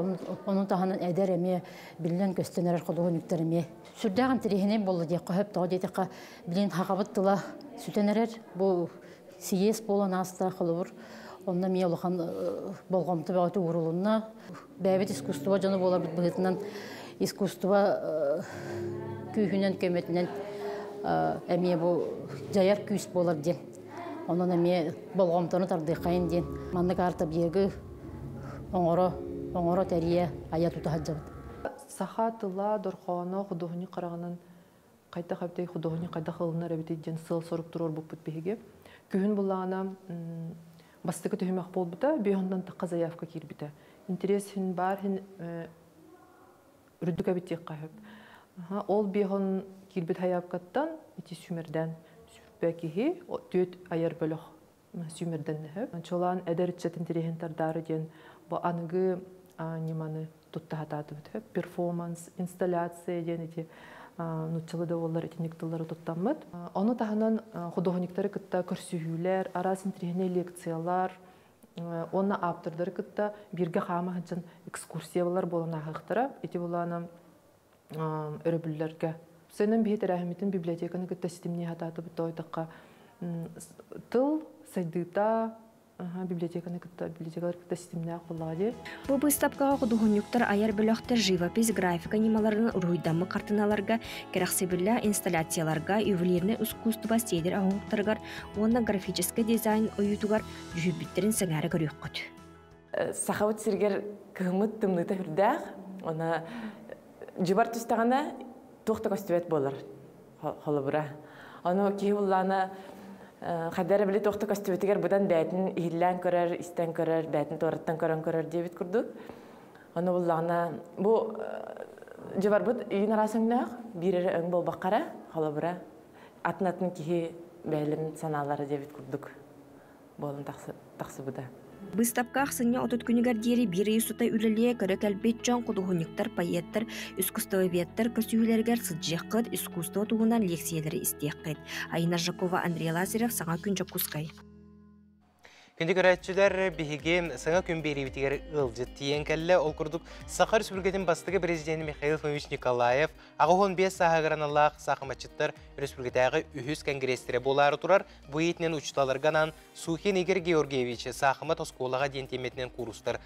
onun таһынан эдэр эмиэ биллэн көстөн эрэр худуоһунньуктар эмиэ. Сүрдээх интэриэһинэй буолла диэххэ сөп, тоҕо диэтэххэ, билигин хахабыт тыла сүтэн эрэр. Бу сийиэс буолан ааста, холобур, онно эмиэ улахан болҕомто бөҕөтө уурулунна. Бэйэбит искусство дьоно буоларбыт быһыытынан искусство күүһүнэн, көмөтүнэн эмиэ бу дьайар күүс буолар диэн. Онон эмиэ болҕомтону тардыаххайын диэн. Маннык арт-объегы оҥоро, оҥоро тэрийэ, айа тута сылдьабыт. Саха тыла дорҕооно худуоһунньук хараҕынан хайдах эбитэй, худуоһунньук хайдах ылынар эбитий диэн сыал-сорук туруорбуппут биһиги. Күһүн буллаҕына бастакы түһүмэх буолбута, биэһунтан тахха заявка киирбитэ. Интерес хин баар хин үрдүк эбит диэххэ сөп. Ол биэһун киирбит хайаапкаттан ити сүүмэрдээн сүүрбэ киһи, түөрт айар бөлөх сүүмэрдэннэ сөп. Чолаан эдэр ыччат интэриэһин тардаары диэн бу аныгы ньыманы тутта сатаатыбыт сөп. Перформанс, инсталляция диэн ити нууччалыы да буоллар итинник тыллары туттаммыт. Ону таһынан худуоһунньуктары кытта көрсүһүүлэр, араас интэриэһинэй лекциялар, уонна ааптардары кытта бииргэ хаама сылдьан экскурсиялар буолан ааһыахтара. Ити булаана өрөбүллэргэ. Сэнэн биһи тэрээһиммитин библиотеканы кытта ситимнии сатаатыбыт тоойдоххо тыл сайдыыта библиотеканы кытта библиотекалар кытта ситимнээх буоллаҕа дии. Бу быыстапкаҕа худуоһунньуктар айар бөлөхтөр живопись, графика ньымаларын уруһуйдаммыт хартыыналарга, кэрэхсэбиллээх инсталляцияларга, ювелирнай искусство сиэдэр оҥоһуктарыгар уонна графическай дизайн ойуутугар дьүһүйбүттэрин сэҥээрэ көрүөххүт. Сахабыт сиригэр кыһыммыт тымныыта сүрдээх. Она дьыбар түстэҕинэ туох да көстүбэт буолар холобура. Ону киһи буллаана хайда эрэ били туох да көстүбэтигэр быдан бээтин иһиллээн көрөр, истэн көрөр, бээтин туораттан көрөн көрөр диэбит курдук. Ону буллаҕына бу дьыбарбыт үйүн араас өҥнөөх, биир эрэ өҥ буолбакка эрэ, холобура, атын-атын киһи бэйэлэрин санаалара диэбит курдук буолан тахсыбыта. Быыстапка ахсынньы 30 күнүгэр диэри биир ый устата үлэлиэ көрө кэлбит дьон худуоһунньуктар, поэттар, искусствоведтар көрсүһүүлэригэр сылдьыаххыт, искусство туһунан лиэксийэлэри истиэххит. Айна Жакова, Андрей Лазарев, Саҥа күн Дьокуускай. Күндү көрөөччүлэр, биһиги саҥа күн биэриибитигэр ыалдьыт тиийэн кэллэ. Ол курдук, Саха Республикатын бастакы президенэ Михаил Фомич Николаев 85 сааһыгар аналлаах саахыматчыттар республикатааҕы үһүс конгресстэрэ буолаары турар. Бу иитинэн учууталларга анаан Сухин Игорь Георгиевич саахымат оскуолаҕа диэн тиэмэтинэн куурустар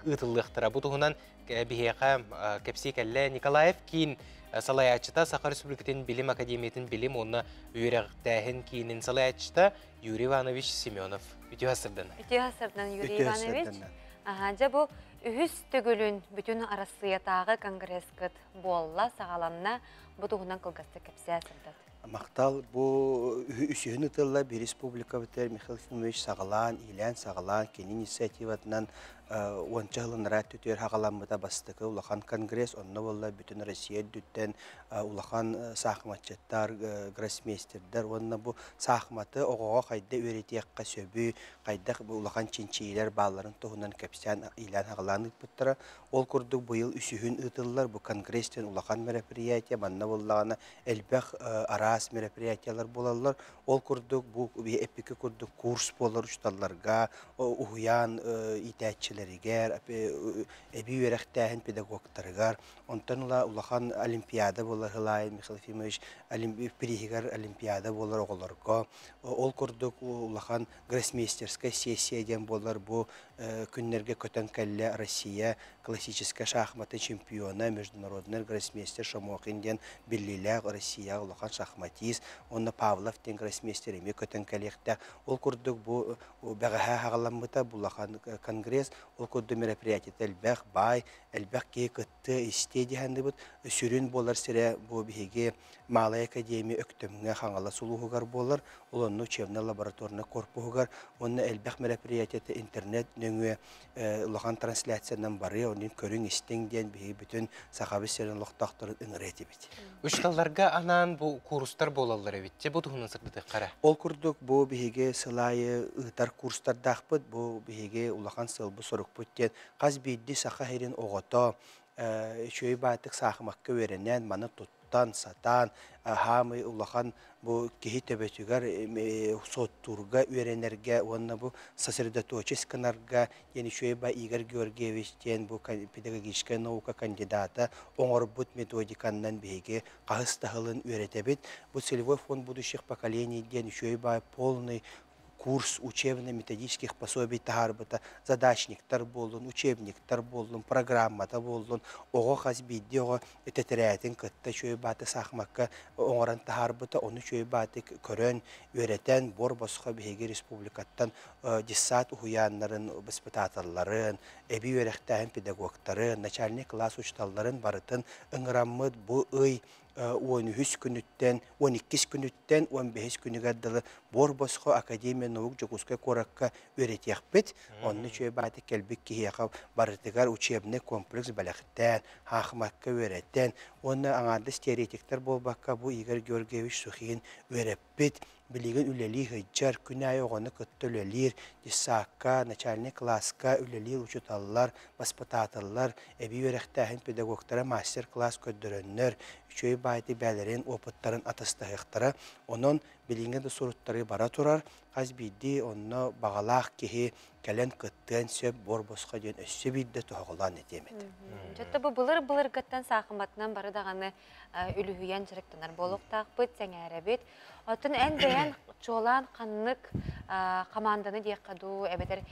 ыытыллыахтара. Бу туһунан биһиэхэ кэпсии кэллэ Николаев киин салайааччыта, Саха Республикатын Билим Академиятын билим уонна үөрэхтээһин киинин салайааччыта Юрий Иванович Семенов. Үтүө сырдана. Үтүө сырдана, Юрий Иванович. Аха, дьэ бу үһүс төгүлүн бүтүн Арассыыйатааҕы конгресскыт буолла, саҕаланна. Бу туһунан кылгастык кэпсээ сырдат. Махтал бу үсүһүн ытылла bir республикабытыгар Михаил Ефимович саҕалаан, иилээн саҕалаан, кини инициативатынан уонча сылынара түтүөр хаҕаламмыта бастакы улахан конгресс, онно буолла бүтүн Россия үрдүттэн улахан саахыматчыттар, гроссмейстердэр уонна бу саахыматы оҕоҕо хайда үөрэтиэххэ сөбүй, хайдах бу улахан чинчийиилэр баалларын туһунан кэпсээн иилээн хаҕалаан ыыппыттара. Ол курдук быйыл үсүһүн ыытыллар бу конгресс диэн улахан мероприятие, манна буоллаҕына элбэх араас мероприятиялар буолаллар. Ол курдук бу эппикки курдук курс буолар учууталларга, уһуйаан иитээччилэригэр, эбии үөрэхтээһин педагогтарыгар. Онтон ыла улахан олимпиада буолар Хылаайын Михаил Ефимович приһигэр олимпиада буолар оҕолорго. Ол курдук улахан гроссмейстерская сессия диэн буолар бу күннэргэ көтөн кэллэ Россия классическай шахматы чемпиона, международный гроссмейстер Шамохин диэн биллиилээх Россия улахан шахматист, уонна Павлов диэн гроссмейстер эмиэ көтөн кэлиэхтээх. Ол курдук бу бэҕэһээ хаҕаламмыта бу улахан конгресс, ол курдук мероприятиета элбэх, баай, элбэх киһи кыттыа, истиэ диһанныбыт. Сүрүн буолар сирэ бу биһиги Малая академия Өктөмҥө Хаҥалас улууһугар буолар, ол онно учебно-лабораторнай корпуһугар уонна элбэх мероприятиета интернет нөҥүө улахан трансляциянан барыа, онон көрүҥ-истиҥ диэн биһиги бүтүн Сахабыт сирин олохтоохторун ыҥырыа этибит. Учууталларга анаан бу курстар буолаллар эбит. Дьэ бу туһунан сырдатыахха эрэ. Ол курдук бу биһиги сыл аайы ыытар курстардаахпыт, бу биһиги улахан сыалбыт-сорукпут диэн хас биирдии саха сирин оҕото үчүгэй баайтык саахымакка үөрэнэн, маны туттан, сатаан, хаамый улахан бу киһи төбөтүгэр суоттуурга үөрэнэргэ уонна бу сосредоточись гынарга диэн үчүгэй ба Игорь Георгиевич диэн бу педагогическай наука кандидата оҥорбут методиканнан биһиги хаһыс да сылын үөрэтэбит. Бу целевой фонд будущих поколений диэн үчүгэй баай полный Курс учебно-методических пособий таһаарбыта, задачниктар буоллун, учебниктар буоллун, программата буоллун, оҕо хас биирдии оҕо тэтэрээтин кытта үчүгэй бааты саахымакка оҥорон таһаарбыта, ону үчүгэй бааты көрөн, үөрэтэн, буор босхо биһиги республикаттан детсад уһуйааннарын воспитателларын, эбии үөрэхтээһин педагогтарын, начальный класс учууталларын барытын ыҥыраммыт бу ый 13 күнүттэн, 12 күнүттэн 15 күнүгэр дылы буор босхо Академия наук Дьокуускай куоракка үөрэтиэхпит. Онно үчүгэй баатык кэлбит киһиэхэ барытыгар учебный комплекс бэлэхтээн, хаахымакка үөрэтэн, уонна аҥаардас теоретиктэр буолбакка, бу Игорь Георгиевич Сухин үөрэппит, билигин үлэлии сылдьар, күн аайы оҕону кытта үлэлиир, детсадка, начальный класска үлэлиир учууталлар, воспитателлар, эбии үөрэхтээһин педагогтара мастер-класс көрдөрөннөр, үчүгэй баайты бээлэрин опыттарын атастаһыахтара. Онон билиҥҥи да суруттары бара турар, хас биирдии онно баҕалаах киһи кэлэн кыттыан сөп, буор босхо диэн өссө биирдэ тоһоҕолоон этиэм этэ. Дьэ, бу былыр-былыргыттан саахыматынан бары даҕаны үлүһүйэн дьарыктанар буолуохтаахпыт, сэҥээрэбит. Оттон эн бэйэн чуолаан ханнык хамаанданы диэххэ дуу, эбэтэр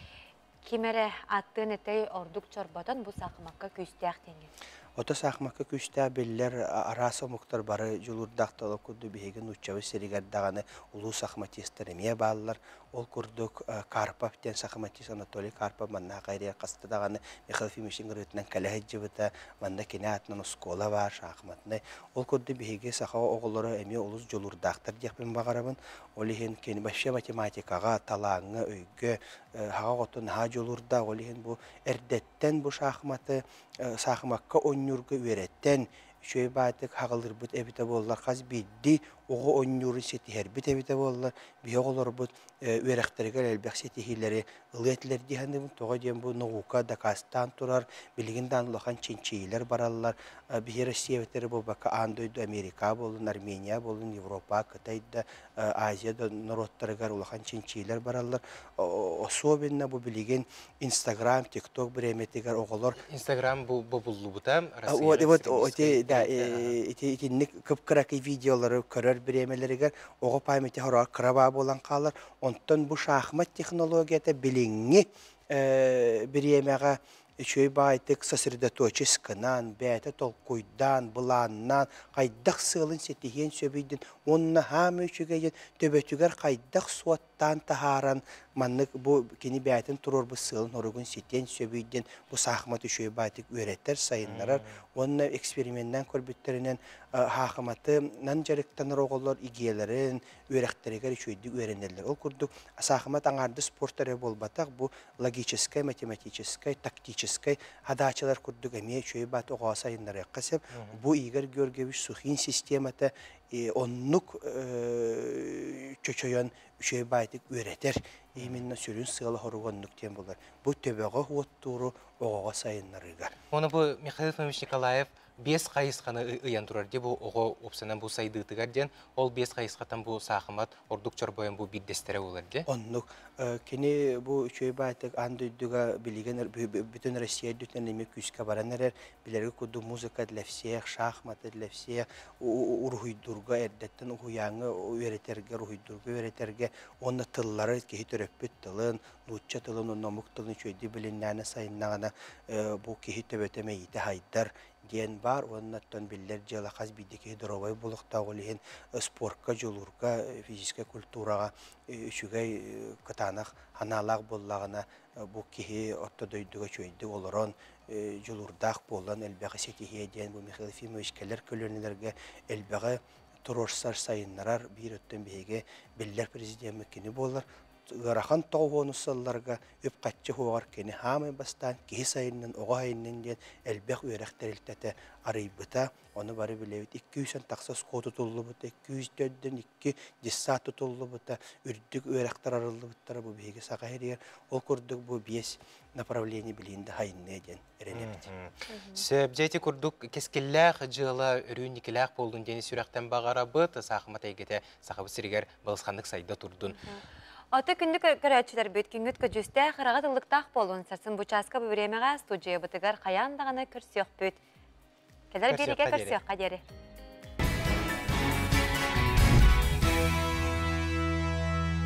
ким эрэ аттыан этэй ордук чорботон бу саахымакка күүстээх диэҥҥин? Ото саахымакка күүстээх биллэр араас омуктар бары дьулуурдаах ол курдук биһиги нууччабыт сиригэр даҕаны улуу сахматистар эмиэ бааллар. Ол курдук Карпов диэн сахматист Анатолий Карпов манна хайрыйар хаста даҕаны Михаил Ефимович ыҥырыытынан кэлэ сылдьыбыта. Манна кини аатынан оскуола баар, шахматнай. Ол курдук биһиги саха оҕолоро эмиэ олус дьулуурдаахтар диэхпин баҕарабын. Ол иһин кини вообще математикаҕа, талааҥҥа, өйгө хаҕа оҕото наһаа дьулуурдаах. Ол иһин бу эрдэттэн бу шахматы саахымакка оонньуурга үөрэттэн үчүгэй баайтык хаҕылырбыт эбитэ буоллар, хас биирдии оҕо оонньуурун ситиһэрбит эбитэ буоллар, биһи оҕолорбут үөрэхтэригэр элбэх ситиһиилэри ылыа этилэр дии саныыбын. Тоҕо диэн бу наука дакаастаан турар, билигин даҕаны улахан чинчийиилэр бараллар. Биһи Россия эбэтэр буолбакка аан дойду Америка буоллун, Армения буоллун, Европа, Кытай да, Азия да норуоттарыгар улахан чинчийиилэр бараллар. Особенно бу билигин Инстаграм, ТикТок бириэмэтигэр оҕолор Инстаграм бу бобуллубута. Вот, вот, да, ити итинник кып-кыракый видеолары көрөр бириэмэлэригэр оҕо памяти хороҕор кыра буолан хаалар. Онтон бу шахмат технологията билиҥҥи бириэмэҕэ үчүгэй баайтык сосредоточись гынан, бэйэтэ толкуйдаан, былааннаан, хайдах сыалын ситиһиэн сөбүйдүн, уонна хаамы үчүгэйин төбөтүгэр хайдах суоттаан таһааран маннык бу кини бэйэтин туруорбут сыалын-соругун ситиэн сөбүй диэн бу саахымат үчүгэй баайтык үөрэтэр, сайыннарар уонна эксперименнээн көрбүттэринэн хаахыматынан дьарыктанар оҕолор игиэлэрин, үөрэхтэригэр үчүгэйдик үөрэнэллэр. Ол курдук саахымат аҥаардас спорт эрэ буолбатах, бу логическай, математическай, тактическай хадаачылар курдук эмиэ үчүгэй баат оҕо сайыннарыахха сөп. Бу Игорь Георгиевич Сухин системата оннук чочойон үчүгэй баайтык үөрэтэр. Именно сүрүн сыала хоруга оннук диэн буолар. Бу төбөҕө уоттууру оҕоҕо сайыннарыыга. Оны бу Михаил Ефимович Николаев биэс хайысханы ыйан турар дии бу оҕо уопсанан бу сайдыытыгар диэн ол биэс хайысхатан бу саахымат ордук чорбойон бу биирдэстэрэ буолар дии. Оннук. Кини бу үчүгэй баайтык аан дойдуга билигин бүтүн Россия үрдүнэн эмиэ күүскэ баран эрэр. Билэргэ курдук музыка для всех, шахматы для всех, уруһуйдуурга эрдэттэн уһуйааҥҥа үөрэтэргэ, уруһуйдуурга үөрэтэргэ уонна тыллары киһи төрөппүт тылын, нуучча тылын уонна омук тылын үчүгэйдик билиннэҕинэ сайыннаҕына бу киһи төбөтө мэйиитэ хайдар диэн баар уонна оттон биллэр дьыала хас биирдии киһи доруобай буолуохтаах, ол иһин спортка, дьулуурга, физическэй культураҕа үчүгэй кытаанах санаалаах буоллаҕына бу киһи орто дойдуга үчүгэйдик олорон, дьулуурдаах буолан элбэҕи ситиһиэ диэн бу Михаил Ефимович кэлэр көлүөнэлэргэ элбэҕи туруорсар, сайыннарар биир өттүн биһиги биллэр президеммит кини буолар. Ыарахан тоҕуһуону сылларга үп-харчы уһуоҕар кини хаамай бастаан киһи сайыннын, оҕо сайыннын диэн элбэх үөрэх тэрилтэтэ арыйбыта. Ону бары билэбит. 200 тахса оскуола тутуллубута, 204 2 детсад тутуллубута, үрдүк үөрэхтэр арыллыбыттара бу биһиги Саха сиригэр. Ол курдук бу биэс направление билиин да хайынныа диэн эрэнэбит. Сөп, дьэ ити курдук кэскиллээх дьыала өрүү никилээх буоллун диэн сүрэхтэн баҕарабыт. Саахымат эйгэтэ Сахабыт сиригэр балысханнык сайда турдун. Ото күндү көрөөччүлэрбит күҥҥүт көдьүүстээх, ыраҕа тыллыктаах буолун. Сарсын бу чааска бу бириэмэҕэ студиябытыгар хайаан даҕаны көрсүөхпүт. Кэлэр биэриигэ көрсүөххэ диэри.